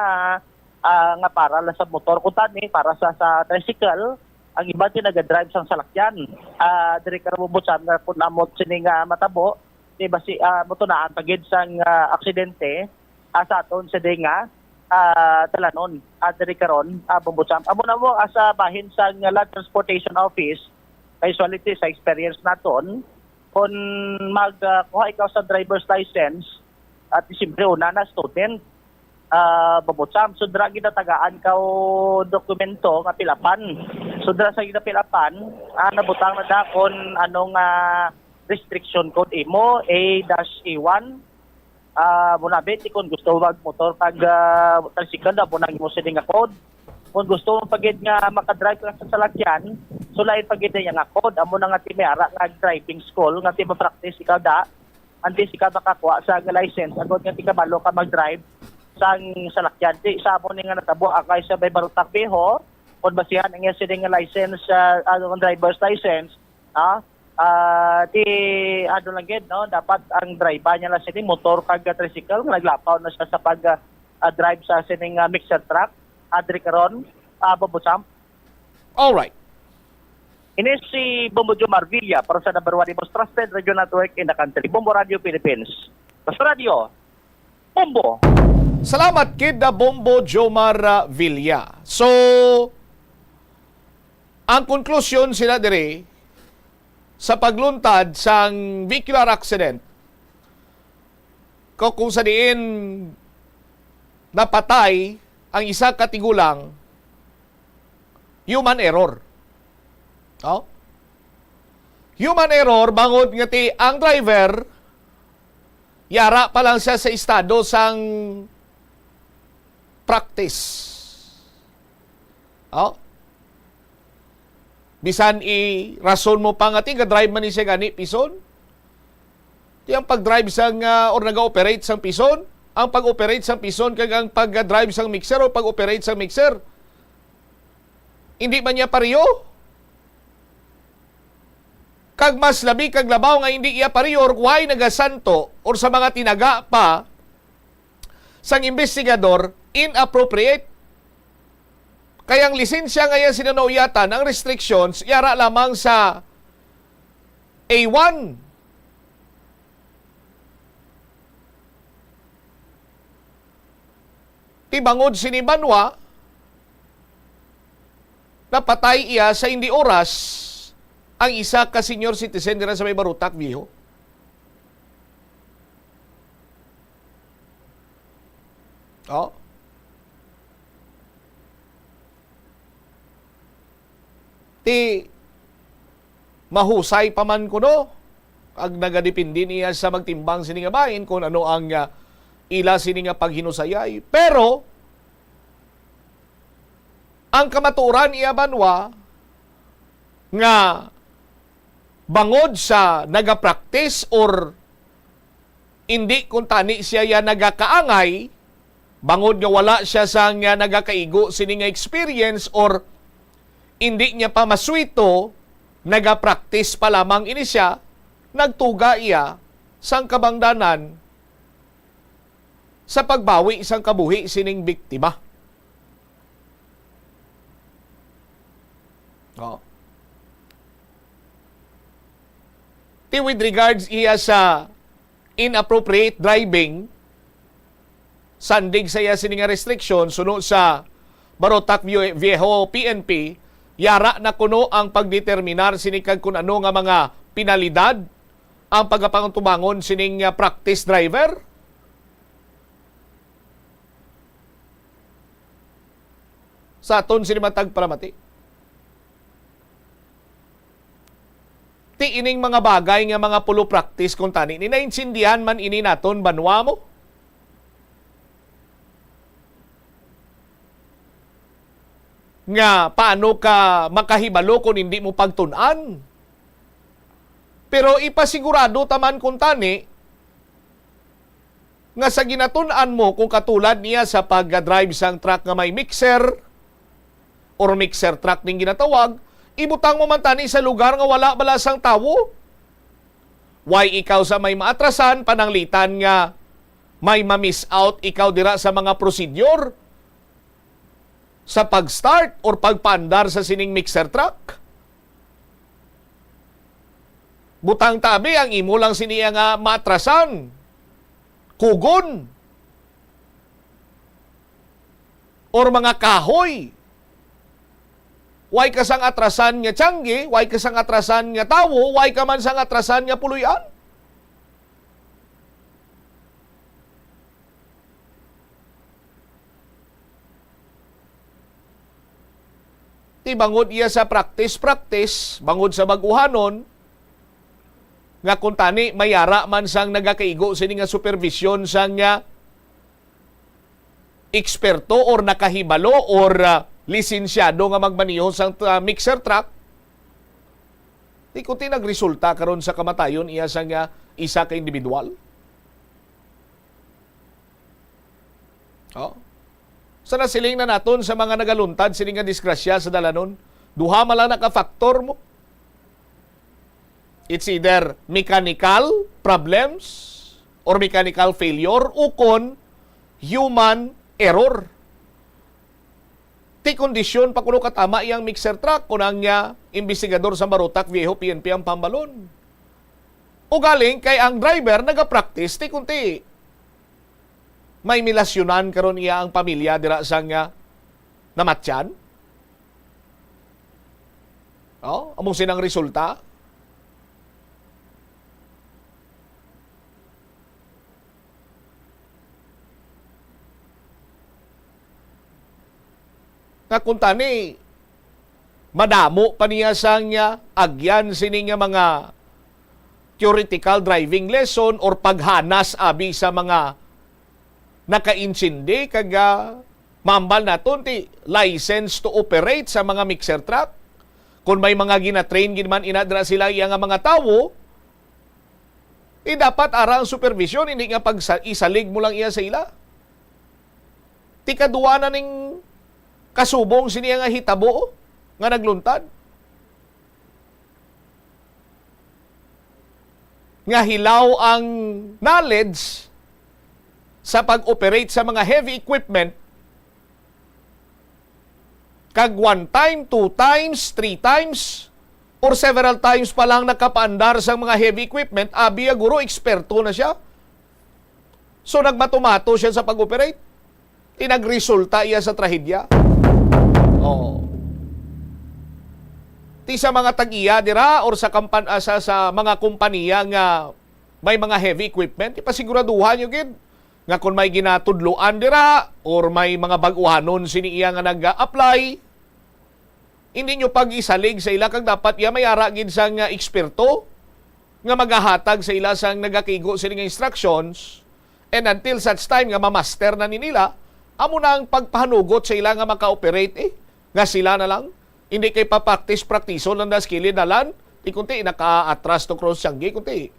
ah, nga para lang sa motor kuntani, para sa sa tricycle, ang iba ti naga-drive sang salakyan. Ah, diri ka Rambutan nga kun amo sini nga matabo, di basi ah, matunaan pa gid sang ah, aksidente ah, sa aton sini nga ah, dalanon ah, diri karon ah, Bombo Cham. Amo na mo ah, sa bahin sang Land Transportation Office, kay usually sa experience naton, kung mag ah, kuha ikaw sa driver's license, at siyempre una na student, ah, Bombo Cham. So dira ginatagaan ka o dokumento nga pilapan. So dira sa ginapilapan, ah, nabutang na da kung anong ah, restriction code imo, A dash A one. Ah, mo na, Betty, kung gusto mo magmotor kag ah, tricycle, amo nang imo sini nga code. Kung gusto mo pa gid nga makadrive ka sa salakyan, so lain pa gid na iya nga code. Amo na nga ti may ara nga driving school nga ti ma-practice ikaw da, antes ikaw makakuha sa license, agod nga ti kabalo ka mag-drive sang salakyan. Ti sa amo ni nga natabo, ah, kay sa may Barotac Viejo, kung basihan ang iya sini nga license, ah, ano, ang driver's license, ah, ah, ti ano lang gid, no, dapat ang driver niya lang sini motor kag tricycle nga naglapaw na siya sa pag, ah, ah, drive sa sining, ah, mixer truck, ah, diri karon, ah, Bobo Sam. Alright. Ini si Bombo Jomar Villa para sa number one most trusted radio network in the country, Bombo Radio Philippines. Basta Radio, Bombo. Salamat kid na Bombo Jomar, ah, Villa. So, ang konklusyon sila diri sa pagluntad sang vehicular accident, ko-, kung sa diin napatay ang isa ka tigulang, human error. Oh? Human error, bangod nga ti ang driver, yara pa lang siya sa estado sang practice. Oh? Bisan i-rason mo pa nga ti ga-drive man ni siya gani pison, ti ang pag-drive sang, ah, or naga-operate sang pison, ang pag-operate sang pison kag ang pag-drive sang mixer o pag-operate sang mixer, hindi man niya pareho. Kag mas labi kag labaw nga hindi iya pareho, or why nagasanto or sa mga tinaga pa sang investigador, inappropriate. Kay ang lisensya nga iya sinanuuyatan, ang restrictions, yara lamang sa A one. Ti bangod sini banwa, napatay iya sa hindi oras ang isa ka senior citizen dira sa may Barotac Viejo. Oh. Ti mahusay pa man kuno, ag nagadepende niya sa magtimbang sini nga bahin kung ano ang, ah, ila sini nga paghinusayay. Pero ang kamatuoran iya banwa nga bangod sa nagapractice or indi kuntani siya ya nagakaangay, bangod nga wala siya sang, ah, nagakaigo sini nga experience or indi niya pa maswito, nagapractice pa lamang ini siya, nagtuga iya sang kabangdanan sa pagbawi sang kabuhi sining biktima. Oh. Ti with regards iya sa inappropriate driving, sandig sa iya sini nga restriction suno sa Barotac Vie-, Viejo P N P, yara na kuno ang pagdeterminar sini kag kun ano nga mga penalidad ang pagapangatubangon sining, ah, practice driver. Sa aton sini matag palamati. Ti ining mga bagay nga mga pulo practice kung tani ni naintindihan man ini naton banwa mo? Nga paano ka makahibalo kung hindi mo pagtun-an? Pero ipasigurado ta man kung tani nga sa ginatun-an mo kung katulad niya sa pag-drive sang truck nga may mixer or mixer truck ning ginatawag, ibutang mo man tani sa lugar nga wala bala sang tawo. Why ikaw sa may maatrasan, pananglitan nga may ma-miss out ikaw dira sa mga prosedur sa pag-start or pagpaandar sa sining mixer truck? Butang tabi ang imo lang sini nga maatrasan, kugon, or mga kahoy. Way ka sang atrasan nga tiyanggi, way ka sang atrasan nga tawo, way ka man sang atrasan nga puloy-an. Ti bangod iya sa practice-practice, bangod sa bag-uhanon, nga kung tani may ara man sang nagakaigo sini nga supervision sang, ah, eksperto or nakahibalo or, ah, lisensyado nga magmaneho sang, ah, mixer truck, ti kung ti nagresulta karon sa kamatayon iya sang, ah, isa ka individual. Oh. Sa nasiling na naton sa mga nagaluntad sini nga disgrasya sa dalanon, duha man lang na ka factor mo. It's either mechanical problems or mechanical failure, ukon human error. Ti kondisyon pa kuno katama iyang mixer truck, kun ang, ah, investigador sa Marotac Viejo P N P ang pambalon. Ugaling kay ang driver nagapractice, ti kunti may milasyonan karon iya ang pamilya dira sang, ah, namatyan. Oh, amo sinang resulta. Nga kuntani, madamo pa niya sang, ah, agyan sini nga mga theoretical driving lesson or paghanas abi sa mga nakaintindi kag, ah, mambal naton ti license to operate sa mga mixer truck. Kung may mga ginatrain gid man ina dira sila iya nga mga tawo, eh, dapat ara ang supervision, hindi nga pag sa-, isalig mo lang iya sa ila. Ti kadua na ning kasubong sini nga hitabo nga nagluntad. Nga hilaw ang knowledge sa pag-operate sa mga heavy equipment, kag one time, two times, three times, or several times pa lang nakapaandar sang mga heavy equipment, abi ya guro, eksperto na siya. So, nagmatumato siya sa pag-operate. Ti nagresulta iya sa trahedya. Oo. Ti sa mga tag-iya dira or sa kampan-, ah, sa, sa mga kompanya nga may mga heavy equipment, ipasiguraduhan nyo gid nga kung may ginatudloan dira or may mga bag-uhanon sini iya nga nag-apply, hindi nyo pag-isalig sa ila, kag dapat iya may ara gid sang, ah, eksperto nga magahatag sa ila sang nagakigo sini nga instructions, and until such time nga ma-master na ni nila, amo na ang pagpahanugot sa ila nga maka-operate, eh, nga sila na lang. Hindi kay pa-practice, practice-on lang das kilid dalan, ti kunti nakaatras to cross tiyanggi, kunti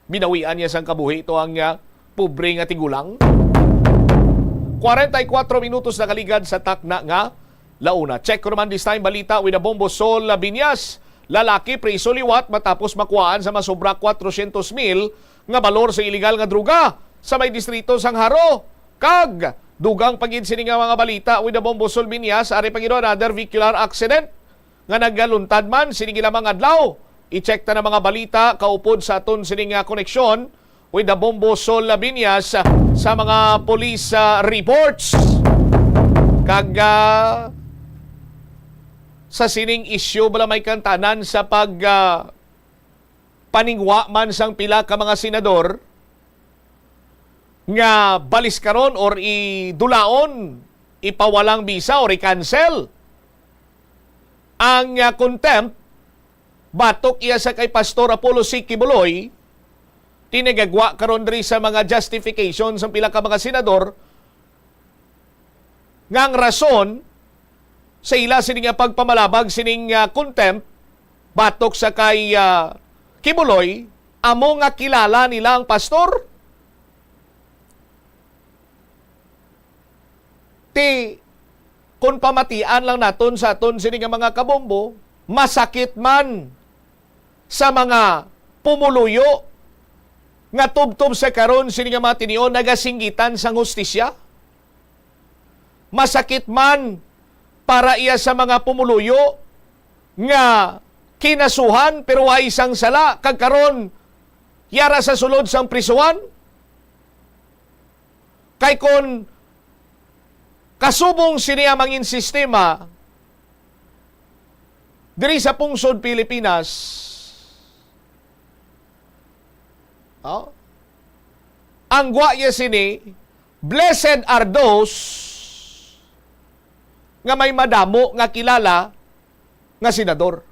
binawian niya sang kabuhi to ang, ah, pobre nga tigulang. Kwarenta y kuatro minutos nakaligad sa takna nga la una. Check ko naman this time, balita with a Bombo Sol Binyas. Lalaki priso liwat matapos makuhaan sa masobra kwatrocientos mil nga balor sa iligal nga droga sa may distrito sang Jaro. Kag dugang pa gid sini nga mga balita with a Bombo Sol Binyas, ari pa gid another vehicular accident nga nagaluntad man sini nga mga adlaw. I-check ta na mga balita kaupod sa aton sini nga koneksyon with the Bombo Sol Labiñas sa mga police, ah, reports. Kag, ah, sa sining issue bala may kantanan sa pag, ah, paningwa man sang pila ka mga senador nga baliskaron or idulaon, ipawalang bisa or i-cancel ang, ah, contempt batok iya sa kay Pastor Apollo C. Quiboloy, ti nagagwa karon diri sa mga justification sang pila ka mga senador nga ang rason sa ila sini nga pagpamalabag sining, ah, contempt batok sa kay, ah, Quiboloy amo nga kilala nila ang pastor. Ti, kung pamatian lang naton sa aton sini nga mga kabombo, masakit man sa mga pumuluyo nga tubtob sa karon sini nga mga tinion nagasinggitan sang hustisya. Masakit man para iya sa mga pumuluyo nga kinasuhan pero way sang sala, kag karon yara sa sulod sang prisuhan. Kay kon kasubong sini ang mangin sistema diri sa pungsod Pilipinas, oh, ang gwa niya sini, blessed are those nga may madamo nga kilala nga senador.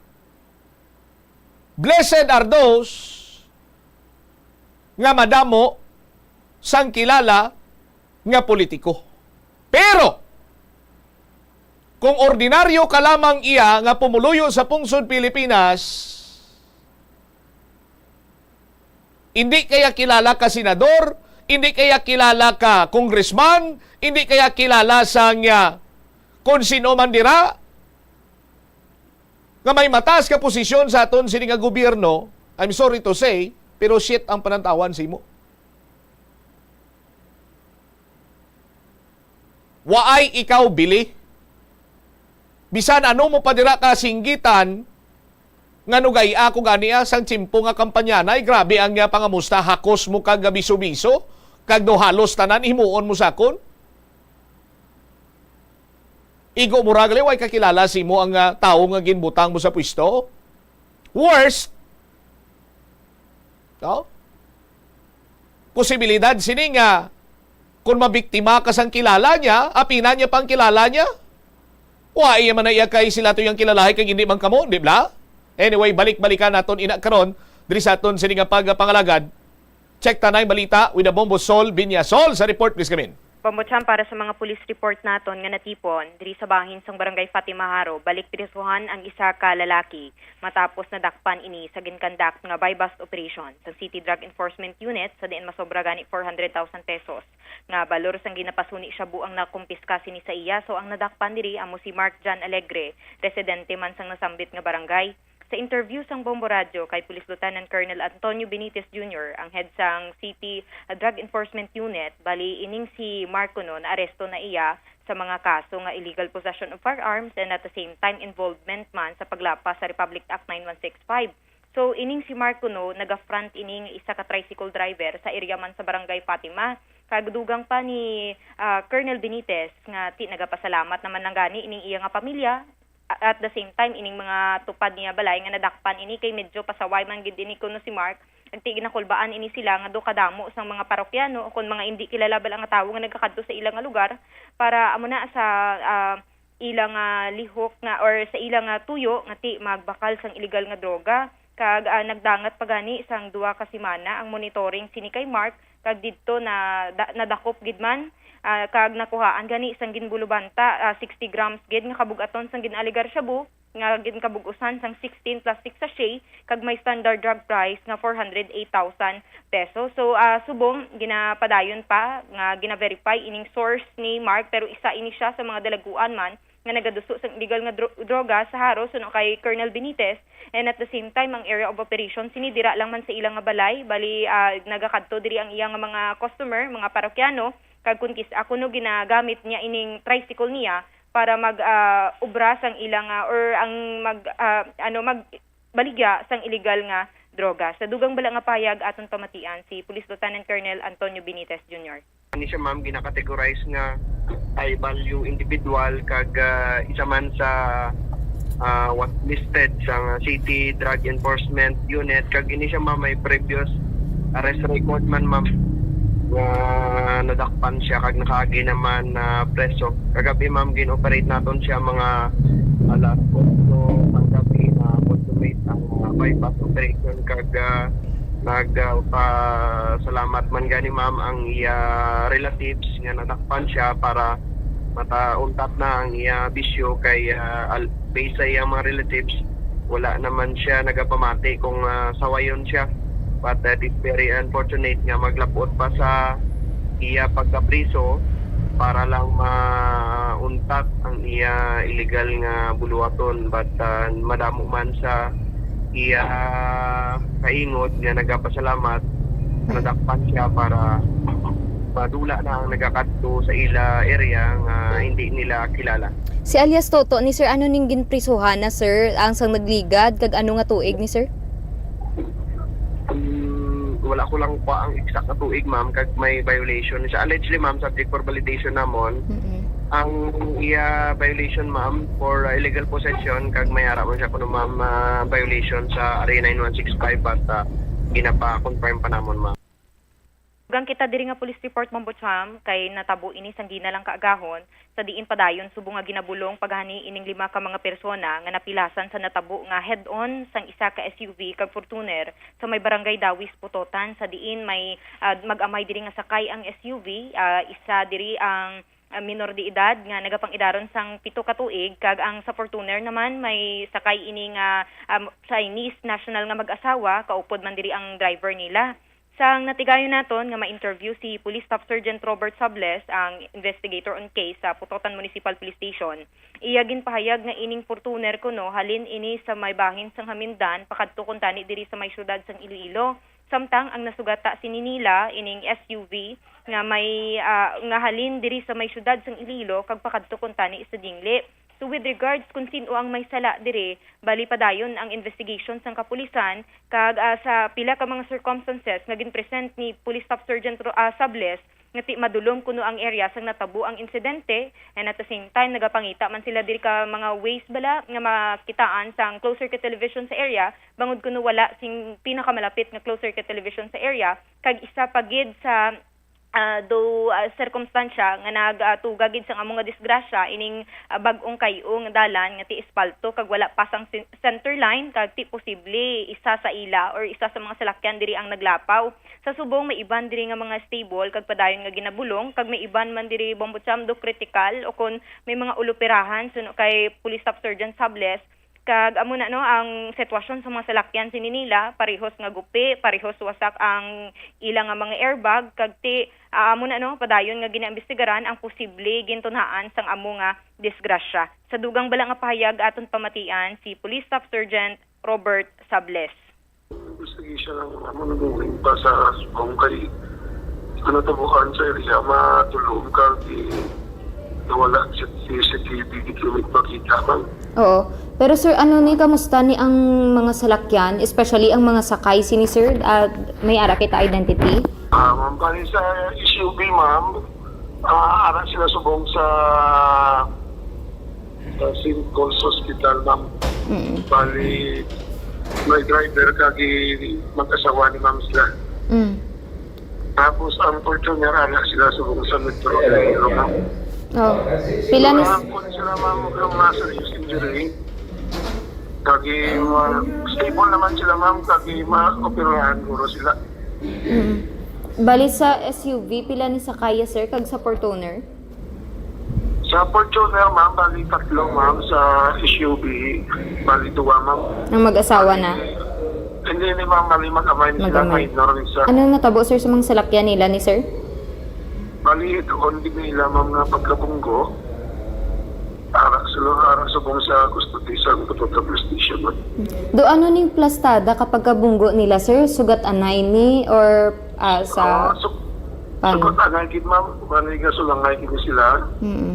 Blessed are those nga madamo sang kilala nga politiko. Pero, kung ordinaryo ka lamang iya nga pumuluyo sa pungsod Pilipinas, hindi kaya kilala ka senador, Hindi kaya kilala ka congressman, hindi kaya kilala sang, ah, kung sino man dira nga may mataas ka posisyon sa aton sini nga gobyerno, I'm sorry to say, pero shit ang panantawan sa imo. Waay ikaw bili. Bisan ano mo pa dira ka singgitan, nga nugay ako gani, ah, sang tiyempo nga kampanyanay, grabe ang, ah, pangamusta, hakos mo kag biso-biso, kag no halos tanan himuon mo sa akon. Igo mo ra gali, way kakilala sa imo ang, ah, tawo nga ginbutang mo sa pwesto. Worst, no? Posibilidad sini nga kung mabiktima ka sang kilala niya, apina niya pang kilala niya. Wa iya man na iya kay sila to yang kilalahi kag hindi man kamo, di bala? Anyway, balik-balikan naton ina karon diri sa aton sini nga pagpangalagad. Check ta na ang balita with the Bombo Sol Binyasol sa report, please, Kamin. Bombo Cham, para sa mga police report naton nga natipon, diri sa bahin sang Barangay Fatima Jaro, balik prisuhan ang isa ka lalaki matapos nadakpan ini sa ginkandak nga buy-bust operation sang City Drug Enforcement Unit, sa diin masobra gani four hundred thousand pesos nga balor sang ginapasuni shabu ang nakumpiska sini sa iya. So, ang nadakpan diri amo si Mark John Alegre, residente man sang nasambit nga barangay. Sa interview sang Bombo Radyo kay Police Lieutenant Colonel Antonio Benitez Junior, ang head sang City Drug Enforcement Unit, bali ining si Mark kuno naaresto na iya sa mga kaso nga illegal possession of firearms and at the same time involvement man sa paglapas sa Republic Act nine one six five. So, ining si Mark kuno naga-front ining isa ka tricycle driver sa area man sa Barangay Fatima. Kag dugang pa ni, ah, Colonel Benitez nga ti nagapasalamat naman lang gani ining iya nga pamilya, a-, at the same time, ining mga tupad niya balay nga nadakpan ini kay medyo pasaway man gid ini kuno si Mark. Nagti ginakulbaan ini sila nga do kadamo sang mga parokyano o kon mga indi kilala bala nga tawo nga nagakadto sa ila nga lugar para amo na sa, ah, ila nga lihok nga or sa ila nga tuyo nga ti magbakal sang illegal nga droga. Kag, ah, nagdangat pa gani sang duha ka semana ang monitoring sini kay Mark, kag didto na, da-, nadakop gid man, ah, kag nakuhaan gani sang ginbulubanta, ah, sixty grams gid nga kabug-aton sang gin-alegar shabu nga ginkabug-usan sang sixteen plastic sachet kag may standard drug price nga four hundred eight thousand pesos. So, ah, subong ginapadayon pa nga gina-verify ining source ni Mark, pero isa ini siya sa mga dalaguan man nga nagaduso sang illegal nga dro-, droga sa Jaro suno kay Colonel Benitez, and at the same time ang area of operation sini dira lang man sa ila nga balay, bali, ah, nagakadto diri ang iya nga mga customer, mga parokyano, kag kun kis-a kuno ginagamit niya ining tricycle niya para mag, ah, obra sang ila nga or ang mag, ah, ano, magbaligya sang illegal nga droga. Sa dugang bala nga pahayag aton pamatian si Police Lieutenant Colonel Antonio Benitez Junior. Ini siya, ma'am, ginakategorize nga high value individual kag, ah, isa man sa, ah, what listed sa City Drug Enforcement Unit, kag ini siya, ma'am, may previous arrest record man, ma'am, nga nadakpan siya kag nakaagi naman na preso. Kagabi, ma'am, gin-operate naton siya mga alas otso sang gabi na consummate ang, ah, buy-bust operation kag, ah, nag, ah, pasalamat man gani, ma'am, ang iya relatives nga nadakpan siya para matauntat na ang iya bisyo kay, ah, al-, based sa iyang mga relatives, wala naman siya nagapamati kung, ah, sawayon siya. But, ah, it's very unfortunate nga maglapot pa sa iya pagkapriso para lang mauntat ang iya illegal nga buluhaton. But, ah, madamo man sa iya kaingod nga nagapasalamat, nadakpan siya para madula na ang nagakadto sa ila area nga hindi nila kilala. Si alias Toto ni sir, ano ning ginprisuhan na, sir, ang sang nagligad, kag ano nga tuig ni, sir? Um, wala ko lang pa ang exact na tuig, ma'am, kag may violation siya. Allegedly, ma'am, subject for validation namon. Mm-mm. Ang iya violation, ma'am, for, uh, illegal possession, kag may ara man siya kuno, ma'am, uh, violation sa R A nine one six five, but, uh, ginapa-confirm pa namon, ma'am. Dugang kita diri nga police report, Bombo Cham, kay natabo ini sang gina lang kaagahon, sa diin padayon subong nga ginabulong pa gani ining lima ka mga persona nga napilasan sa natabo nga head-on sang isa ka S U V kag Fortuner sa may barangay Dawis, Pototan, sa diin may, ah, mag-amay diri nga sakay ang S U V, ah, isa diri ang, ah, minor de edad nga nagapang-edaron sang pito ka tuig, kag ang sa Fortuner naman may sakay ini nga, ah, Chinese national nga mag-asawa, kaupod man diri ang driver nila. Sang natigayon naton nga ma-interview si Police Staff Sergeant Robert Sables, ang investigator on case sa Pototan Municipal Police Station, iya ginpahayag nga ining Fortuner kuno halin ini sa may bahin sang Hamindan pakadto kuntani diri sa may siyudad sang Iloilo. Samtang ang nasugata sini nila ining S U V nga may, ah, nga halin diri sa may siyudad sang Iloilo kag pakadto kuntani sa Dingle. So, with regards kung sin-o ang may sala diri, bali padayon ang investigation sang kapulisan kag, ah, sa pila ka mga circumstances nga ginpresent ni Police Staff Sergeant Ro-, ah, Sables nga ti madulom kuno ang area sang natabo ang insidente, and at the same time nagapangita man sila diri ka mga ways bala nga makitaan sang closed circuit television sa area, bangod kuno wala sing pinakamalapit nga closed circuit television sa area, kag isa pa gid sa ah, do, ah, sirkumstansya nga nagatuga gid sang amo nga disgrasya ining, ah, bag-ong kay-o nga dalan nga ti espalto kag wala pa sang cen-, center line kag ti posible isa sa ila or isa sa mga salakyan diri ang naglapaw. Sa subong, may iban diri nga mga stable kag padayon nga ginabulong, kag may iban man diri, Bombo Cham, do critical o kon may mga ulopirahan suno kay Police Staff Sergeant Sables. Kag amo na, no, ang sitwasyon sa mga salakyan sini nila, parehos nga gupi, parehos wasak ang ila nga mga airbag, kag ti, ah, amo na, no, padayon nga ginaimbestigaran ang posible gintunhaan sang amo nga disgrasya. Sa dugang bala nga pahayag, aton pamatian si Police Staff Sergeant Robert Sables. Investigation ang amo nagbuling pa sa subong kay ano tabuan sa area, matulom ka di nawala sa C C T V, di kami makita man. Oo. Pero sir, ano ni, kamusta ni ang mga salakyan, especially ang mga sakay sini, sir? Ah, may ara kita identity? Ah, ma'am, bali sa S U V, ma'am, ah, ara sila subong sa, sa Saint Paul's Hospital, ma'am. Mm. Bali, may driver kag mag-asawa ni ma'am sila. Mm. Tapos ang Fortuner, ana sila subong sa Metro Iloilo, ma'am. Oh. Pila ni Wala s- po sila, ma'am, kung mga serious injury. Kagi, ma-, stable naman sila, ma'am. Kagi, ma-operahan guro sila. Mm. Bali sa S U V, pila ni sakaya, sir, kag sa Fortuner? Sa Fortuner, ma'am, bali tatlo, ma'am. Sa S U V, bali duwa, ma'am. Ang mag-asawa na? Hindi, hindi, ma'am. Bali mag-amay na sila. Mag-amay. Minor isa. Ano natabo, sir, sa mga salakyan nila ni sir? Bali, doon din nila, ma'am, nga pagkabunggo. Ara, sila, ara subong sa custody sa Pototan Police Station, ma'am. Do ano ning plastada kapag kabunggo nila, sir? Sugat anay ni or, ah, sa Ah, su-, paano? Sugat anay gid, ma'am. Bali nga sulangay gid sila. Mm.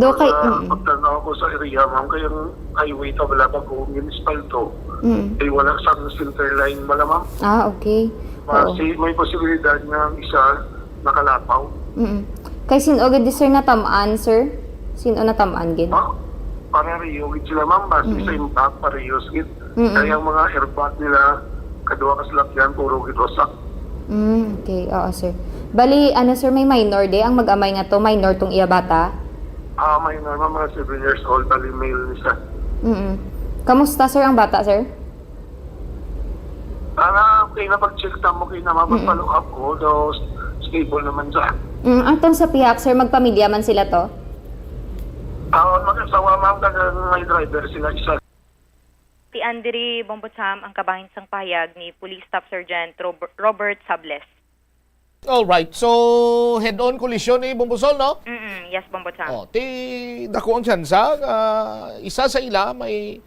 Do kay, Ah, mm. Pagtanaw ko sa area, ma'am, kay ang highway ta wala pa ko municipal to. Mm. Ay wala sa center line wala, ma'am. Ah, okay. Ah, Oo. Si, may posibilidad nga ang isa nakalapaw. Mm. Kay sin-o gid, sir, natam-an, sir? Sin-o natam-an gid? Ah, pareho gid sila, ma'am. Base Mm. sa impact, pareho gid. Mm. Kaya ang mga airbag nila, kaduha ka salakyan, puro gid wasak. Mm, okay. Oo, sir. Bali, ano, sir, may minor di? Ang mag-amay nga to, minor tong iya bata? Ah, minor, ma'am, mga seven years old, bali male ni siya. Mm. Kamusta, sir, ang bata, sir? Ana, okay na pag-check ta mo, okay na Mm. mag-follow up ko, daw stable naman siya. Mm, ang tong sa pihak, sir, magpamilya man sila to? Ah, mag-asawa, ma'am, kag may driver sila, isa. Ti Andri Bombocham ang kabahin sang pahayag ni Police Staff Sergeant Rob-, Robert Sables. Alright, so head-on collision ni Bombosol, no? Mm-mm, yes, Bombocham. Oh, ti dako ang tsansa nga isa sa ila may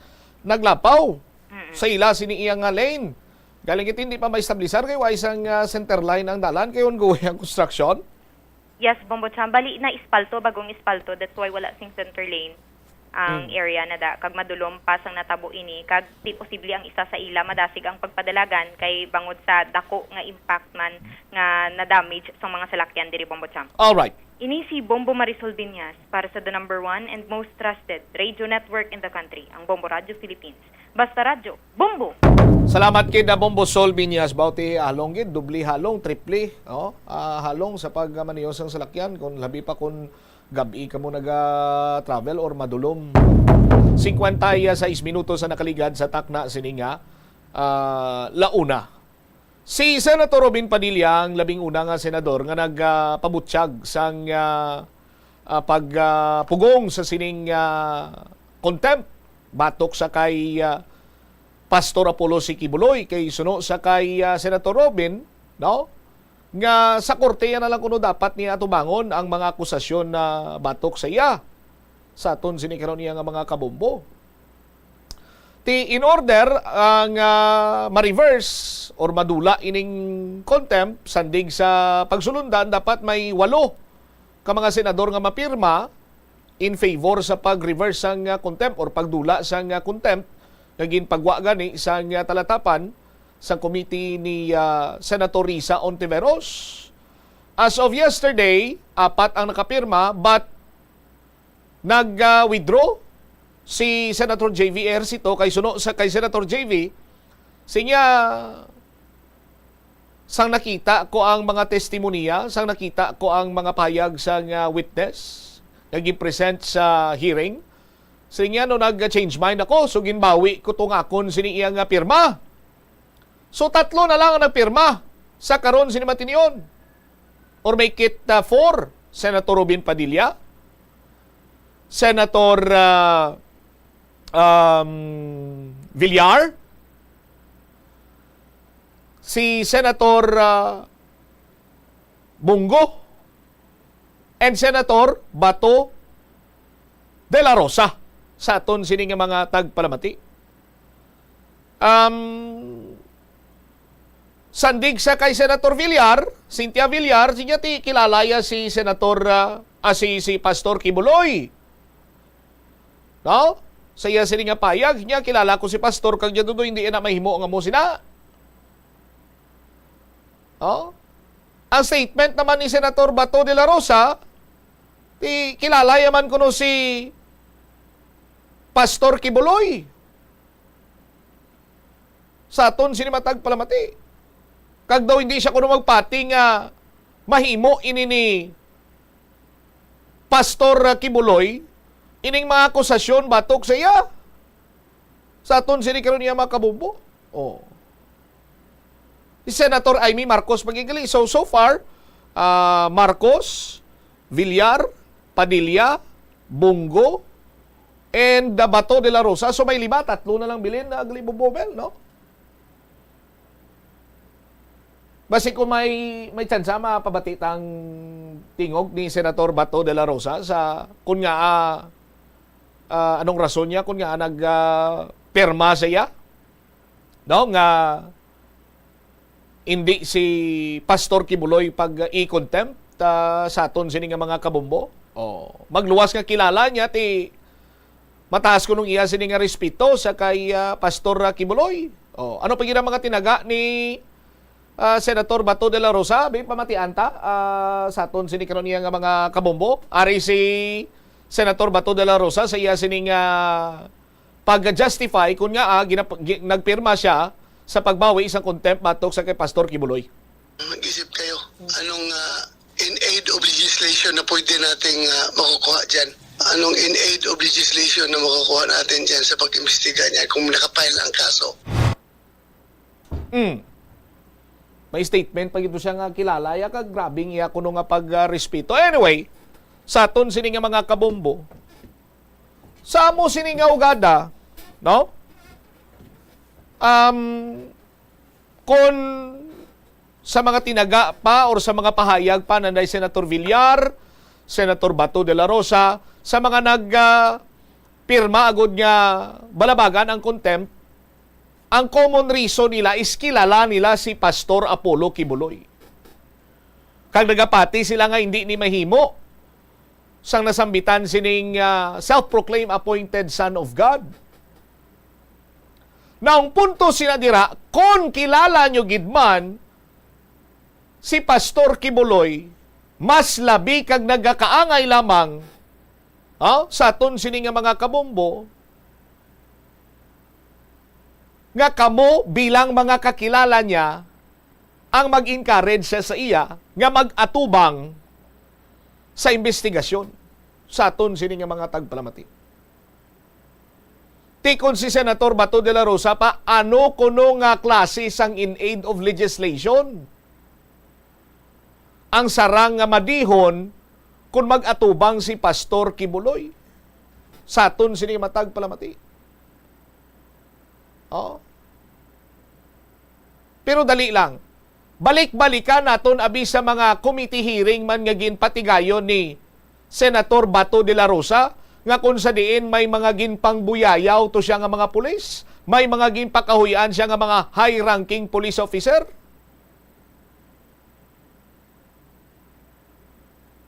naglapaw Mm-mm. sa ila sini iya nga lane. Galing iti hindi pa maestablisar kay wa isang, ah, center line ang dalan kay ongoing ang construction. Yes, Bombocham. Bali na espalto, bagong espalto. That's why wala sing center lane ang Mm. area na da, kag madulom pa sang natabo ini, kag di posible ang isa sa ila madasig ang pagpadalagan kay bangod sa dako nga impact man nga na-damage sang mga salakyan diri, Bombocham. Alright. Ini si Bombo Marisol Binyas para sa the number one and most trusted radio network in the country, ang Bombo Radio Philippines. Basta Radyo, Bombo! Salamat kid na Bombo Sol Binyas, bauti halong gid, doble halong, triple, no? Ah, halong sa pagmaneho sang salakyan, kung labi pa kung gab-i kamo naga-travel or madulom. Singkwenta y seis minutos ang nakaligad sa takna sini nga, ah, launa. Si Senator Robin Padilla ang labing una nga senador nga nag, ah, pabutyag sang, ah, ah, pag, ah, pugong sa sining, ah, contempt batok sa kay, ah, Pastor Apollo C. Quiboloy. Kay suno sa kay, ah, Senator Robin, no? Nga sa korte na lang kuno dapat niya atubangon ang mga akusasyon na batok sa iya. Sa aton sini karon niya nga mga kabombo. Ti in order ang, ah, ma-reverse or madula ining contempt, sandig sa pagsulundan, dapat may walo ka mga senador nga mapirma in favor sa pag-reverse sang, ah, contempt or pagdula sang, ah, contempt nga ginpagwa gani sang, ah, talatapan sa committee ni, ah, Senator Risa Ontiveros. As of yesterday, apat ang nakapirma, but nag, ah, withdraw si Senator J V Ejercito kay suno sa kay Senator J V, siya, sang nakita ko ang mga testimonya, sang nakita ko ang mga payag sang, ah, witness nga gin-present sa hearing, siya, no, nag-change mind ako, so ginbawi ko tong akon sini iya nga pirma. So, tatlo na lang ang nagpirma sa karon sini matinion. Or make it, ah, four. Senator Robin Padilla, Senator, ah, um, Villar, si Senator, ah, Bong Go, and Senator Bato de la Rosa sa aton sini nga mga tagpalamati. Um, sandig sa kay Senator Villar, Cynthia Villar, siya ti kilala ya si Senator, ah, ah, si, si Pastor Quiboloy. No? Sa iya sini nga payag, niya, "Kilala ko si Pastor, kag niya, Dudoy, hindi na mahimo nga mo sina." Oh? Ang statement naman ni Senator Bato de la Rosa, ti kilala ya man kuno si Pastor Quiboloy sa aton sini matag palamati. Kag daw hindi siya kuno magpati nga mahimo ini ni Pastor Quiboloy, ining mga akusasyon batok sa iya. Sa aton sini karon niya, mga kabombo. Oh. Si Senator Imee Marcos maghigali. So, so far, ah, Marcos, Villar, Padilla, Bong Go, and, ah, Bato de la Rosa. So, may lima, tatlo na lang bilin na gali, Bobel, no? Basi kung may, may tsansa, mapabati tang tingog ni Senator Bato de la Rosa sa, kung nga, ah, ah, anong rason niya, kung nga nag, ah, pirma siya, no, nga hindi si Pastor Quiboloy pag, ah, i-contempt, ah, sa aton sini nga mga kabombo. Oh, magluwas nga kilala niya ti mataas kuno ang iya sini nga respeto sa kay, ah, Pastor, ah, Quiboloy. Oh, ano pa gid ang mga tinaga ni, ah, Senator Bato de la Rosa? Bi, pamatian ta, ah, sa aton sini karon niya nga mga kabombo. Ari si Senator Bato de la Rosa sa iya sini nga pag-justify kun nga, ah, ginap-, gi-, nagpirma siya sa pagbawi sa contempt batok sa kay Pastor Quiboloy. Mag-isip kayo, anong, ah, in aid of legislation na pwede nating, ah, makukuha dyan? Anong in aid of legislation na makukuha natin dyan sa pag-imbestiga niya kung nakapile ang kaso? Mm. May statement pa gito siya nga kilala ya, kag grabing iya kuno nga pag, ah, respeto. Anyway, sa aton sini nga mga kabombo, sa amo sini nga ugada, no? Um, kon sa mga tinaga pa or sa mga pahayag pa nanday Senator Villar, Senator Bato de la Rosa, sa mga nag, ah, pirma agud nga balabagan ang contempt, ang common reason nila is kilala nila si Pastor Apollo Quiboloy. Kag nagapati sila nga hindi ni mahimo sang nasambitan sining, ah, self-proclaimed appointed Son of God. Na ang punto sina dira, kon kilala nyo gid man si Pastor Quiboloy, mas labi kag nagakaangay lamang, ah, sa aton sini nga mga kabombo, nga kamo bilang mga kakilala niya ang mag-encourage sa, sa iya nga mag-atubang sa imbestigasyon sa aton sini nga mga tagpalamati. Ti kon si Senator Bato de la Rosa pa, ano kuno nga klase sang in aid of legislation ang sarang nga madihon kon mag-atubang si Pastor Quiboloy sa aton sini matag palamati? Oh. Pero dali lang. Balik-balikan naton abi sa mga committee hearing man nga ginpatigayon ni Senator Bato de la Rosa, nga kung sa diin may mga ginpangbuyayaw to siya nga mga pulis, may mga ginpakahuy-an siya nga mga high-ranking police officer,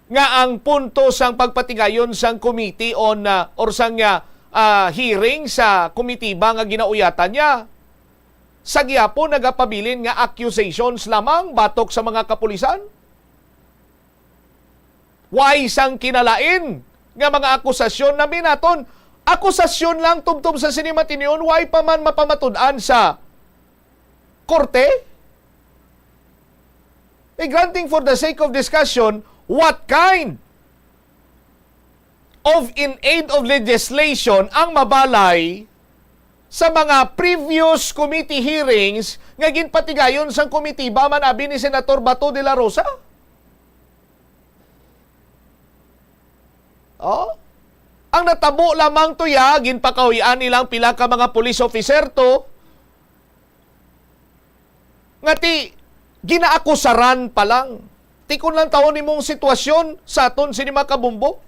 nga ang punto sang pagpatigayon sang committee on, ah, or sang, ah, ah, hearing sa komitiba nga ginauyatan niya, sa gihapon nagapabilin nga accusations lamang batok sa mga kapulisan? Way sang kinalain nga mga akusasyon na minaton? Akusasyon lang tubtob sa sini matinion, way pa man mapamatud-an sa korte? Eh, granting for the sake of discussion, what kind of in aid of legislation ang mabalay sa mga previous committee hearings nga ginpatigayon sang komitiba man abi ni Senator Bato de la Rosa? Oh? Ang natabo lamang to ya, ginpakahuy-an nilang pila ka mga police officer to, nga ti ginaakusaran pa lang. Ti kon lantawon nimong sitwasyon sa aton sini mga kabombo.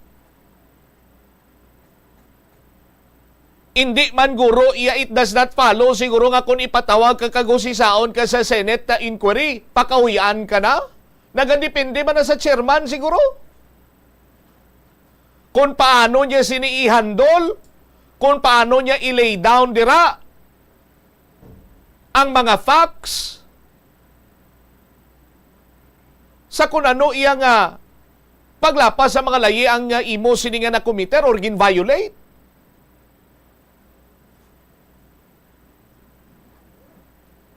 Indi man guro iya, it does not follow siguro nga kon ipatawag ka kag husisaon ka sa Senate na inquiry, pakahuy-an ka na. Nagadepende man na sa chairman siguro. Kung paano niya sini i-handle, kung paano niya i-lay down dira ang mga facts sa kung ano iya nga paglapas sa mga layi ang, ah, imo sini nga na-committer or gin-violate.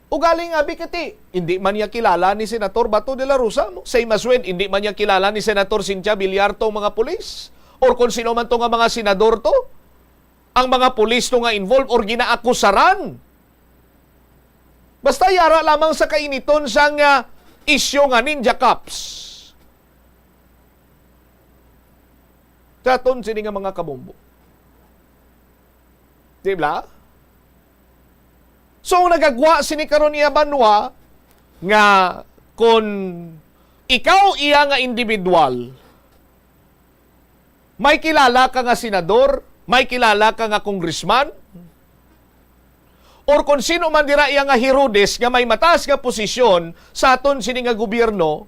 Ugaling abi kati, hindi man niya kilala ni Senator Bato de la Rosa, no? Same as when, hindi man niya kilala ni Senator Cynthia Villar tong mga pulis. Or kung sino man to nga mga senador to, ang mga pulis to nga involved or ginaakusaran. Basta yara lamang sa kainiton sang, ah, isyu nga ninja cops. Sa aton sini nga mga kabombo. Di ba? So, ang nagagwa sini karon iya banwa nga kung ikaw iya nga individual, may kilala ka nga senador, may kilala ka nga congressman, or kung sino man dira iya nga Herodes nga may mataas nga posisyon sa aton sini nga gobyerno,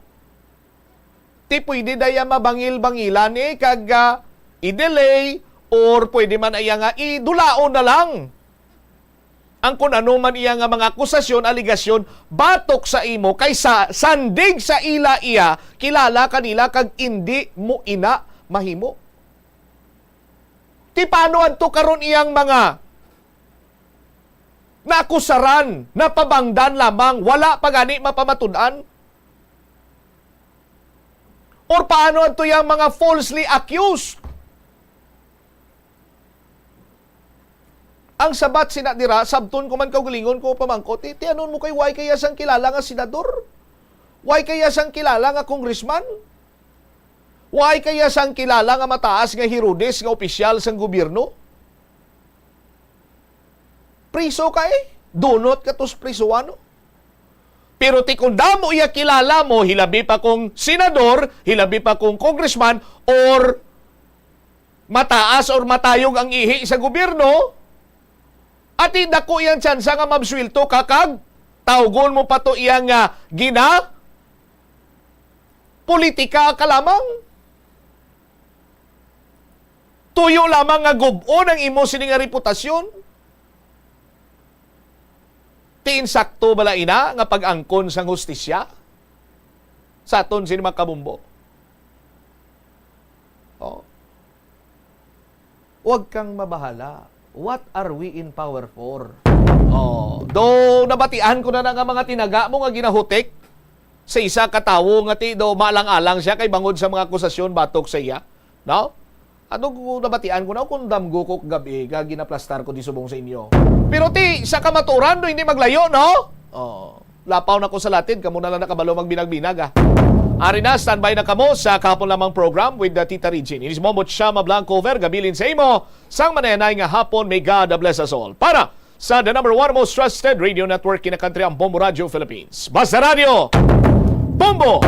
ti pwede daya mabangil-bangilan ni kag, ah, i-delay or pwede man iya nga idulaon na lang ang kun ano man iya nga mga akusasyon, alegasyon batok sa imo kay sa sandig sa ila iya kilala kanila kag indi mo ina mahimo. Ti paano adto karon iyang mga naakusaran, napabangdan lamang, wala pa gani mapamatud-an? Or paano adto yang mga falsely accused? Ang sabat sina dira, sabton ko man kaugalingon ko pamangkot, ti, ti anon mo kay way kaya sang kilala nga senador? Way kaya sang kilala nga congressman? Way kaya sang kilala nga mataas nga Herodes nga opisyal sang gobyerno? Priso ka eh. Dunot ka tos prisuan, no? Pero ti kung damo iya kilala mo, hilabi pa kung senador, hilabi pa kung congressman, or mataas or matayog ang ihi sa gobyerno, ati dako iyang tsansa nga mabswelto ka kag tawgon mo pa to iya nga gina politika ka lamang. Tuyo lamang nga gub-on ang imo sini nga reputasyon. Ti insakto bala ina nga pag-angkon sang hustisya sa aton sini mga kabombo? Oh. Huwag kang mabahala. What are we in power for? Oh, do nabatian ko na, na nga mga tinaga mo nga ginahutik sa isa ka tawo nga ti do maalang-alang siya kay bangod sa mga akusasyon batok sa iya. No? Ano ko nabatian ko na kung damgo ko kagabi ka ginaplastar ko di subong sa inyo. Pero ti sa kamaturan do hindi maglayo, no? Oh. Lapaw na ko sa latid, kamo na lang nakabalo magbinag-binag, ah. Ari na, standby na kamo sa kahapon lamang program with the Tita Regine. Ini si Mombo Chama Blanco Vergabilin sa imo sang manayanay nga hapon. May God bless us all. Para Sa the number one most trusted radio network in the country, ang Bombo Radio Philippines. Basta Radio, Bombo!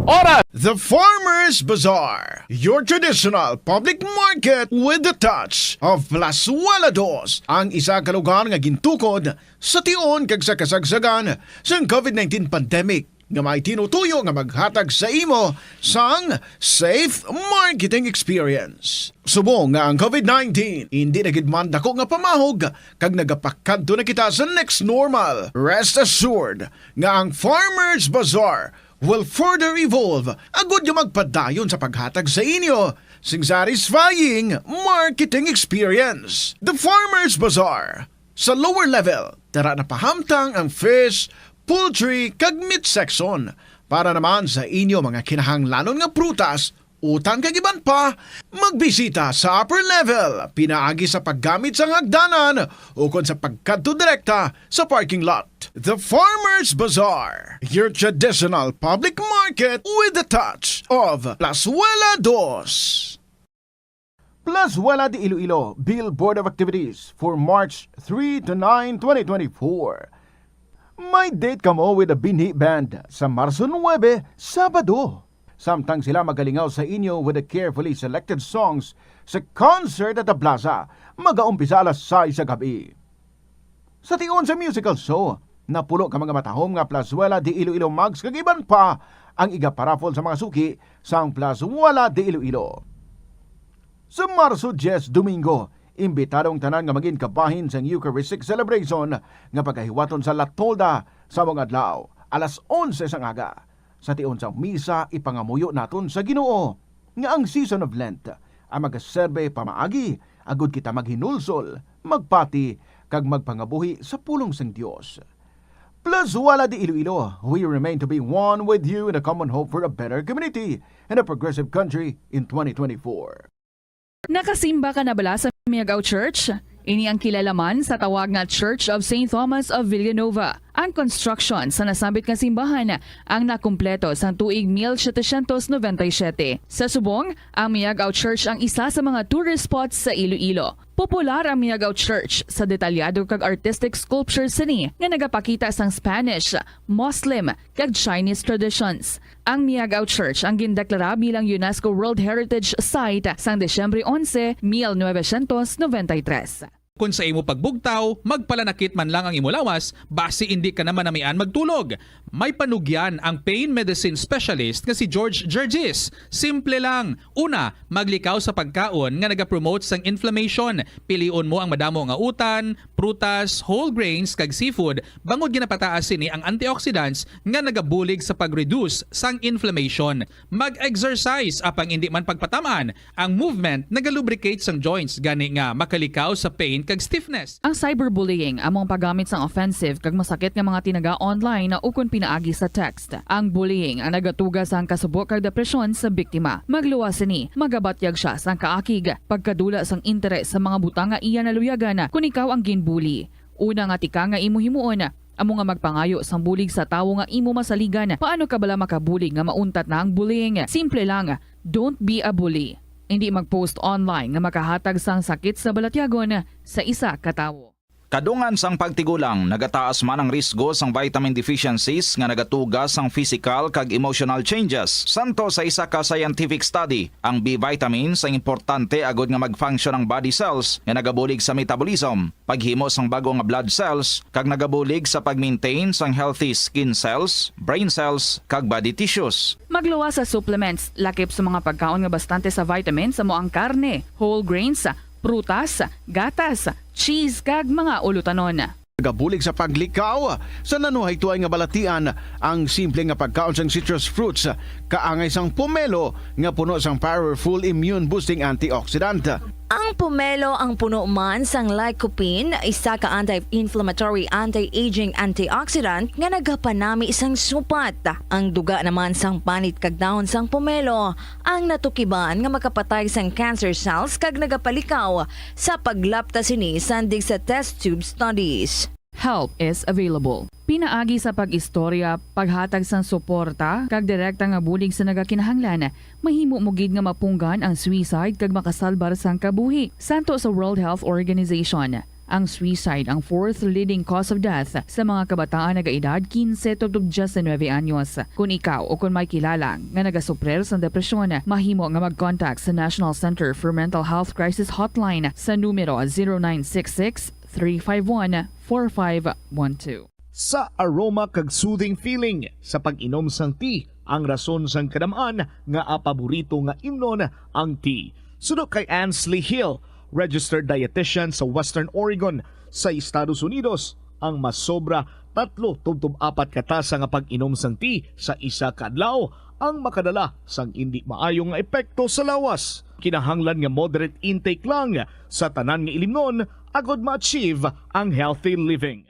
Oras! The Farmers Bazaar, your traditional public market with the touch of Plazuela Dos, ang isa ka lugar nga gintukod sa tion kag sa kasagsagan sang COVID nineteen pandemic, nga may tinutuyo nga maghatag sa imo sang safe marketing experience. Subong nga ang COVID nineteen indi na gid man dako nga pamahog, kag nagapakadto na kita sa next normal, rest assured nga ang Farmers Bazaar will further evolve agud nga magpadayon sa paghatag sa inyo sing satisfying marketing experience. The Farmers Bazaar, sa lower level, tara na pahamtang ang fish, poultry, kag meat section. Para naman sa inyo mga kinahanglanon nga prutas, utan kag iban pa, magbisita sa upper level pinaagi sa paggamit sang hagdanan ukon sa pagkadto direkta sa parking lot. The Farmers Bazaar, your traditional public market with the touch of Plazuela Dos. Plazuela de Iloilo, Bill Board of Activities for March three to nine, twenty twenty-four. May date kamo with the Binhi Band sa Marso nuebe, Sabado. Samtang sila magalingaw sa inyo with the carefully selected songs sa concert at the plaza, magaumpisa alas sais sa gabi. Sa tion sa musical show, napulo ka mga matahom nga Plazuela de Iloilo mugs kag iban pa ang igaparaffle sa mga suki sang Plazuela de Iloilo. Sa Marso diyes, Domingo, imbitado ang tanan nga magin kabahin sang Eucharistic celebration nga pagahiwaton sa La Tolda sa mga adlaw, alas onse sang aga. Sa tion sang misa, ipangamuyo naton sa Ginoo nga ang season of Lent ang magaserbe pamaagi agud kita maghinulsol, magpati, kag magpangabuhi sa pulong sang Dios. Plazuela de Iloilo, we remain to be one with you in a common hope for a better community and a progressive country in twenty twenty-four. Nakasimba ka na bala sa Miagao Church? Ini ang kilala man sa tawag nga Church of Saint Thomas of Villanova. Ang construction sa nasambit nga simbahan ang nakumpleto sang tuig mil setecientos noventa y siete. Sa subong, ang Miagao Church ang isa sa mga tourist spots sa Iloilo. Popular ang Miagao Church sa detalyado kag artistic sculptures sini nga nagapakita sang Spanish, Muslim, kag Chinese traditions. Ang Miagao Church ang gindeklara bilang UNESCO World Heritage Site sang Disyembre onse, mil novecientos noventa y tres. Kon sa imo pagbugtaw, magpalanakit man lang ang imo lawas, basi indi ka na manamian magtulog. May panugyan ang pain medicine specialist nga si George Gergis. Simple lang. Una, maglikaw sa pagkaon nga nagapromote sang inflammation. Pilion mo ang madamo nga utan, prutas, whole grains, kag seafood, bangod ginapataas sini ang antioxidants nga nagabulig sa pag-reduce sang inflammation. Mag-exercise, apang indi man pagpatam-an, ang movement nagalubricate sang joints, gani nga makalikaw sa pain kag stiffness. Ang cyberbullying amo ang paggamit sang offensive kag masakit nga mga tinaga online ukon pinaagi sa text. Ang bullying ang nagatuga sang kasubo kag depresyon sa biktima. Magluwas sini, magabatyag sia sang kaakig, pagkadula sang interes sa mga butang nga iya naluyagan kon ikaw ang ginbully. Una nga tikang nga imo himuon amo nga magpangayo sang bulig sa tawo nga imo masaligan. Paano ka bala makabulig nga mauntat na ang bullying? Simple lang, don't be a bully. Indi mag-post online nga makahatag sang sakit sa balatyagon sa isa ka tawo. Kadungan sang pagtigulang, nagataas man ang risgo sang vitamin deficiencies nga nagatuga sang physical kag emotional changes. Santo sa isa ka scientific study, ang B vitamins ang importante agud nga mag-function ang body cells nga nagabulig sa metabolism, paghimo sang bag-o nga blood cells, kag nagabulig sa pag-maintain sang healthy skin cells, brain cells, kag body tissues. Magluwas sa supplements, lakip sa mga pagkaon nga bastante sa vitamins, amo ang karne, whole grains, prutas, gatas, cheese, kag mga ulutanon. Nagabulig sa paglikaw sa nanuhaytoay nga balatian ang simple nga pagkaon sang citrus fruits, kaangay sang pomelo nga puno sang powerful immune boosting antioxidant. Ang pomelo ang puno man sang lycopene, isa ka anti-inflammatory, anti-aging antioxidant nga nagapanami sang supat. Ang duga naman sang panit kag dahon sang pomelo ang natukiban nga makapatay sang cancer cells kag nagapalikaw sa paglapta sini sandig sa test tube studies. Help is available. Pinaagi sa pag-istorya, paghatag sang suporta, kag direkta nga bulig sa nagakinahanglan, mahimo mo gid nga mapunggan ang suicide kag makasalbar sang kabuhi. Santo sa World Health Organization, Ang suicide ang fourth leading cause of death sa mga kabataan nagaedad quince tubtob diecinuebe anyos. Kung ikaw o kung may kilala nga nagasuprer sang depresyon, mahimo nga mag-contact sa National Center for Mental Health Crisis Hotline sa numero zero nine six six, three five one, four five one two. Sa aroma kag soothing feeling sa pag-inom sang tea, ang rason sang kadam-an nga paborito nga imnon ang tea. Suno kay Ansley Hill, registered dietitian sa Western Oregon sa Estados Unidos, ang masobra tatlo tubtob apat ka tasa nga pag-inom sang tea sa isa ka adlaw ang makadala sang indi maayo nga epekto sa lawas. Kinahanglan nga moderate intake lang sa tanan nga ilimnon agod ma-achieve ang healthy living.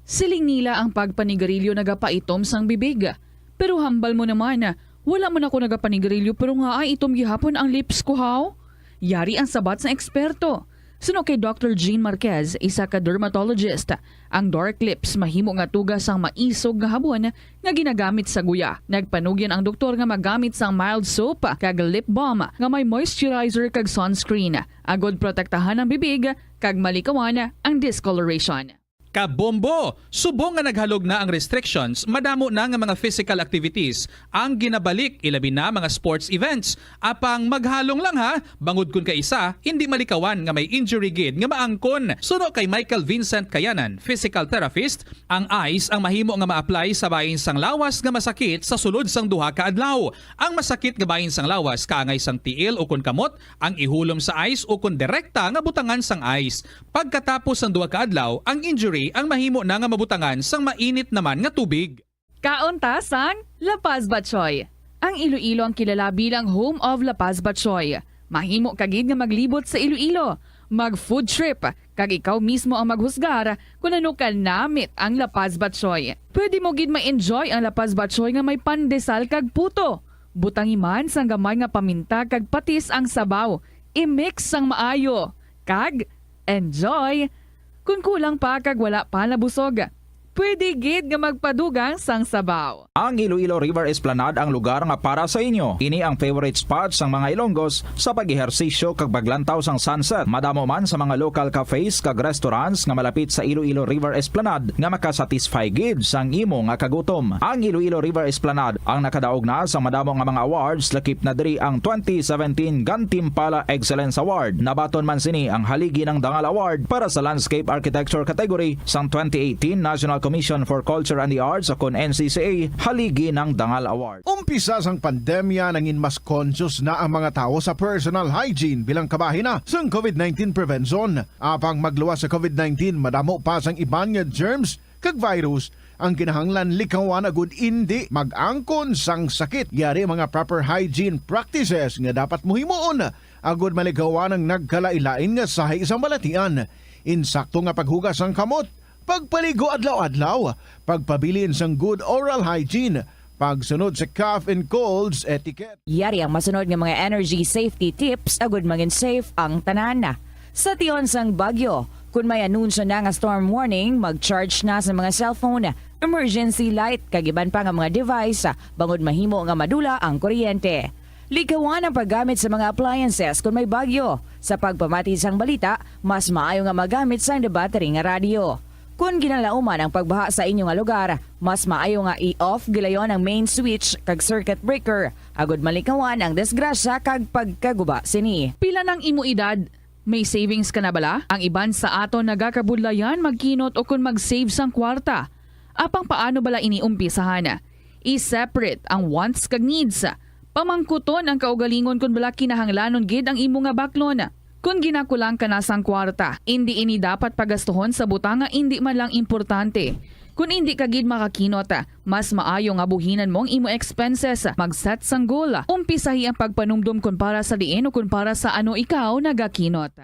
Siling nila ang pagpanigarilyo nagapaitom sang bibig. Pero hambal mo naman, wala man ako nagapanigarilyo pero nga ay itom gihapon ang lips ko, haw? Yari ang sabat sang eksperto. Suno kay Doctor Jean Marquez, isa ka dermatologist, ang dark lips mahimo nga tuga sang maisog nga habon nga ginagamit sa guya. Nagpanugyan ang doktor nga magamit sang mild soap kag lip balm nga may moisturizer kag sunscreen, agod protektahan ang bibig kag malikawan ang discoloration. Kabombo! Subong nga naghalog na ang restrictions, madamo na nga mga physical activities ang ginabalik, ilabi na mga sports events. Apang maghalong lang ha, bangod kun kaisa, hindi malikawan nga may injury gid nga maangkon. Suno kay Michael Vincent Kayanan, physical therapist, ang ice ang mahimo nga ma-apply sa bahin sang lawas nga masakit sa sulod sang duha ka adlaw. Ang masakit nga bahin sang lawas kaangay sang tiil ukon kamot ang ihulom sa ice ukon direkta nga butangan sang ice. Pagkatapos sang duha ka adlaw, ang injury ang mahimo na nga mabutangan sang mainit naman nga tubig. Kaon ta sang La Paz Batchoy. Ang Iloilo ang kilala bilang home of La Paz Batchoy. Mahimo ka gid nga maglibot sa Iloilo, mag-food trip, kag ikaw mismo ang maghusgar kon ano ka namit ang La Paz Batchoy. Pwede mo gid ma-enjoy ang La Paz Batchoy nga may pandesal kag puto. Butangi man sang gamay nga paminta kag patis ang sabaw. I-mix sang maayo. Kag enjoy! Kon kulang pa kag wala pa nabusog, pwede gid nga magpadugang sang sabaw. Ang Iloilo River Esplanade ang lugar nga para sa inyo. Ini ang favorite spot sang mga Ilonggos sa pag-ehersisyo kag paglantaw sang sunset. Madamo man sa mga local cafes kag restaurants nga malapit sa Iloilo River Esplanade nga makasatisfy gid sang imo nga kagutom. Ang Iloilo River Esplanade ang nakadaog na sang madamo nga mga awards, lakip na diri ang twenty seventeen Gantimpala Excellence Award. Nabaton man sini ang Haligi ng Dangal Award para sa Landscape Architecture category sang twenty eighteen National Commission for Culture and the Arts, o kon N C C A, Haligi ng Dangal Award. Umpisa sang pandemya, nangin mas conscious na ang mga tawo sa personal hygiene bilang kabahin na sang COVID nineteen prevention. Apang magluwas sa COVID nineteen, madamo pa sang iban nga germs kag virus ang kinahanglan likawan agud indi mag-angkon sang sakit. Yari ang mga proper hygiene practices nga dapat mo himuon agud malikawan ang nagkalain-lain nga sahi sang balatian. Insakto nga paghugas sang kamot, pagpaligo adlaw-adlaw, pagpabilin sang good oral hygiene, pagsunod sa cough and colds etiquette. Yari ang masunod nga mga energy safety tips agud mangin safe ang tanan. Sa tion sang bagyo, kun may anunsyo na nga storm warning, mag-charge na sa mga cellphone, emergency light, kag iban pa nga mga device, bangod mahimo nga madula ang kuryente. Likawan ang paggamit sa mga appliances kun may bagyo. Sa pagpamati sang balita, mas maayo nga magamit sang battery nga radyo. Kun ginalauman ang pagbaha sa inyo nga lugar, mas maayo nga i-off gilayon ang main switch kag circuit breaker, agud malikawan ang disgrasya kag pagkaguba sini. Pila nang imo edad? May savings ka na bala? Ang iban sa aton nagakabudlayan magkinot ukon mag-save sang kwarta. Apang paano bala ini umpisahan? I-separate ang wants kag needs. Pamangkuton ang kaugalingon kon bala kinahanglanon gid ang imo nga baklon. Kon ginakulang ka na sang kwarta, indi ini dapat pagastuhon sa butang nga indi man lang importante. Kon indi ka gid makakinot, mas maayo nga buhinan mo ang imo expenses. Mag-set sang goal. Umpisahi ang pagpanumdom kon para sa diin o kon para sa ano ikaw nagakinot.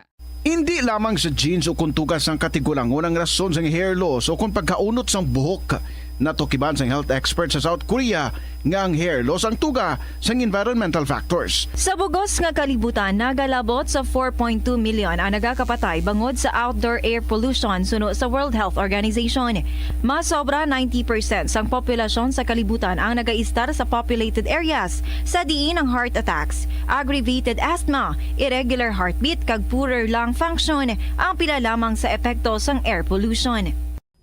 Indi lamang sa jeans o kon tuga sang katigulangon ang rason sang hair loss o kon pagkaunot sang buhok. Natukiban sang health expert sa South Korea nga ang hair loss ang tuga sang environmental factors. Sa bugos nga kalibutan, nagalabot sa four point two million ang nagakapatay bangod sa outdoor air pollution, suno sa World Health Organization. Mas sobra ninety percent sang populasyon sa kalibutan ang nagaistar sa populated areas, sa diin ang heart attacks, Aggravated asthma, irregular heartbeat, kag poorer lung function ang pila lamang sa epekto sang air pollution.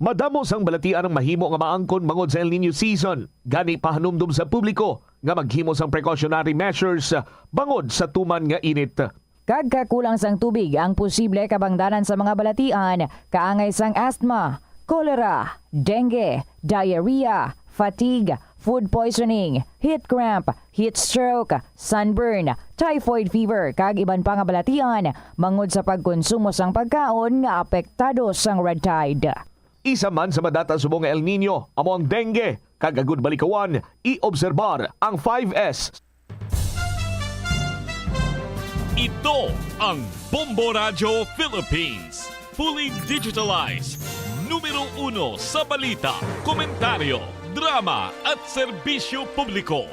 Madamo sang balatian ang mahimo nga maangkon bangod sa El Niño season, gani pahanumdom sa publiko nga maghimo sang precautionary measures bangod sa tuman nga init. Kag kakulang sang tubig ang posible kabangdanan sa mga balatian kaangay sang asthma, cholera, dengue, diarrhea, fatigue, food poisoning, heat cramp, heat stroke, sunburn, typhoid fever, kag iban pa nga balatian bangod sa pagkonsumo sang pagkaon nga apektado sang red tide. Isa man sa madata subong nga El Niño amo ang dengue, kag agud malikawan, i-obserbar ang five S. Ito ang Bombo Radyo Philippines, fully digitalized, numero uno sa balita, komentaryo, drama, at serbisyo publiko.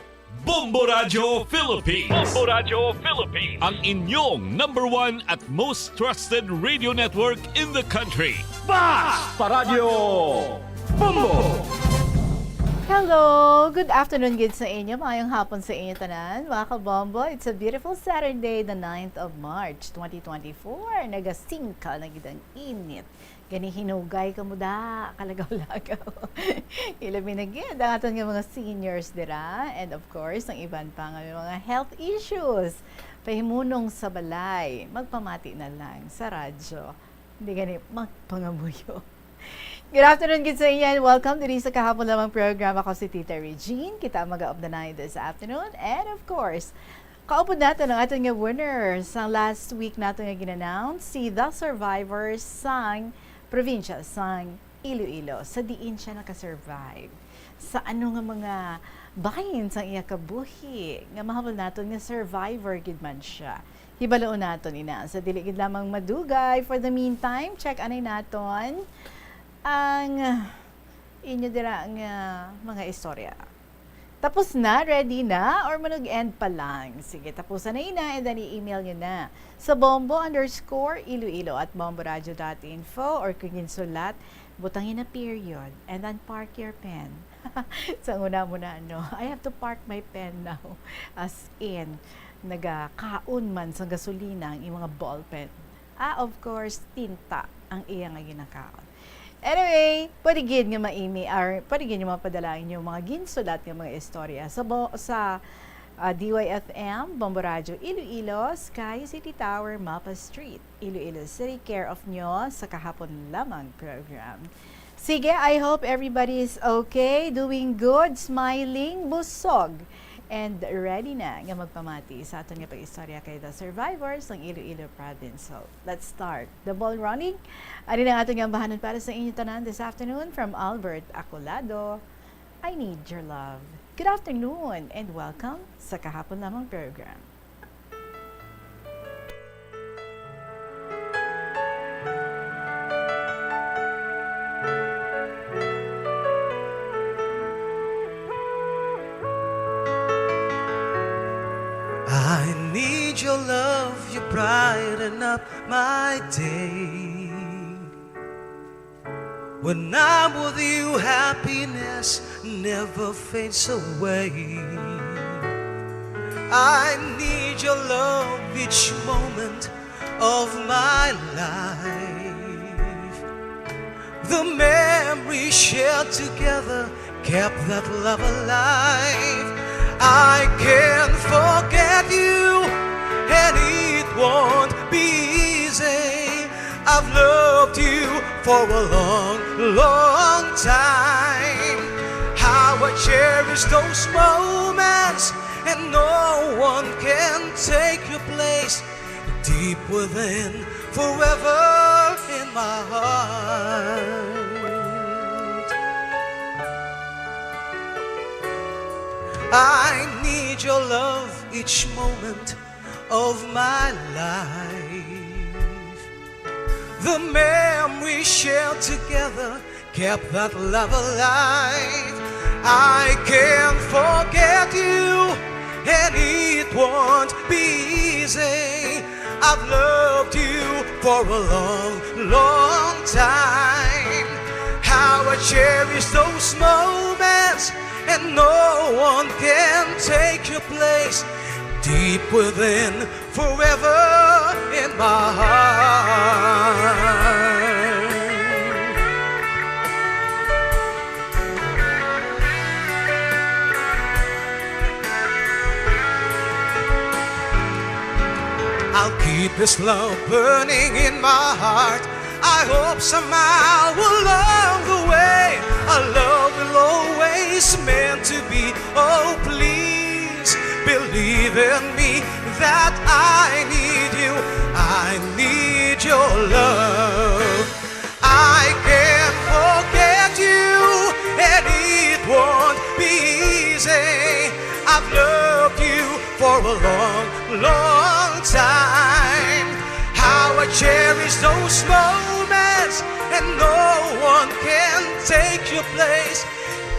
Bombo Radyo Philippines. Bombo Radyo Philippines. Ang inyong number one at most trusted radio network in the country. Basta Radyo Bombo! Hello! Good afternoon gid sa inyo. Maayong hapon sa inyo tanan, mga kabombo. It's a beautiful Saturday, the ninth of March, twenty twenty-four. Nagasingkal na gid ang init. Gani hinugay kamo da, kalagaw-lagaw. Ilabi na gid ang aton nga mga seniors dira. And of course, ang iban pa nga may mga health issues. Pahimunong sa balay, magpamati na lang sa radyo. Hindi gani magpangamuyo. Good afternoon gid sa inyo and welcome diri sa Kahapon Lamang Program. Ako si Tita Regine. Kita ang mag-aop na this afternoon. And of course, kaupod naton ang aton nga winner sa last week nato nga gin-announce, si The Survivor sang probinsya sang Iloilo, sa diin siya naka-survive, sa ano nga mga bahin sang iya kabuhi nga mahambal naton nga survivor gid man siya. Hibaloon naton ina sa dili gid lamang madugay. For the meantime, check anay naton ang inyo dira nga mga istorya. Tapos na? Ready na? Or manug-end pa lang? Sige, tapusan na ina and then i-email nyo na sa bombo underscore iloilo at bomboradio dot info, or kung ginsulat, butangi na period and then park your pen. Sa una mo na, ano, I have to park my pen now. As in, nagakaon man sa gasolina ang iyang mga ballpen. Ah, of course, tinta ang iya nga ginakaon. Anyway, pwede gid nga ma-email, or pwede gid nga mapadala ang inyong mga ginsulat nga mga istorya sa bo-, sa, ah, D Y F M, Bombo Radyo Iloilo, Sky City Tower, Mapa Street, Iloilo City, care of nyo sa Kahapon Lamang program. Sige, I hope everybody is okay, doing good, smiling, busog, and ready na nga magpamati sa aton nga pag-istorya kay The Survivors ng Iloilo Province. So, let's start the ball rolling. Ari na ang aton nga ambahanan para sa inyo tanan this afternoon from Albert Acolado. I need your love. Good afternoon and welcome sa Kahapon Lamang program. I need your love, you brighten up my day. When I'm with you, happiness never fades away. I need your love each moment of my life. The memory shared together kept that love alive. I can't forget you, and it won't be easy. I've loved you for a long, long time. How I cherish those moments, and no one can take your place. Deep within, forever in my heart. I need your love each moment of my life. The memory shared together kept that love alive. I can't forget you, and it won't be easy. I've loved you for a long, long time. How I cherish those moments, and no one can take your place. Deep within, forever in my heart. I'll keep this love burning in my heart. I hope somehow along the way, our love will always meant to be. Oh, please believe in me that I need you. I need your love. I can't forget you, and it won't be easy. I've loved you for a long, long time. How I cherish those moments, and no one can take your place.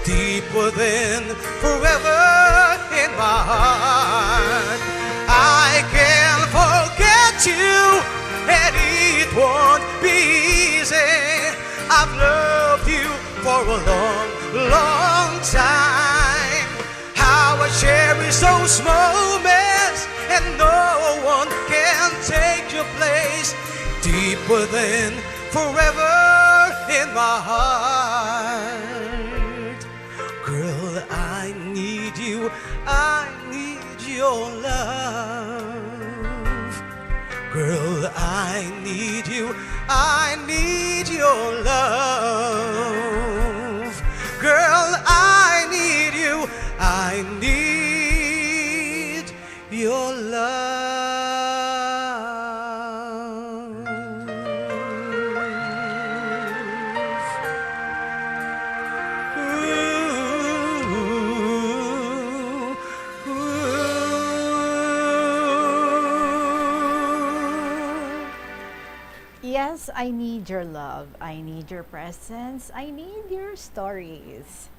Deep within, forever in my heart. I can't forget you, and it won't be easy. I've loved you for a long, long time. How I cherish those moments, and no one can take your place. Deep within, forever in my heart. Girl, I need you, I need your love. Girl, I need you, I need your love. Girl, I need you, I need your love. Ooh, ooh. Yes, I need your love. I need your presence. I need your stories.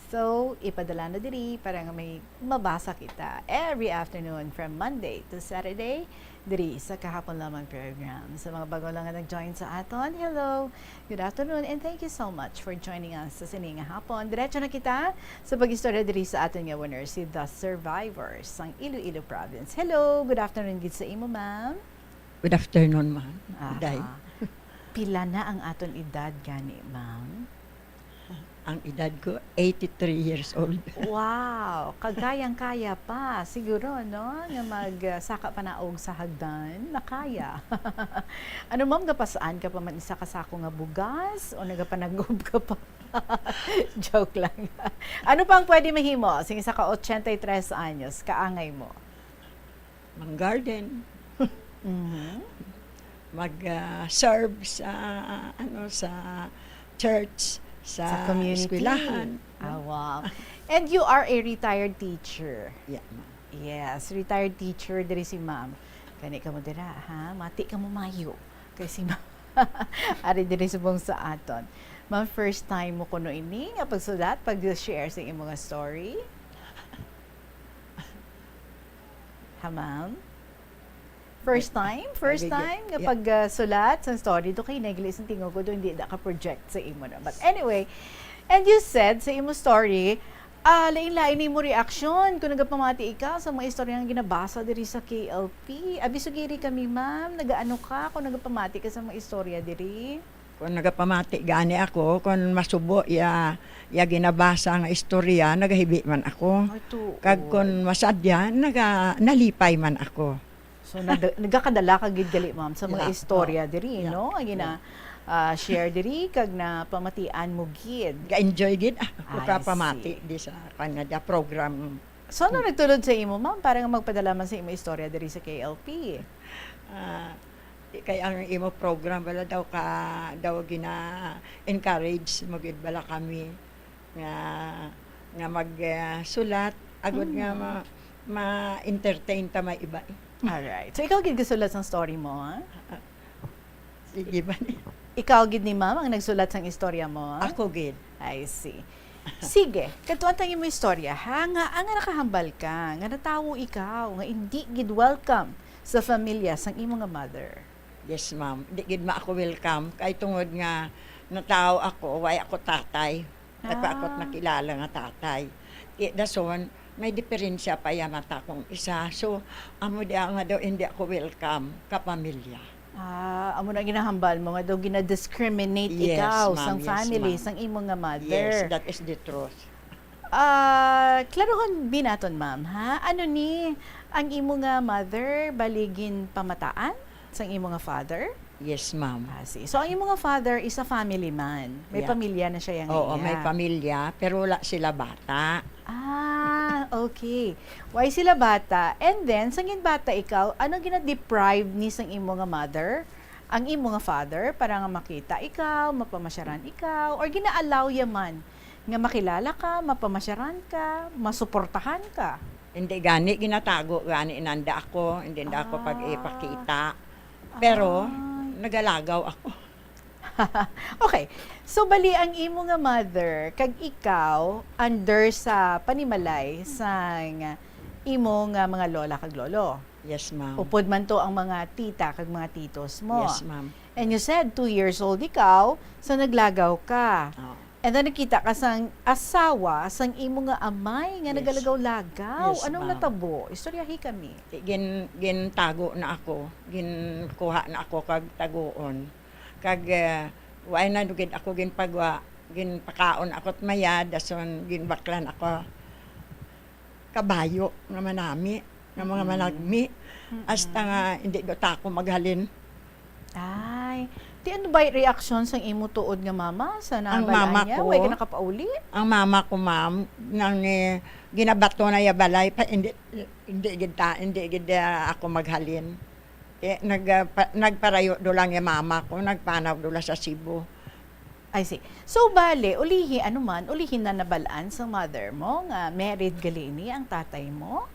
So, ipadala na diri para nga may mabasa kita every afternoon from Monday to Saturday diri sa Kahapon Lamang program. Sa mga bago lang nga nag-join sa aton, hello, good afternoon, and thank you so much for joining us sa sini nga hapon. Diretso na kita sa pag-istorya diri sa aton nga winner, si The Survivors sang Iloilo Province. Hello, good afternoon gid sa imo, ma'am. Good afternoon, ma'am. Aha. Day. Pila na ang aton edad gani, ma'am? Ang edad ko, eighty-three years old. Wow! Kagayang-kaya pa, siguro, no? Nga mag, ah, saka panaog sa hagdan, nakaya. Ano, ma'am, gapasaan ka pa man isa ka sako nga bugas o nagapanagob ka pa? Joke lang. Ano pa ang pwede mahimo sing isa ka ochenta y tres anyos? Kaangay mo? Mag-garden. Mhm. Mag, ah, serve sa, ano, sa church, sa Sa community. Eskwelahan. Ah, wow. And you are a retired teacher. Yeah, ma'am. Yes, retired teacher diri si ma'am. Gani ka mo dira, ha? Mati ka mo mayo. Kay si ma'am, ari diri subong sa aton. Ma'am, first time mo kuno ini nga pagsulat, pag-share sa imo nga story? Ha, ma'am? First time? First Nagigi-, time nga yeah. pag, ah, sulat sa story, do kay nagli sa tingog ko, do hindi na ka-project sa imo na. But anyway, and you said sa imo story, ah, lain-lain imo reaksyon kung nagapamati ikaw sa mga istorya nga ginabasa diri sa K L P. Abi, sugiri kami, ma'am, nagaano ka kung nagapamati ka sa mga istorya diri? Kung nagapamati gani ako, kung masubo iya, iya ginabasa nga istorya, nagahibi man ako. Ay, tuod. Kag kung masadya, naga-, nalipay man ako. So, nag-, nagakadala ka gid gali, ma'am, sa mga Yeah. istorya Oh. diri, Yeah. no? Ang gina-, Yeah. ah, share diri, kag napamatian mo gid. Ga-enjoy gid. Ah, ako I kapamati see. di sa kanya dia program. So, ano nagtulod sa imo, ma'am, para nga magpadala man sa imo istorya diri sa K L P? Ah, di kay ang imo program bala daw ka, daw gina-encourage mo gid bala kami nga, nga mag, ah, sulat, agud nga Mm. ma-, ma-entertain ta may iba, eh. Alright. So, ikaw gid gasulat sang story mo, ha? Ah, sige ba ni? Ikaw gid ni ma'am ang nagsulat sang istorya mo, ha? Ako gid. I see. Sige, kadtuan ta ang imo istorya, ha, nga, nga nakahambal ka, nga natawo ikaw, nga indi gid welcome sa familya sang imo nga mother. Yes, ma'am. Di gid ma ako welcome, kay tungod nga natawo ako, way ako tatay. Nagpa ako Ah. nakilala nga tatay. Di dason, may diferensya pa ya mata kung isa. So, amo di nga daw hindi ako welcome ka pamilya. Ah, amo na ginahambal mo nga daw gina-discriminate Yes, ikaw ma'am. sang Yes, family, ma'am. sang imo nga Yes, mother. That is the truth. Ah, klarohon binaton, ma'am, ha? Ano ni ang imo nga mother, bali ginpamataan sang imo nga father? Yes, ma'am. Ah, see. So, ang imo nga father is a family man. May Yeah. pamilya na siya yang Oo, iya. May pamilya, pero wala sila bata. Ah, okay. Why sila bata? And then, sang bata ikaw, ano gina-deprive ni sang imo nga mother? Ang imo nga father, para nga makita ikaw, mapamasyaran ikaw, or gina-allow ya man nga makilala ka, mapamasyaran ka, masuportahan ka? Hindi gani, ginatago gani nanda ako, hindi nanda ako Ah. pag-ipakita. Pero, Ay. Nagalagaw ako. Okay. So, bali ang imo nga mother, kag ikaw, under sa panimalay sang imo nga mga lola kag lolo. Yes, ma'am. Upod man to ang mga tita kag mga titos mo. Yes, ma'am. And you said two years old ikaw, so naglagaw ka. Oh. And then nakita ka sang asawa sang imo nga amay nga Yes. nagalagaw-lagaw. Yes, Anong ma'am. natabo? Istoryahi kami. Gin, gintago na ako. Ginkuha na ako kag taguon. Kag uh, waay na dugid ako ginpagwa. Ginpakaon ako at mayad. Dason ginbaklan ako. Kabayo nga manami, nga mga Mm-mm. managmi. Mm-mm. Hasta nga hindi do ta ako maghalin. Ay, di ano ba reaksyon sang imo tuod nga mama sa Ang nabal-an mama niya? ko, Way ka nakapaulit? Ang mama ko, ma'am, nang eh, ginabato na ya balay pa, hindi, hindi gid ta, hindi gid ah, ako maghalin. Eh, nag, ah, pa- nagparayo do lang ya mama ko, nagpanaw do lang sa Cebu. I see. So, bale, ulihi, ano man, ulihi na nabal-an sang mother mo nga married gali ni ang tatay mo?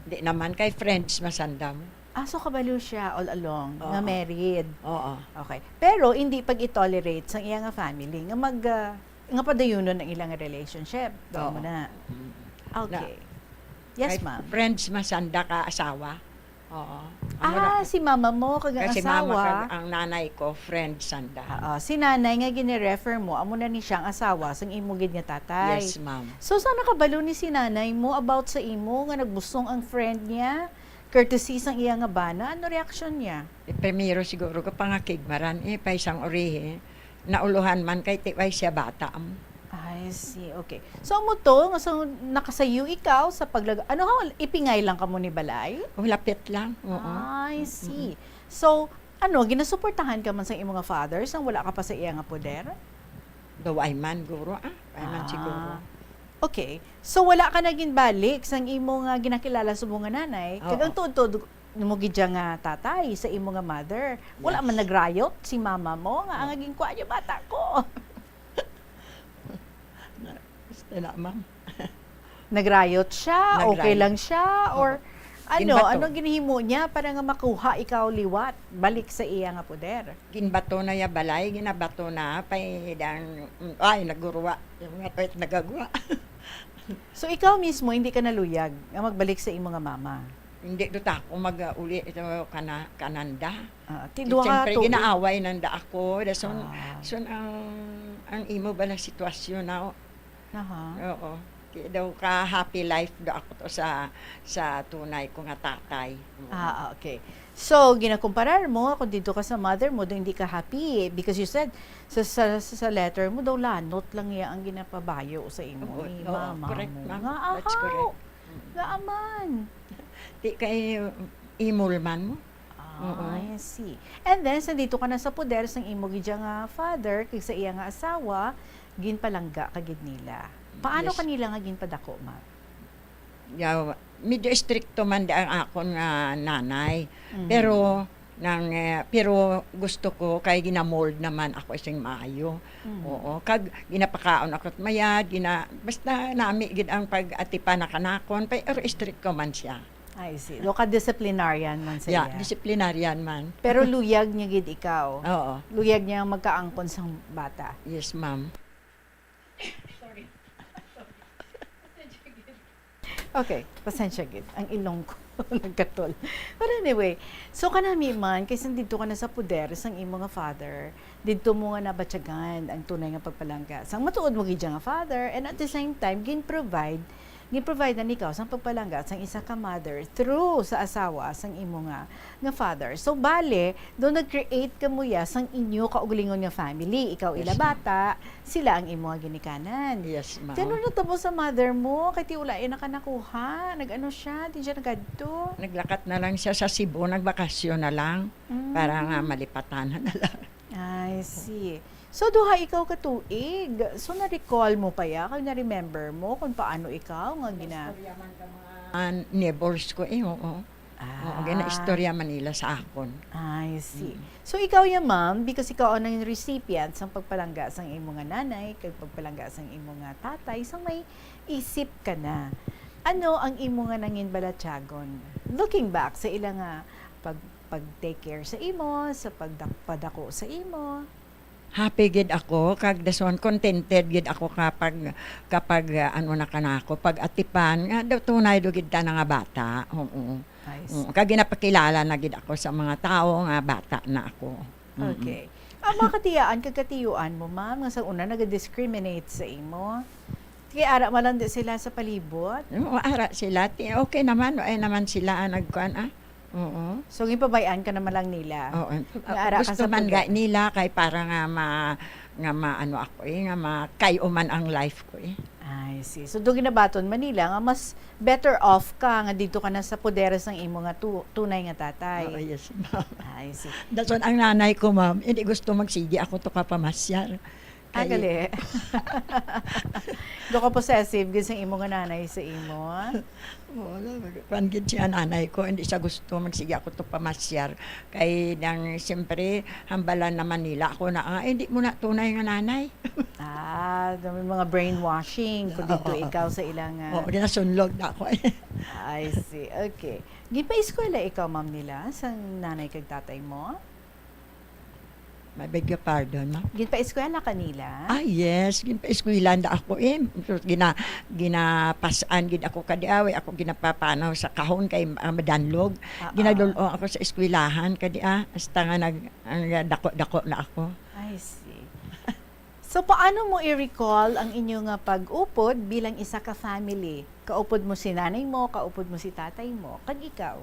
Di naman kay friends masandam. Ah, so kabalo siya all along nga Oo. married. Oo. Okay. Pero hindi pag-i-tolerate sang iya nga family nga mag ah, nga padayunon ang ilang relationship. Doon Oo. mo na. Mm. Okay. Yes, Kay ma'am. Friends masanda ka asawa. Oo. Amo Ah, na- si mama mo kag ang Kasi mama asawa. kag ang nanay ko, friend sanda. Oo, si nanay nga gini-refer mo, amo na ni siyang asawa sang imo gid nga tatay. Yes, ma'am. So, saan nakabalo ni si nanay mo about sa imo nga nagbusong ang friend niya? Courtesy sang iya nga bana, ano reaksyon niya? Eh, primero siguro ka pangakigmaran, eh, pa isang urihi. Nauluhan man kay tiway siya bata. Am. I see. Okay. So, amo to, nga sa nakasayo ikaw sa paglag-, ano ha, ipingay lang kamo ni balay? Oh, lapit lang. Oo. I see. So, ano, ginasuportahan ka man sa imo nga father sang wala ka pa sa iya nga poder? Daw ay man, guro, ah. Ay man Ah. siguro. Okay. So, wala ka na ginbalik sang imo nga ginakilala sa imo nga nanay, kag Oo. ang tuod-tuod mo gid siya nga tatay sa imo nga mother. Wala Yes. man nagrayot si mama mo nga ang Oo. ginkuha niya bata ko. Na, basta na, ma'am. Nagrayot siya, okay Nagrayot. lang siya, or Oo. ano, Ginbato. ano ginhimo niya para nga makuha ikaw liwat, balik sa iya nga poder? Ginbato na ya balay, ginabato na, pay dang, ay, nagguruwa. Yung nga, pay nagagwa. So, ikaw mismo, hindi ka naluyag nga magbalik sa imo nga mama? Hindi do ta ako mag-uli ito kana, kananda. Ah, ti-, duha ka Siyempre, tuig. Ginaaway nanda ako. Dason, Ah. son ang, ang imo ba na sitwasyon na, Aha. Oo. Kaya daw ka happy life do ako to sa sa tunay ko nga tatay. Oo. Ah, okay. So, ginakumparar mo, kung dito ka sa mother mo, daw hindi ka happy. Because you said, sa, sa, sa letter mo, daw lanot lang iya ang ginapabayo sa imo Oo, ni oo, mama correct, mo. ma'am. Nga, That's ahaw. Correct. Nga aman. Di kay imol man mo. Ah, Oo. I see. And then, sa dito ka na sa poder sang imo gid nga father, kag sa iya nga asawa, ginpalangga ka gid nila. Paano Yes. Kanila nga ginpadako, ma? Yaw, medyo estrikto man di ang akon nga nanay. Mhm. Pero nang eh, pero gusto ko kay ginamold naman ako sing maayo. Mhm. Oo, kag ginapakaon ako at mayad, gina basta nami gid ang pag-atipan na kanakon, pero estrikto man siya. I see. So, ka-disciplinarian man sa Yeah, iya. Disciplinarian man. Pero luyag niya gid ikaw. Oo. Luyag niya ang magkaangkon sang bata. Yes, ma'am. Okay, pasensya gid. Ang ilong ko nagkatol. But anyway, so kanami man, kay sang didto ka na sa poder sang imo nga father, didto mo nga nabatyagan ang tunay nga pagpalangga. Sang matuod mo gid siya nga father, and at the same time, gin-provide Gin-provide na ni ikaw sang pagpalangga sang isa ka mother through sa asawa sang imo nga, nga father. So, bale, do nag-create kamo ya sang inyo kaugalingon nga family. Ikaw ila Yes, ma'am. bata, sila ang imo nga ginikanan. Yes, ma'am. Ti ano natabo sa mother mo? Kay ti wala iya na ka nakuha. Nag-ano siya? Di siya nagadto? Naglakat na lang siya sa Cebu, nagbakasyon na lang. Mm. Para nga malipatan na lang. I see. So, duha ikaw ka tuig. So, na-recall mo pa ya? Kag na-remember mo kung paano ikaw nga gina- Istorya man ka mga, ah, neighbors ko eh, oo. Oo, Ah. gina-istorya man nila sa akon. I see. Mm. So, ikaw ya, ma'am, because ikaw ang nangin recipient sang pagpalangga sang imo nga nanay, kag pagpalangga sang imo nga tatay, sang may isip ka na. Ano ang imo nga nangin balatyagon? Looking back sa ila nga pag, pag-take care sa imo, sa pagdak-, padako sa imo? Happy gid ako, kag dason contented gid ako kapag, kapag, ah, ano na kanako, pag-atipan, nga daw tunay do gid ta na nga bata. Oo. I see. Mm, kag ginapakilala na gid ako sa mga tawo nga bata na ako. Mm. Okay. Ang mga katiyaan kag katiyuan mo, ma'am, nga sa una naga-discriminate sa imo? Kay ara man lang di sila sa palibot? Oo, ara sila. Ti-, okay naman, ay naman sila ang nagkuan, ah. Oo. So, ginpabay-an ka naman lang nila? Oo. Nga ara ka Gusto sa man pag- ga nila kay para nga ma-, nga maano ako eh, nga makay-o man ang life ko eh. I see. So, do ginabaton man nila nga mas better off ka nga didto ka na sa poder sang imo nga tu-, tunay nga tatay? Oo, yes, ma'am. I see. Dason ang nanay ko, ma'am, hindi gusto magsigi ako to kapamasyar. Ah, Kay gali. Do ka possessive gid sang imo nga nanay sa imo? Wala, kuwan gid siya nanay ko, hindi siya gusto magsigi ako to pamasyar. Kay nang, siyempre, hambalan naman nila ako na, "Ah, hindi mo na tunay nga nanay." Ah, may mga brainwashing kung dito Oo. ikaw sa ilang, ah, Oo, ginasunlog na ako eh. I see. Okay. Ginpaeskwela ikaw, ma'am, nila, sang nanay kag tatay mo? I beg your pardon, ma'am? Ginpaeskwela ka nila? Ah, yes. Ginpaeskwela na ako, eh. Gina-, ginapas-an gid ako kadi, ah, way ako ginapapanaw sa kahon kay, ah, madanlog. Ah, ah. Ginadul-ong ako sa eskwelahan kadi, ah, hasta nga nag-, ang dako-dako na ako. I see. So, paano mo i-recall ang inyo nga pag-upod bilang isa ka family? Kaupod mo si nanay mo, kaupod mo si tatay mo, kag ikaw?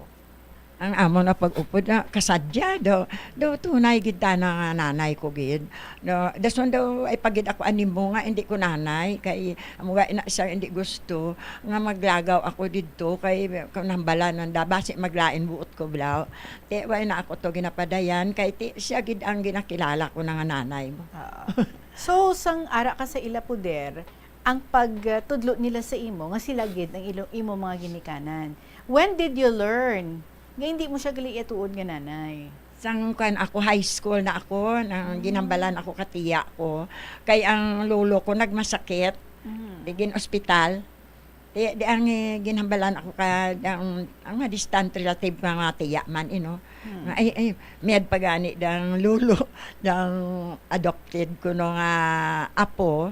Ang amo na pag-upod na kasadya, daw, daw tunay gid ta na nga nanay ko gid. No, dason daw ay pagid ako animo nga hindi ko nanay, kay amo nga ina siya hindi gusto nga maglagaw ako didto, kay kung nambalan nanda, basi maglain buot ko, blaw. Ti, wa na ako to ginapadayan, kay ti, siya gid ang ginakilala ko na nga nanay mo. Oo. So, sang ara ka sa ila poder, ang pagtudlo nila sa imo nga sila gid ang ilo-, imo mga ginikanan. When did you learn nga hindi mo siya gali iyatuod nga nanay? Sang kuan ako, high school na ako, nang Mm. ginhambalan ako ka tiya ko. Kay ang lolo ko nagmasakit, Mm. di gin-ospital. Di, di ang, eh, ginhambalan ako ka, ang, ang mga distant relative nga mga tiya man, eh, no? Mm. Nga, ay, ay, mayad pa gani dang lolo, dang adopted ko no nga apo,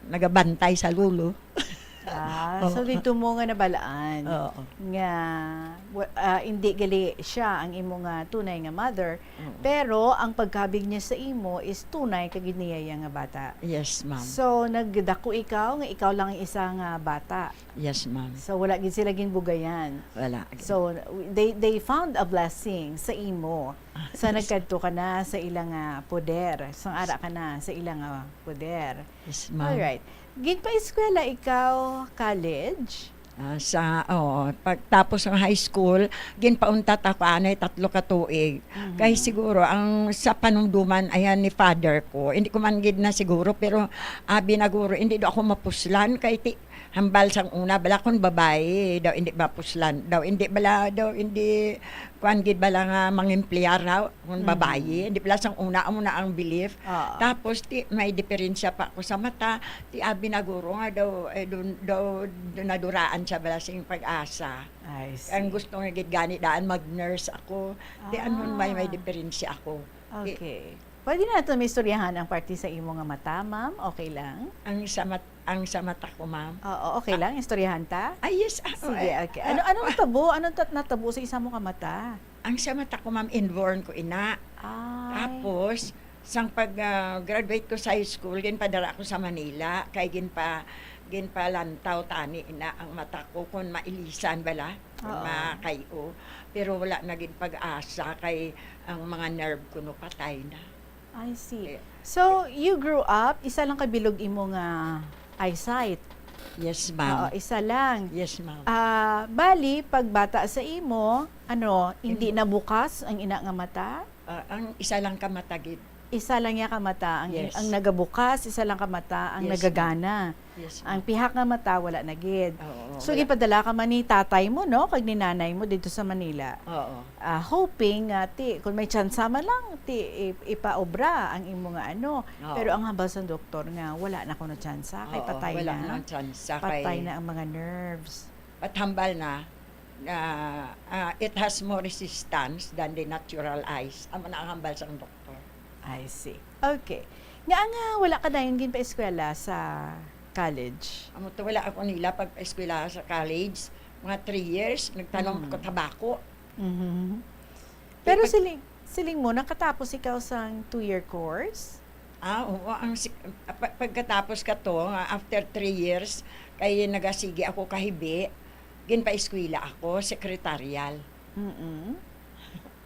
nagabantay sa lolo. Ah, so Oo. dito mo nga nabalaan Oo. nga wa-, ah, hindi gali siya ang imo nga tunay nga mother, Oo. pero ang pagkabig niya sa imo is tunay ka gid niya iya nga bata. Yes, ma'am. So, nagdako ikaw nga ikaw lang ang isa nga bata. Yes, ma'am. So, wala gid sila ginbugayan. Wala gid. So, they, they found a blessing sa imo. Ah, Sa yes. nagkadto ka na sa ilang, ah, poder, sang ara ka na sa ilang, ah, poder. Yes, ma'am. Alright. Ginpaeskwela ikaw, college? Ah, sa, oo, pagtapos ng high school, ginpauntat ako anay tatlo ka tuig. Mhm. Kay siguro ang sa panumduman ayan ni father ko, hindi ko man gid na siguro, pero abi na guro, hindi daw ako mapuslan kay ti-, hambal sang una bala kun babayi daw hindi mapuslan, daw hindi bala, daw hindi kuan gid bala nga mangempleyar raw. Kung Mhm. babayi, di pala sang una, amo na ang belief. Oo. Tapos, ti, may diferensya pa ako sa mata. Ti, abi na guro nga daw, eh, dun, daw, dun naduraan siya bala sing pag-asa. I see. Ang gusto nga gid gani daan, mag-nurse ako. Ti, ano, may, may Ah. diferensya ako. Ti, Okay. Pwede na natin maistoryahan ang parte sa imo nga mata, ma'am? Okay lang? Ang sa mat-, ang sa mata ko, ma'am. Oo, okay Ah. lang? Istoryahan ta? Ah, yes. Ah, Sige, eh, okay. ah, Ano, ano ah. natabo? Ano tat-, natabo sa isa mo ka mata? Ang sa mata ko, ma'am, inborn ko ina. Ay. Tapos, sang pag, ah, graduate ko sa high school, ginpadala ako sa Manila, kay ginpa-, Ginpalantaw tani na ang mata ko kung mailisan bala, kung Oo. makay-o. Pero wala na gid pag-asa kay ang mga nerve ko no patay na. I see. Eh, So, you grew up, isa lang ka bilog imo nga eyesight? Yes, ma'am. Oo, isa lang. Yes, ma'am. Ah, bali, pagbata sa imo, ano, hindi Hindi. nabukas ang ina nga mata? Ah, ang isa lang ka mata gid. Isa lang niya ka mata ang, Yes. ang nagabukas, isa lang ka mata ang Yes, ma'am. nagagana. Yes, Ang ma'am. pihak nga mata, wala na gid. Oo, So, wala. gipadala ka man ni tatay mo, no? Kag ni nanay mo dito sa Manila. Oo. Ah, hoping nga, ti, kung may tsansa man lang, ti, i-, ipaobra ang imo nga ano. Oo. Pero ang hambal sa doktor nga, wala na kuno tsansa, kay Oo, patay wala na. na ang tsansa, Patay kay na ang mga nerves. At hambal na, ah, ah, it has more resistance than the natural eyes. Amo na ang hambal sang doktor. I see. Okay. Nga nga wala ka dayon ginpaeskwela sa college? Amo to, wala ako nila pagpaeskwela sa college. Mga three years, nagtanom Mm. ako tabako. Mhm. Pero Ipag- siling, siling mo, nakatapos ikaw sang two-year course? Ah, oo. Ang sik-, pa-, pagkatapos ka to, nga after three years, kay nagasigi ako kahibi, ginpaeskwela ako, secretarial. Mm-mm.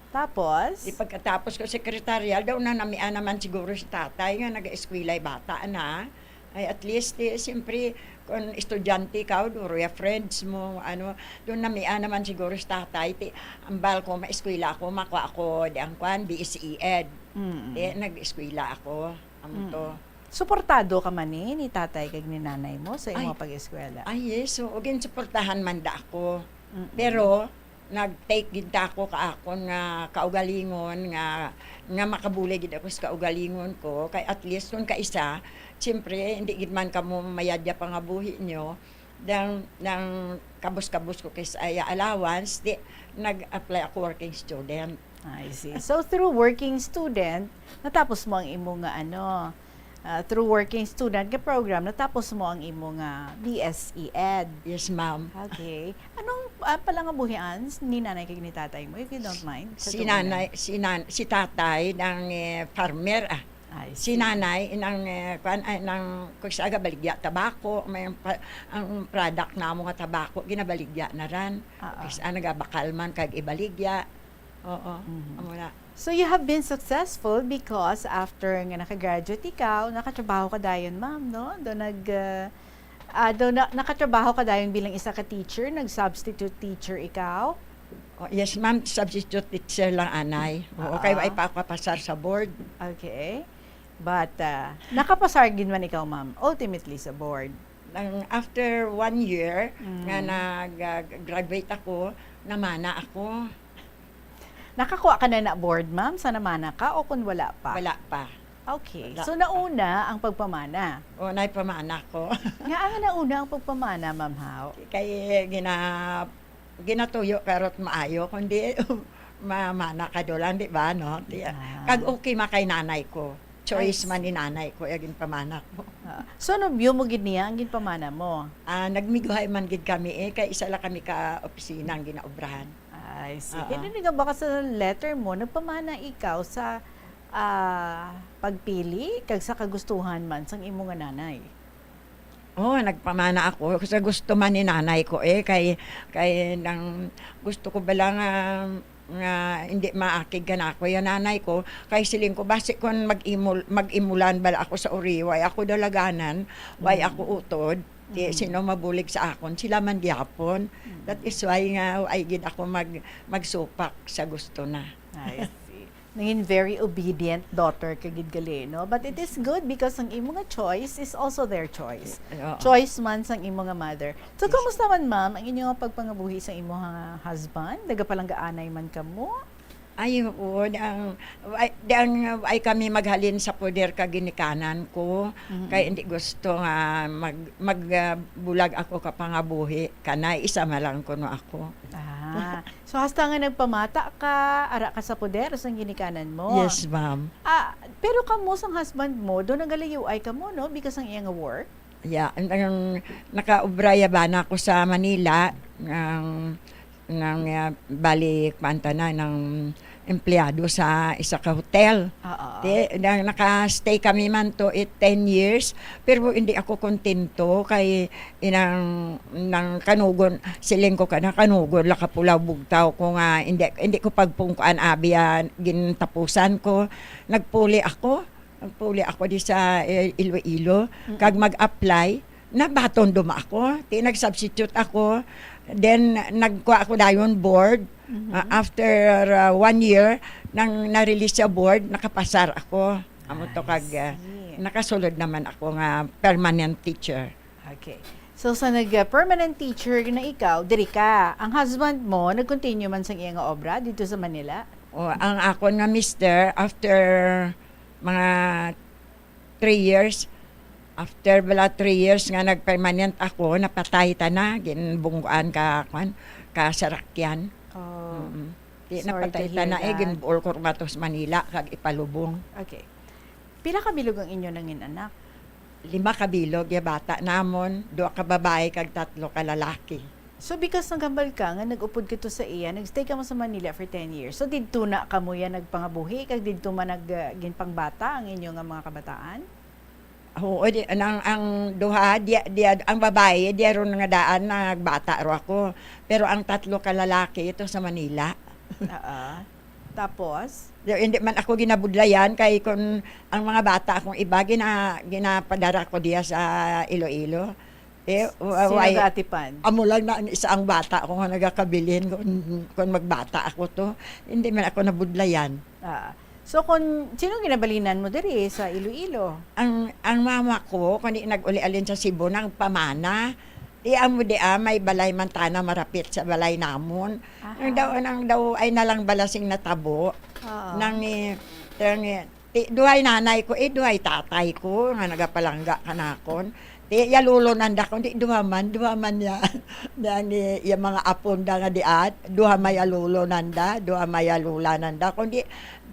Tapos? Di pagkatapos ko secretarial, daw na namia naman siguro si tatay nga nag-eskwela'y bata na. Ay, at least, eh, siyempre, kung estudyante ka, duro ya friends mo, ano, doon namia naman siguro si tatay. Ti, ambal ko, maeskwela ako, makuha ako, di ang kwan, B S E Ed. Mm. Eh, nag-eskwela ako. Amo to. Mm. Suportado ka man ni, ni tatay kag ni nanay mo sa imo Ay. pag-eskwela? Ay, yes. So, again, suportahan man da ako. Mm-mm. Pero, nag-take gid ta ako ka akon nga kaugalingon nga, nga makabulig gid ako sa kaugalingon ko. Kay at least, kung kaisa, siyempre, hindi gid man kamo mayadya pangabuhi nyo. Dang, dang kabus-kabus ko kay sa iya allowance, di, nag-apply ako working student. I see. So, through working student, natapos mo ang imo nga, ano, ah, through working student nga program, natapos mo ang imo nga B S E Ed. Yes, ma'am. Okay. Anong, ah, palangabuhian s-, ni nanay kag ni tatay mo, if you don't mind, sa Si tuon lang? nanay, si nan-, si tatay nang, eh, farmer, ah. I Si see. nanay, inang, eh, kwan, ay, nang, kung sa aga, baligya tabako, may pa-, ang product namo nga tabako, ginabaligya na ran. Oo. Kung sa nagabakal man, kag ibaligya. Oo, Mhm. amo na. So, you have been successful because after nga nakagraduate ikaw, nakatrabaho ka dayon, ma'am, no? Do nag, uh, ah, do na-, nakatrabaho ka dayon bilang isa ka teacher, nag-substitute teacher ikaw? Oh, yes, ma'am, substitute teacher lang anay. Oo, kay Ah. wa pa ako kapasar sa board. Okay. But, ah, nakapasar gid man ikaw, ma'am, ultimately sa board. Nang after one year Mm. nga nag, ah, graduate ako, namana ako. Nakakuha ka na na board, ma'am, sa namana ka o kung wala pa? Wala pa. Okay. Wala So, pa. nauna ang pagpamana? O, naay pamana ko. Nga ang nauna ang pagpamana, Ma'am Hao? Kay gina-, ginatuyo karot maayo, kundi mamana ka do lang, di ba, no? Di, Ah. kag okay man kay nanay ko. Choice Ay, man ni nanay ko, yung ginpamana ko. Ah. So, nobyo mo gid niya ang ginpamana mo? Ah, nagmiguhay man gid kami, eh, kay isa lang kami ka opisina ang ginaobrahan. I see. Oo. Kaya naniga baka sa letter mo, nagpamana ikaw sa, ah, pagpili kag sa kagustuhan man sang imo nga nanay? Oo, nagpamana ako sa gusto man ni nanay ko, eh, kay, kay nang gusto ko bala nga, nga hindi maakig kanako yung nanay ko, kay siling ko, basi kon mag-imul-, mag-imulan bala ako sa uri, way ako dalaganan, way Mm. ako utod, di Mm. sino mabulig sa akon, sila man gihapon. Mm. That is why nga, ay gid ako mag-, magsupak sa gusto na. I see. Nangin very obedient daughter ka gid gali, no? But it is good because ang imo nga choice is also their choice. Ay, oo. Choice man sang imo nga mother. So, Yes. kumusta man, ma'am, ang inyo nga pagpangabuhi sa imo nga husband? Nagapalanggaanay man kamo? Ay, oo, ang, ay, ang, ay kami maghalin sa poder ka ginikanan ko. Mhm. Kay hindi gusto nga mag-, mag, ah, bulag ako ka pangabuhi. Kanay, isa man lang kuno ako. Ah. So, hasta nga nagpamata ka, ara ka sa poder, sang ginikanan mo? Yes, ma'am. Ah, pero kamo sang husband mo, do nagalayuay kamo, no? Because ang iyang work? Yeah, ang, ang nakaobra ya bana ko sa Manila, ang nang, ah, bali, kuwan ta na, nang empleyado sa isa ka hotel. Oo. Di, na, naka-stay kami man to it ten years, pero hindi ako kontento kay inang, nang kanugon, siling ko kana, kanugon la kapulaw bugtaw ko nga hindi, hindi ko pagpungkuan abi ang gintapusan ko. Nagpuli ako. Nagpuli ako di sa, eh, Iloilo. Mm. Kag mag-apply, nabaton duma ako. Ti nag-substitute ako. Then, nagkuha ako dayon board. Mhm. Ah, after, ah, one year, nang na-release sa board, nakapasar ako. Amo to I kag, ah, see. Nakasulod naman ako nga permanent teacher. Okay. So, sa nag-, uh, permanent teacher na ikaw, diri ka. Ang husband mo, nag-continue man sang iya nga obra dito sa Manila? O, ang akon nga mister, after mga three years, after bala three years nga nag-permanent ako, napatay ta na, ginbungguan ka, kwan, ka sarakyan. Oh, Mm-mm. Di, sorry to napatay ta hear na, eh, that. Ginbuol ko rumatos Manila, kag ipalubong. Okay. Pila ka bilog ang inyo nangin anak? Lima ka bilog ya bata namon, duha ka babayi kag tatlo ka lalaki. So, because naghambal ka nga nag-upod ka to sa iya, nag-stay ka mo sa Manila for ten years. So, didto na kamo ya nagpangabuhi, kag didto man nag, ah, ginpangbata ang inyo nga mga kabataan? Oo, di, ang, ang duha, di, di, ang babayi, di ron nga daan, nagbata ro ako. Pero ang tatlo ka lalaki, ito sa Manila. Oo. Tapos? Di, hindi man ako ginabudlayan kay kun ang mga bata akong iba, gina-, ginapadara ko diya sa Iloilo. Eh, wa-, Sino way, ga-atipan? Amo lang na ang isa ang bata ko nga nagakabilin kun, kun magbata ako to. Hindi man ako nabudlayan. Ah. So, kun, sino ginabalinan mo diri sa Iloilo? Ang, ang mama ko, kundi nag-uli-alin sa Cebu, nagpamana. Di amo di, ah, may balay man tana marapit sa balay namon. Aha. Ang daw, ang daw ay nalang balasing natabo. Oo. Nang, eh, nang, eh, ti-, duhay nanay ko, eh, duhay tatay ko, nga nagapalangga kanakon. Ti, ya lolo nanda, kundi duha man, duha man ya. Nang, eh, ya mga apon da nga di at, duha may ya lolo nanda, duha may ya lola nanda, kundi,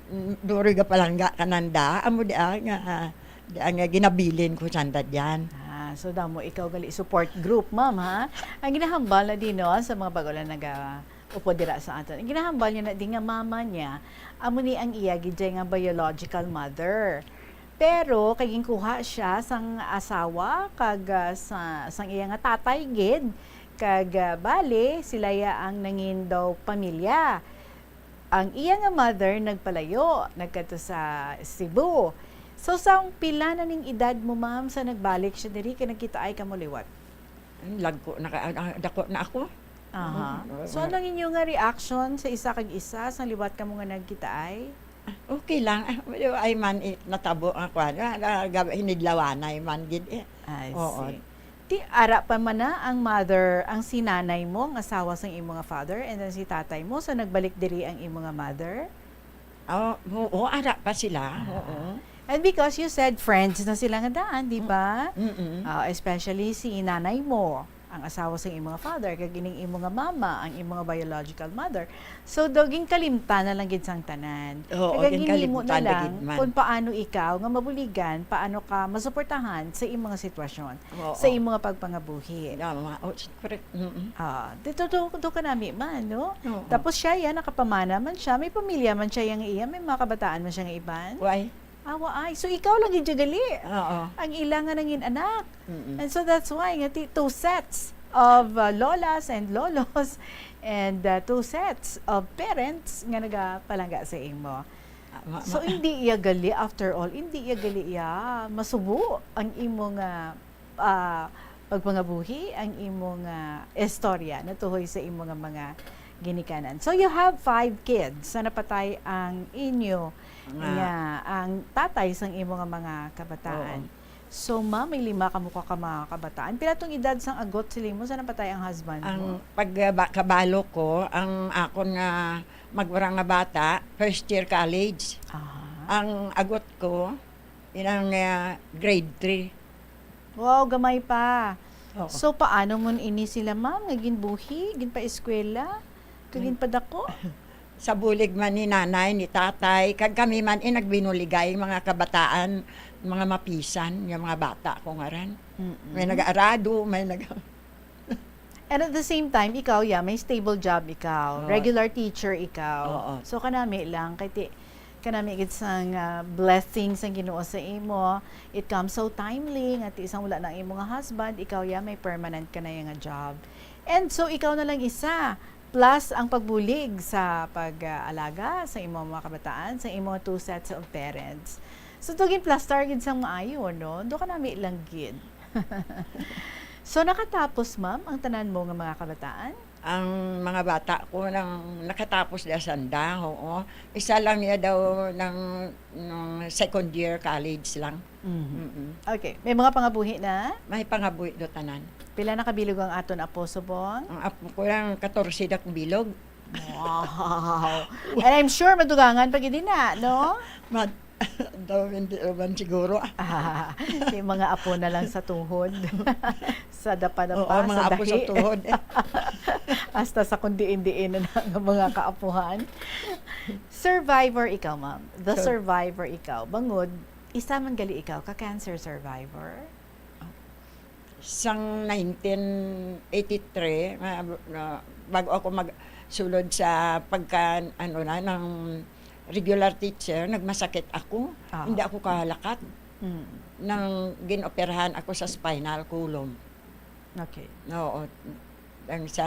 mm, duri gapalangga kananda, amo di, ah, nga, ah, di, ah, nga ginabilin ko sanda diyan. Ah, so damo ikaw gali support group, ma'am, ha? Ang ginahambal na di, no, sa mga bago lang naga-, upod dira sa aton. Ang ginahambal niya na di nga mama niya, amo ni ang iya gid nga biological mother. Pero kay ginkuha siya sang asawa kag, ah, sa, sang iya nga tatay gid, kag, ah, bali sila ya ang nangin daw pamilya. Ang iya nga mother nagpalayo, nagkadto sa Cebu. So, sang pila na ning edad mo, ma'am, sa nagbalik siya diri kay nagkitaay kamo liwat? Ang lagko na ka-, ah, ah, dako na ako. Aha. Mm, So, wala. Ano ang inyo nga reaction sa isa kag isa sa liwat kamo nga nagkitaay? Ah, okay lang. Ah, wala, ay man, eh, natabo ang kwan. Ah, ah, gab-, hinidlawanay man gid, eh. I Oo. see. Ti, ara pa man na ang mother, ang si nanay mo, ang asawa sang imo nga father, and then si tatay mo, so nagbalik diri ang imo nga mother? Oh, oo, ara pa sila. Ah. Oo. And because you said friends na sila nga daan, di ba? Mm-mm. Ah, especially si nanay mo, ang asawa sang imo nga father, kag ining imo nga mama, ang imo nga biological mother. So, daw ginkalimtan na lang gid sang tanan. Oo, Kag ang ginhimo na ginkalimtan na lang gid man. Kung paano ikaw nga mabuligan, paano ka masuportahan sa imo nga sitwasyon, Oo. sa imo nga pagpangabuhi. Yeah, ma-, oh, correct. Mm-mm. Ah, dito, do, do ka nami man, no? Oo. Tapos siya, yan, nakapamana man siya, may pamilya man siya yang iya, may mga kabataan man siya nga iban. Why? Awa ay. So, ikaw lang gid gali. Oo. Ang ila nga nangin anak. Mm-mm. And so that's why nga ti-, two sets of, uh, lolas and lolos and, uh, two sets of parents nga nagapalangga sa imo. Ah, ma-, So, ma- hindi iya gali, after all, hindi iya gali iya masubo ang imo nga, ah, pagpangabuhi, ang imo nga istorya natuhoy sa imo nga mga ginikanan. So, you have five kids sa napatay ang inyo Nga. nga, ang tatay sang imo nga mga kabataan. Oo. So, ma, may lima kamo ka, ka mga kabataan. Pila tong edad sang agot siling mo sa napatay ang husband Ang mo? pag, ah, ba-, kabalo ko, ang akon nga magwara nga bata, first year college. Aha. Ang agot ko, inang, ah, grade three. Wow, gamay pa. Oo. So, paano mo ini sila, ma'am, nga ginbuhi, ginpaeskwela, kag Nag- ginpadako? Sa bulig man ni nanay, ni tatay, kag kami man, eh, nagbinuligay, mga kabataan, mga mapisan, yung mga bata ko ngaran. Mm-mm. May nag-aarado, may nag- And at the same time, ikaw, yeah, may stable job ikaw, Oo. regular teacher ikaw. Oo. So, kanami lang, kay ti-, kanami gid sang, ah, blessing sang Ginoo sa imo. It comes so timely, nga ti isang wala na ang imo nga husband, ikaw, yeah, may permanent ka na nga job. And so, ikaw na lang isa, plus ang pagbulig sa pag-alaga sa imo mga kabataan, sa imo two sets of parents. So, to ginplastar gid sang maayo, no? Do kanami lang gid. So, nakatapos, ma'am, ang tanan mo nga mga kabataan? Ang mga bata ko nang nakatapos na sanda, oo. Isa lang niya daw ng, ng second year college lang. Mhm. Mm-mm. Okay. May mga pangabuhi na? May pangabuhi do tanan. Pila na kabilog ang aton apo, subong? Ang apo ko lang, katorse na kabilog. Wow! And I'm sure madugangan pa gid na, no? Mad-, daw hindi naman siguro. Ah, may mga apo na lang sa tuhod. Sa dapa-dapa, Oo, mga sa apo sa dahi. Tuhod. Hasta sa kung diin-diin na nga mga kaapuhan. Survivor ikaw, ma'am. The Sur- survivor ikaw. Bangod, isa man gali ikaw ka cancer survivor? Sang nineteen eighty-three, na, na, bago ako magsulod sa pagka, ano na, ng regular teacher, nagmasakit ako. Aha. Hindi ako kahalakat. Mm. Nang ginoperahan ako sa spinal column. Okay. Oo. Ang sa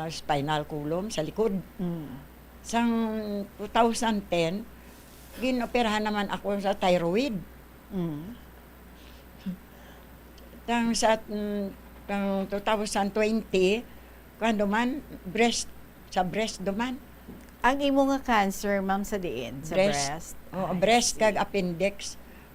spinal column, sa likod. Mm. Sang two thousand ten, ginoperahan naman ako sa thyroid. Mm. Tang sa, mm, tang two thousand twenty, kuwan duman, breast, sa breast duman. Ang imo nga cancer, ma'am, sa diin? Sa Breast. Breast? Oo, I breast kag see. Appendix.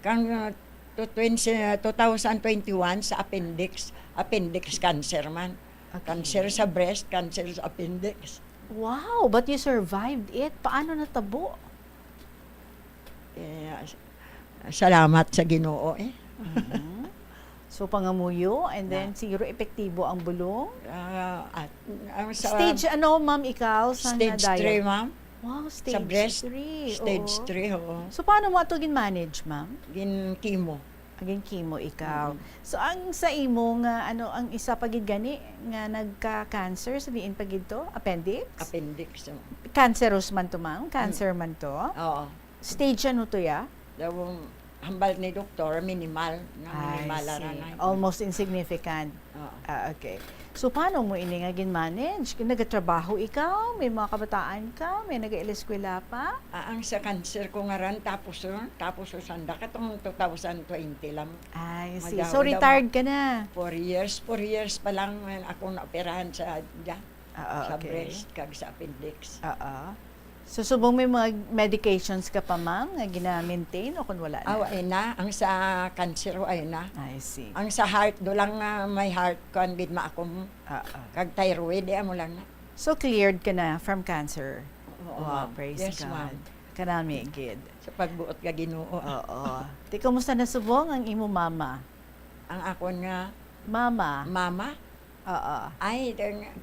Kang, uh, to-, twenty, uh, two thousand twenty-one sa appendix, appendix cancer man. Okay. Cancer sa breast, cancer sa appendix. Wow, but you survived it. Paano natabo? Eh, salamat sa Ginoo, eh. Mhm. So, pangamuyo, and then Na. siguro epektibo ang bulong? Ah, at, ang sa Stage ano, ma'am, ikaw, sa Stage nadaya? three, ma'am. Wow, Sa stage breast, three. stage Oo. three, oo. So, paano mo ato gin-manage, ma'am? Gin-chemo. Gin-chemo ikaw. Mm. So, ang sa imo nga, ano, ang isa pa gid gani nga nagka-cancer, sa diin pa gid to? Appendix? Appendix, oo. Cancerous man to, ma'am? Cancer Mm. man to? Oo. Stage ano to, ya? Daw, hambal ni doktor, minimal. Nga I minimal see. ra na. Almost insignificant. Oo. Ah, okay. So, paano mo ini nga gin-manage? Nagatrabaho ikaw? May mga kabataan ka? May nag-eskwela pa? Ah, ang sa cancer ko nga ran, tapos, oh, tapos, oh, sanda katong two thousand twenty lang. I see. Madaw, So, daw, retired ka na? Four years, four years pa lang, man, akong naoperahan sa, dya, Oo, sa okay. breast, kag sa appendix. Oo. So, subong may mga medications ka pa, ma'am, nga gina-maintain o kung wala na? Ah, wa-, ay na. Ang sa cancer, wa-, ay na. I see. Ang sa heart, do lang nga may heart, kuwan gid ma-, akong Oo. kag thyroid, eh, amo lang na. So, cleared ka na from cancer? Oo, Wow, ma'am. praise Yes, God. ma'am. Kanami gid. Sa pagbuot ka Ginoo. Oo. Ti, kumusta na subong ang imo mama? Ang akon nga Mama? mama? Oo. Ay, tan-,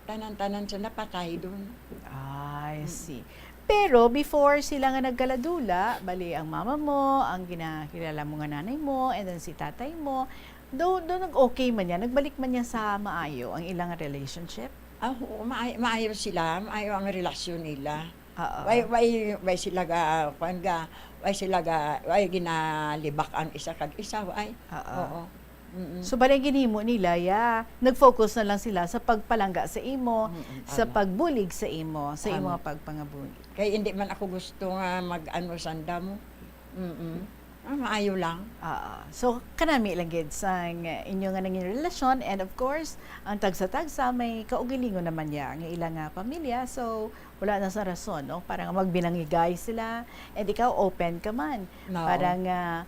tanan-tanan sa napatay dun. I Mm. see. Pero before sila nga nagkaladula, bali ang mama mo, ang ginakilala mo nga nanay mo, and then si tatay mo, do, do nag-okay man niya, nagbalik man niya sa maayo ang ilang relationship? Ah, oo, maay-, maayo sila, maayo ang relasyon nila. Oo. Way, way, way sila ga, kuwan ga, way sila ga, way ginalibak ang isa kag isa, way. Oo. Oo. Mm-mm. So, bali ang ginhimo nila, ya, nag-focus na lang sila sa pagpalangga sa imo, Mm-mm, sa tama. pagbulig sa imo, sa imo Tama. nga pagpangabuhi. Kay hindi man ako gusto nga mag-ano sanda mo. Mm-mm. Ah, maayo lang. Oo. So, kanami lang gid sang inyo nga nangin relasyon, and of course, ang tagsa-tagsa may kaugalingon naman niya nga ila nga pamilya. So, wala na sa rason, no, para nga magbinangigay sila. And ikaw, open ka man. No. Para nga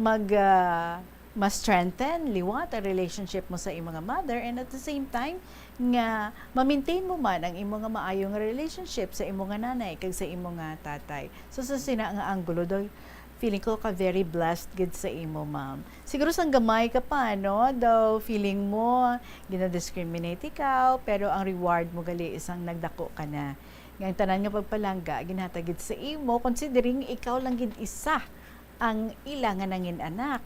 mag, ah, ma-strengthen liwat ang relationship mo sa imong nga mother, and at the same time, nga ma-maintain mo man ang imo nga maayo nga relationship sa imo nga nanay kag sa imo nga tatay. So, sa sina nga anggulo daw, feeling ko ka very blessed gid sa imo, ma'am. Siguro sang gamay ka pa, no? Daw feeling mo, gina-discriminate ikaw, pero ang reward mo gali isang nagdako ka na. Nga ang tanan nga pagpalangga, ginhatag gid sa imo, considering ikaw lang gid isa ang ila nga nangin anak.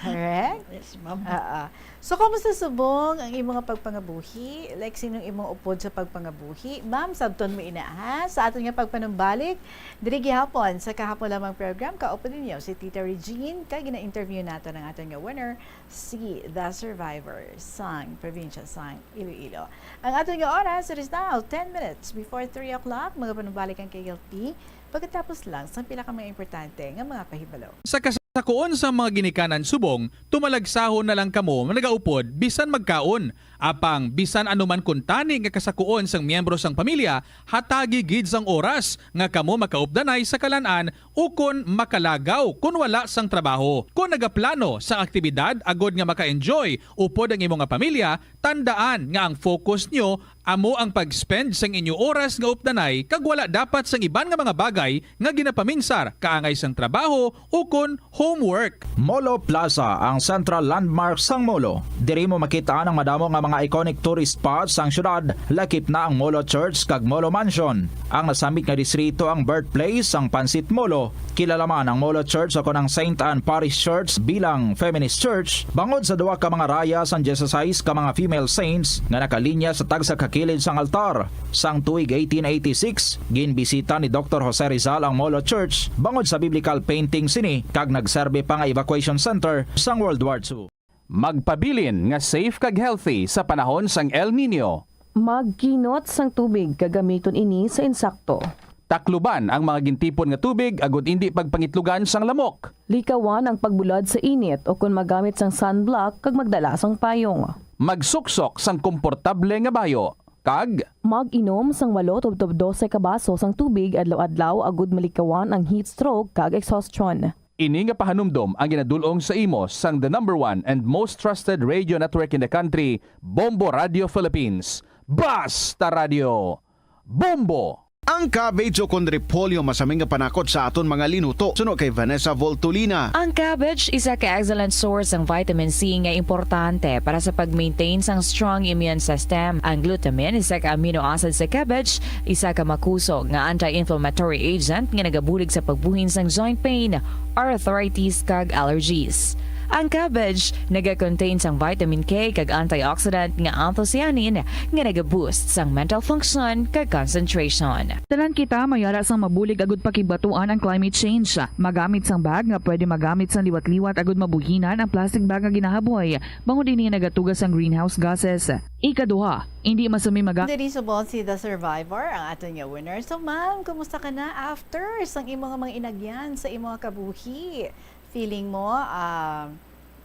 Correct? Yes, ma'am. Ah, ah. So, kamusta subong ang imong nga pagpangabuhi? Like, sinong imong upod sa pagpangabuhi? Ma'am, sabton mo ina, ha? Sa aton nga pagpanumbalik, diri gihapon sa kahapon lamang program, kaupod ninyo si Tita Regine, kag gina-interview nato ang aton nga winner, si The Survivor sang probinsya sang Iloilo. Ang aton nga oras, it is now ten minutes before three o'clock. Magapanumbalik ang K L T pagkatapos lang sa pila ka mga importante nga mga pahibalo. Sa kasakuon sa mga ginikanan subong, tumalagsahon na lang kamo nagaupod bisan magkaon. Apang bisan ano man kuntani nga kasakuon sang miyembro sang pamilya, hatagi gid sang oras nga kamo makaupdanay sa kalan-an ukon makalagaw kon wala sang trabaho. Kon nagaplano sang aktibidad agod nga maka-enjoy upod ang imo nga pamilya, tandaan nga ang focus nyo amo ang pag-spend sang inyo oras nga updanay kag wala dapat sang iban nga mga bagay nga ginapaminsar kaangay sang trabaho ukon homework. Molo Plaza, ang central landmark sang Molo. Diri mo makit-an ang madamo nga mga iconic tourist spots sang syudad, lakip na ang Molo Church kag Molo Mansion. Ang nasambit nga distrito ang birthplace sang Pansit Molo. Kilala man ang Molo Church o kon ang Saint Anne Parish Church bilang feminist church bangod sa duha ka mga raya sang dieciséis ka mga female saints nga nakalinya sa tagsa ka kilid sang altar. Sang tuig eighteen eighty-six, ginbisita ni Doktor Jose Rizal ang Molo Church bangod sa biblical painting sini kag nagserbi pa nga evacuation center sang World War Two. Magpabilin nga safe kag healthy sa panahon sang El Niño. Magkinot sang tubig kag gamiton ini sa insakto. Takluban ang mga gintipon nga tubig agud indi pagpangitlugan sang lamok. Likawan ang pagbulad sa init ukon magamit sang sunblock kag magdala sang payong. Magsuksok sang komportable nga bayo kag mag-inom sang walo tubtob dose ka baso sang tubig adlaw-adlaw agud malikawan ang heat stroke kag exhaustion. Ini nga pahanumdom ang ginadul-ong sa imo sang the number one and most trusted radio network in the country, Bombo Radio Philippines. Basta Radio, Bombo! Ang cabbage o kon repolyo masami nga panakot sa aton mga linuto. Suno kay Vanessa Voltolina. Ang cabbage isa ka excellent source sang vitamin C nga importante para sa pag-maintain sang strong immune system. Ang glutamine, isa ka amino acid sa cabbage, isa ka makusog nga anti-inflammatory agent nga nagabulig sa pagbuhin sang joint pain, arthritis, kag allergies. Ang cabbage naga-contain sang vitamin K kag antioxidant nga anthocyanin nga naga-boost sang mental function kag concentration. Tanan kita may ara sang mabulig agud pakigbatuan ang climate change. Magamit sang bag nga pwede magamit sang liwat-liwat agud mabuhinan ang plastic bag nga ginahaboy, bangod ini nagatuga sang greenhouse gases. Ikaduha, indi masumi maga- Diri subong si The Survivor ang aton nga winner. So, ma'am, kumusta ka na after sang imo nga mga inagyan sa imo nga kabuhi? Feeling mo, ah,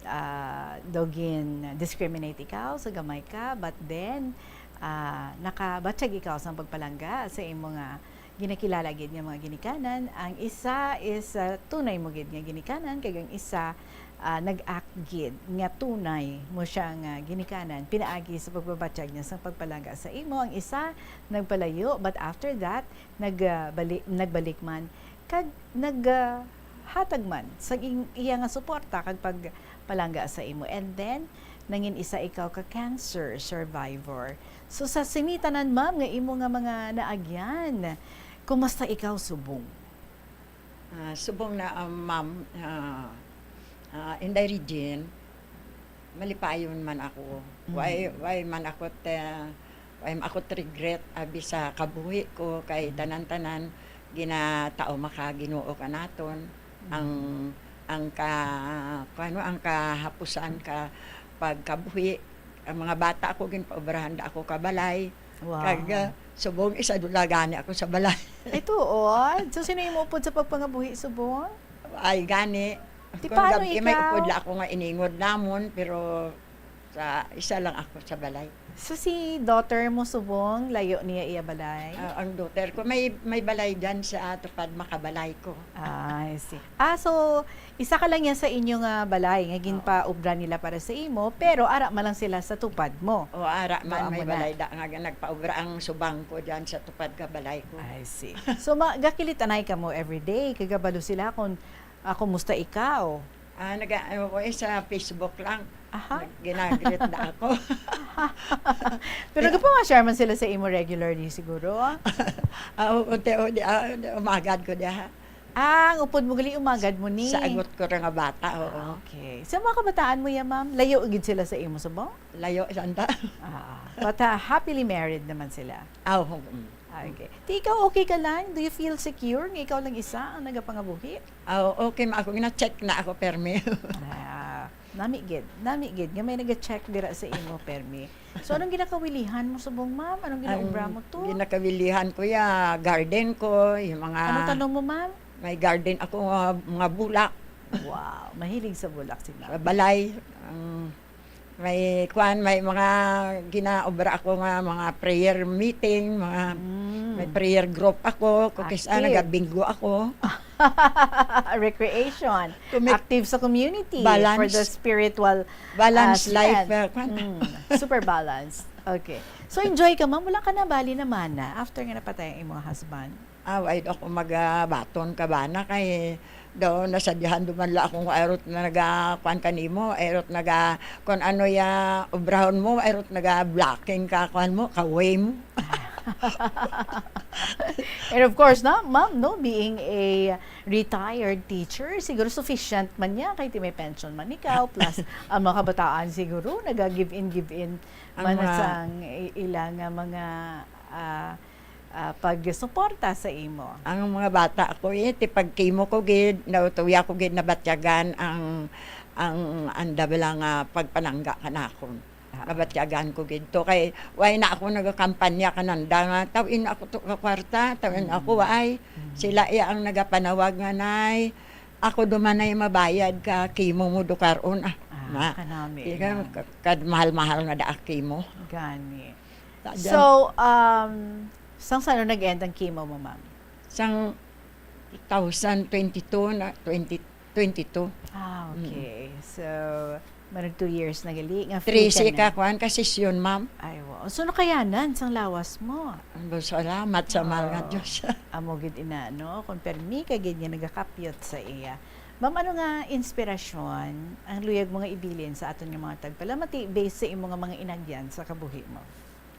ah, daw gin-discriminate ikaw sa gamay ka, but then, ah, nakabatyag ikaw sang pagpalangga sa imo nga ginakilala gid nga mga ginikanan. Ang isa is, ah, tunay mo gid nga ginikanan, kag ang isa, ah, nag-act gid nga tunay mo siya nga ginikanan pinaagi sa pagpabatyag niya sang pagpalangga sa imo. Ang isa nagpalayo, but after that, nag, ah, bali-, nagbalik man kag nag, ah, hatag man sa ing-, iya nga suporta kag pagpalangga sa imo. And then, nangin isa ikaw ka cancer survivor. So, sa sini tanan, ma'am, nga imo nga mga naagyan, kumusta ikaw subong? Ah, subong na, ah, ma'am, ah, ah, Inday Regine, malipayon man ako. Mm. Way, way man ako te-, way man ako regret abi sa kabuhi ko, kay Mm. tanan-tanan ginatao maka Ginoo kanaton. Ang, Mm. ang ka-, kuwan mo, ang kahapusan ka pagkabuhi, ang mga bata ko, ginpaobrahan da ako ka balay. Wow. Kag, ah, subong isa dula gani ako sa balay. Ay, tuod? So, sino imo upod sa pagpangabuhi subong? Ay, gani. Di, kung paano gab-i, may ikaw? Upod la ako nga iningod namon, pero sa isa lang ako sa balay. So, si daughter mo subong, layo niya iya balay? Ah, ang daughter ko, may, may balay dyan sa tupad makabalay ko. Ah, I see. Ah, so, isa ka lang niya sa inyo nga balay nga Ah, oo. ginpaubra nila para sa imo, pero ara man lang sila sa tupad mo. O, ara man, Doon may mo na. balay da nga nagpaubra ang subang ko dyan sa tupad ka balay ko. I see. So, ma-, gakilitanay ka mo everyday, kay gabalo sila kung, ah, kumusta ikaw? Ah, naga-, ano ko, eh, sa Facebook lang. Aha. Nag-, ginagreet na ako. Pero nagpama-share man sila sa imo regularly siguro? Ah, oo, unti-unti, ah, umagad ko diha. Ah, ang upod mo gali, umagad mo ni. Sa agot ko ra nga bata, oo. Ah, okay. Sa mga kabataan mo yan, ma'am, layo gid sila sa imo subong? Layo, sanda. Ah, but ah, happily married naman sila. Ah, oo. Mm. Ah, okay. Ti ikaw, okay ka lang? Do you feel secure nga ikaw lang isa ang nagapangabuhi? Ah, okay, ma-, ako gina-check na ako, permi. Ah, nami gid. Nami gid nga may naga-check dira sa imo, permi. So, anong ginakawilihan mo subong, ma'am? Anong ginaobra mo to? Ginakawilihan ko ya, garden ko, yung mga... Anong tanom mo, ma'am? May garden ako nga mga bulak. Wow, mahilig sa bulak si ma'am. Sa balay, ang may kuan, may mga ginaobra ako nga mga prayer meeting, mga mm. May prayer group ako, kung kisa nagabinggo ako. Recreation. Active sa community for the spiritual balance uh, life. Uh, mm, super balance. Okay. So, enjoy ka, ma'am. Wala ka na bali naman na after nga napatay ang imong husband? Ah, wait ako magabaton ka bana kay daw nasadihan duman la akong airot na naga kuan kanimo, airot naga kun ano ya obrahon mo, airot naga blocking ka kuan mo, kaway mo. And of course, no, ma'am, no, being a retired teacher, siguro sufficient man niya kay ti may pension man ikaw, plus ang mga kabataan siguro naga-give in, give in man sa ilang uh, mga uh, uh, pagsuporta sa imo. Ang mga bata ko, eh, ti pagkimo ko gid, nautuya ko gid nabatyagan ang ang anda bala nga pagpanangga kanakon. Ah. Nabatyagan ko gid to kay why na ako nagakampanya kananda nga tawin ako to ka kwarta, tawin mm. ako waay. Mm. Sila iya ang nagapanawag nga nay ako duman ay mabayad ka kimo mo dukaron ah. Ah, na, kanami. Ika, kad mahal-mahal nga daak kimo. Gani. So, um, sang sano nag-end ang chemo mo, ma'am? Sang two thousand twenty-two na, twenty twenty-two. Ah, okay. Mm. So, marag two years na gali. Nga free Tracy ka na. Ka, kuan, ka sesyon, ma'am. Ay, wow. So, nakayanan sang lawas mo? Salamat sa mahal nga Diyos. Amo gid ina, no? Kung permi ka gid nga nagakapyot sa iya. Ma'am, ano nga inspirasyon ang luyag mo nga ibilin sa aton nga mga tagpalamati based sa imo nga mga inagyan sa kabuhi mo?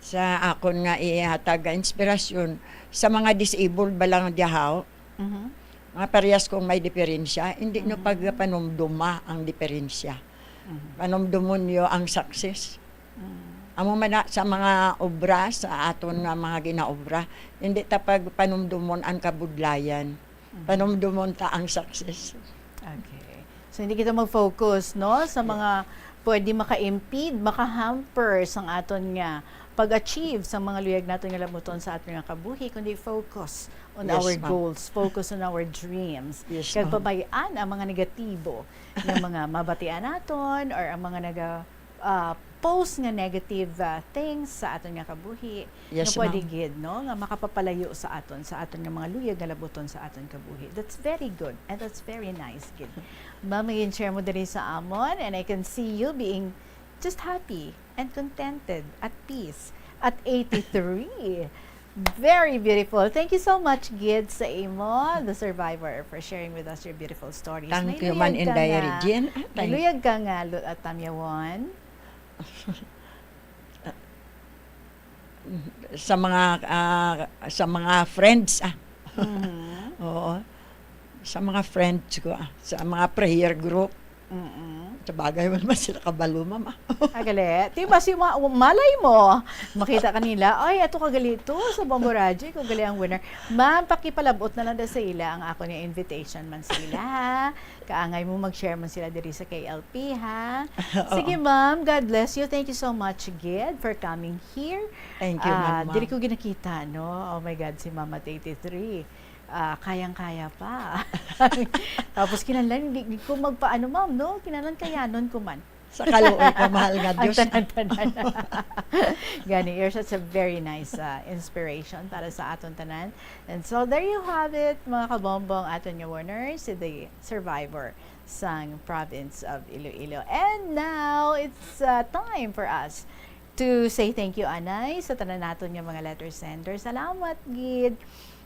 Sa akon nga ihatag nga inspirasyon sa mga disabled ba lang dihaw, mhm. Mga parehas kong may diferensya, hindi nyo mhm. Pagpanumduma ang diferensya. Mhm. Panumdumon nyo ang success. Mhm. Amo man na sa mga obra sa aton nga mga ginaobra, hindi ta pagpanumdumon ang kabudlayan. Mhm. Panumdumon ta ang success. Okay. So, hindi kita mag-focus, no, sa mga pwede maka-impede, maka-hamper sang aton nga pag-achieve sa mga luyag naton nga labuton sa aton nga kabuhi, kundi focus on yes, our goals, focus on our dreams. Yes, kag pabay-an ang mga negatibo nga mga mabatian naton or ang mga naga uh, post nga negative uh, things sa aton nga kabuhi yes, nga pwede gid no nga makapapalayo sa aton sa aton nga mga luyag nga labuton sa aton kabuhi. That's very good and that's very nice gid. Ma'am, i-share mo diri sa amon and I can see you being just happy and contented, at peace at eighty-three. Very beautiful. Thank you so much, Gid, sa imo, the survivor, for sharing with us your beautiful stories. Thank you man, Inday Regine. Niluyag ka nga, Lut at Tamyawon. Sa mga, ah, sa mga friends, ah. Mhm. Oo. Sa mga friends ko, ah. Sa mga prayer group. Mm-mm. Sabagay, wala man sila kabalo, ma'am, ah. Ah, gali. Di ba si ma-, malay mo, makita ka nila, "Ay, ato ka gali to, sa Bombo Radyo, ikaw gali ang winner." Ma'am, pakipalabot na lang da sa ila ang ako nga invitation man sa ila, ha? Kaangay mo mag-share man sila diri sa K L P, ha? Oo. Sige, ma'am, God bless you. Thank you so much, Gid, for coming here. Thank you, ma'am. Ah, diri ko ginakita, no? Oh my God, si Mama at eighty-three. Ah, kayang-kaya pa. Tapos kinahanglan, di, di ko magpaano, ma'am, no? Kinahanglan kayanon ko man. Sa kaluoy ko, mahal nga Ang Diyos. Tanan-tanan. Gani, you're such a very nice, ah, inspiration para sa aton tanan. And so, there you have it, mga kabombong, aton nga winner, si the survivor sang province of Iloilo. And now, it's, ah, time for us to say thank you, anay, sa tanan naton nga mga letter sender. Salamat gid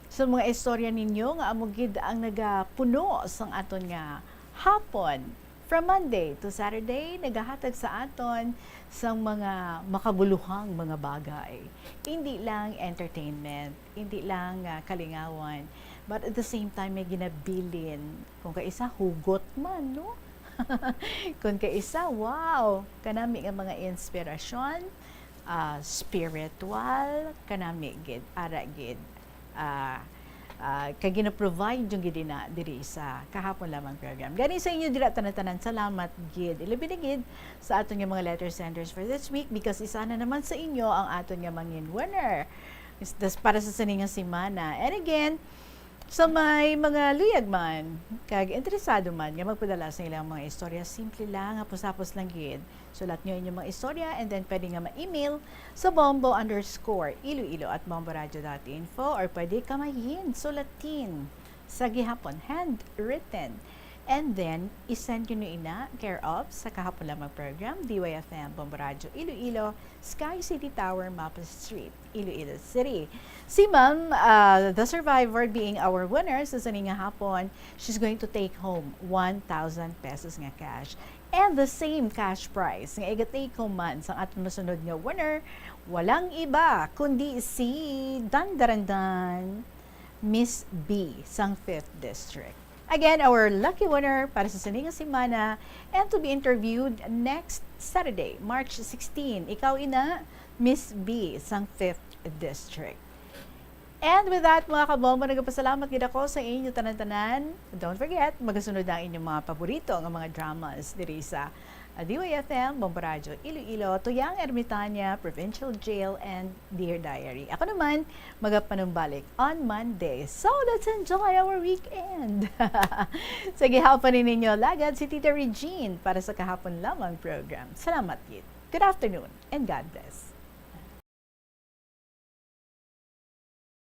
sa mga istorya ninyo nga amo gid ang nagapuno sang aton nga hapon. From Monday to Saturday, nagahatag sa aton sang mga makabuluhang mga bagay. Hindi lang entertainment, hindi lang, ah, kalingawan, But at the same time, may ginabilin. Kung kaisa, hugot man, no? Kung kaisa, wow! Kanami nga mga inspirasyon, ah, spiritual, kanami gid, ara gid, ah, ah, kag gina-provide yung gid na diri sa kahapon lamang program. Gani sa inyo dira tanan-tanan, salamat gid. Ilabi na gid sa aton nga mga letter senders for this week, because isa na naman sa inyo ang aton nga mangin winner. Is-, das-, para sa sini nga semana. And again, sa may mga luyag man, kag interesado man nga magpadala sa ilang mga istorya, simple lang, hapos-hapos lang gid. Sulat nyo inyong mga istorya and then pwede nga ma-email sa bombo underscore iloilo at bomboradio dot info, or pwede kamahin, sulatin sa gihapon, handwritten. And then, i-send nyo ina, care of, sa kahapon lamang program, D Y F M, Bombo Radyo Iloilo, Sky City Tower, Mapa Street, Iloilo City. Si Ma'am, uh, the survivor being our winner sa sini nga hapon, she's going to take home one thousand pesos nga cash. And the same cash prize nga iga-take home man sang aton masunod nga winner, walang iba kundi si Dandarandan, Miss B sang Fifth District. Again, our lucky winner para sa sini nga semana and to be interviewed next Saturday, March sixteen. Ikaw ina, Miss B sang Fifth District. And with that, mga kabombo, nagapasalamat gid ako sa inyo tanan-tanan. Don't forget, magasunod ang inyong mga paborito nga mga dramas diri sa, ah, D Y F M, Bombo Radyo Iloilo, Tuyang Ermitaña, Provincial Jail, and Dear Diary. Ako naman, magapanumbalik on Monday. So, let's enjoy our weekend! Sa gihapon ni ninyo, lagad si Tita Regine para sa kahapon lamang program. Salamat gid. Good afternoon and God bless.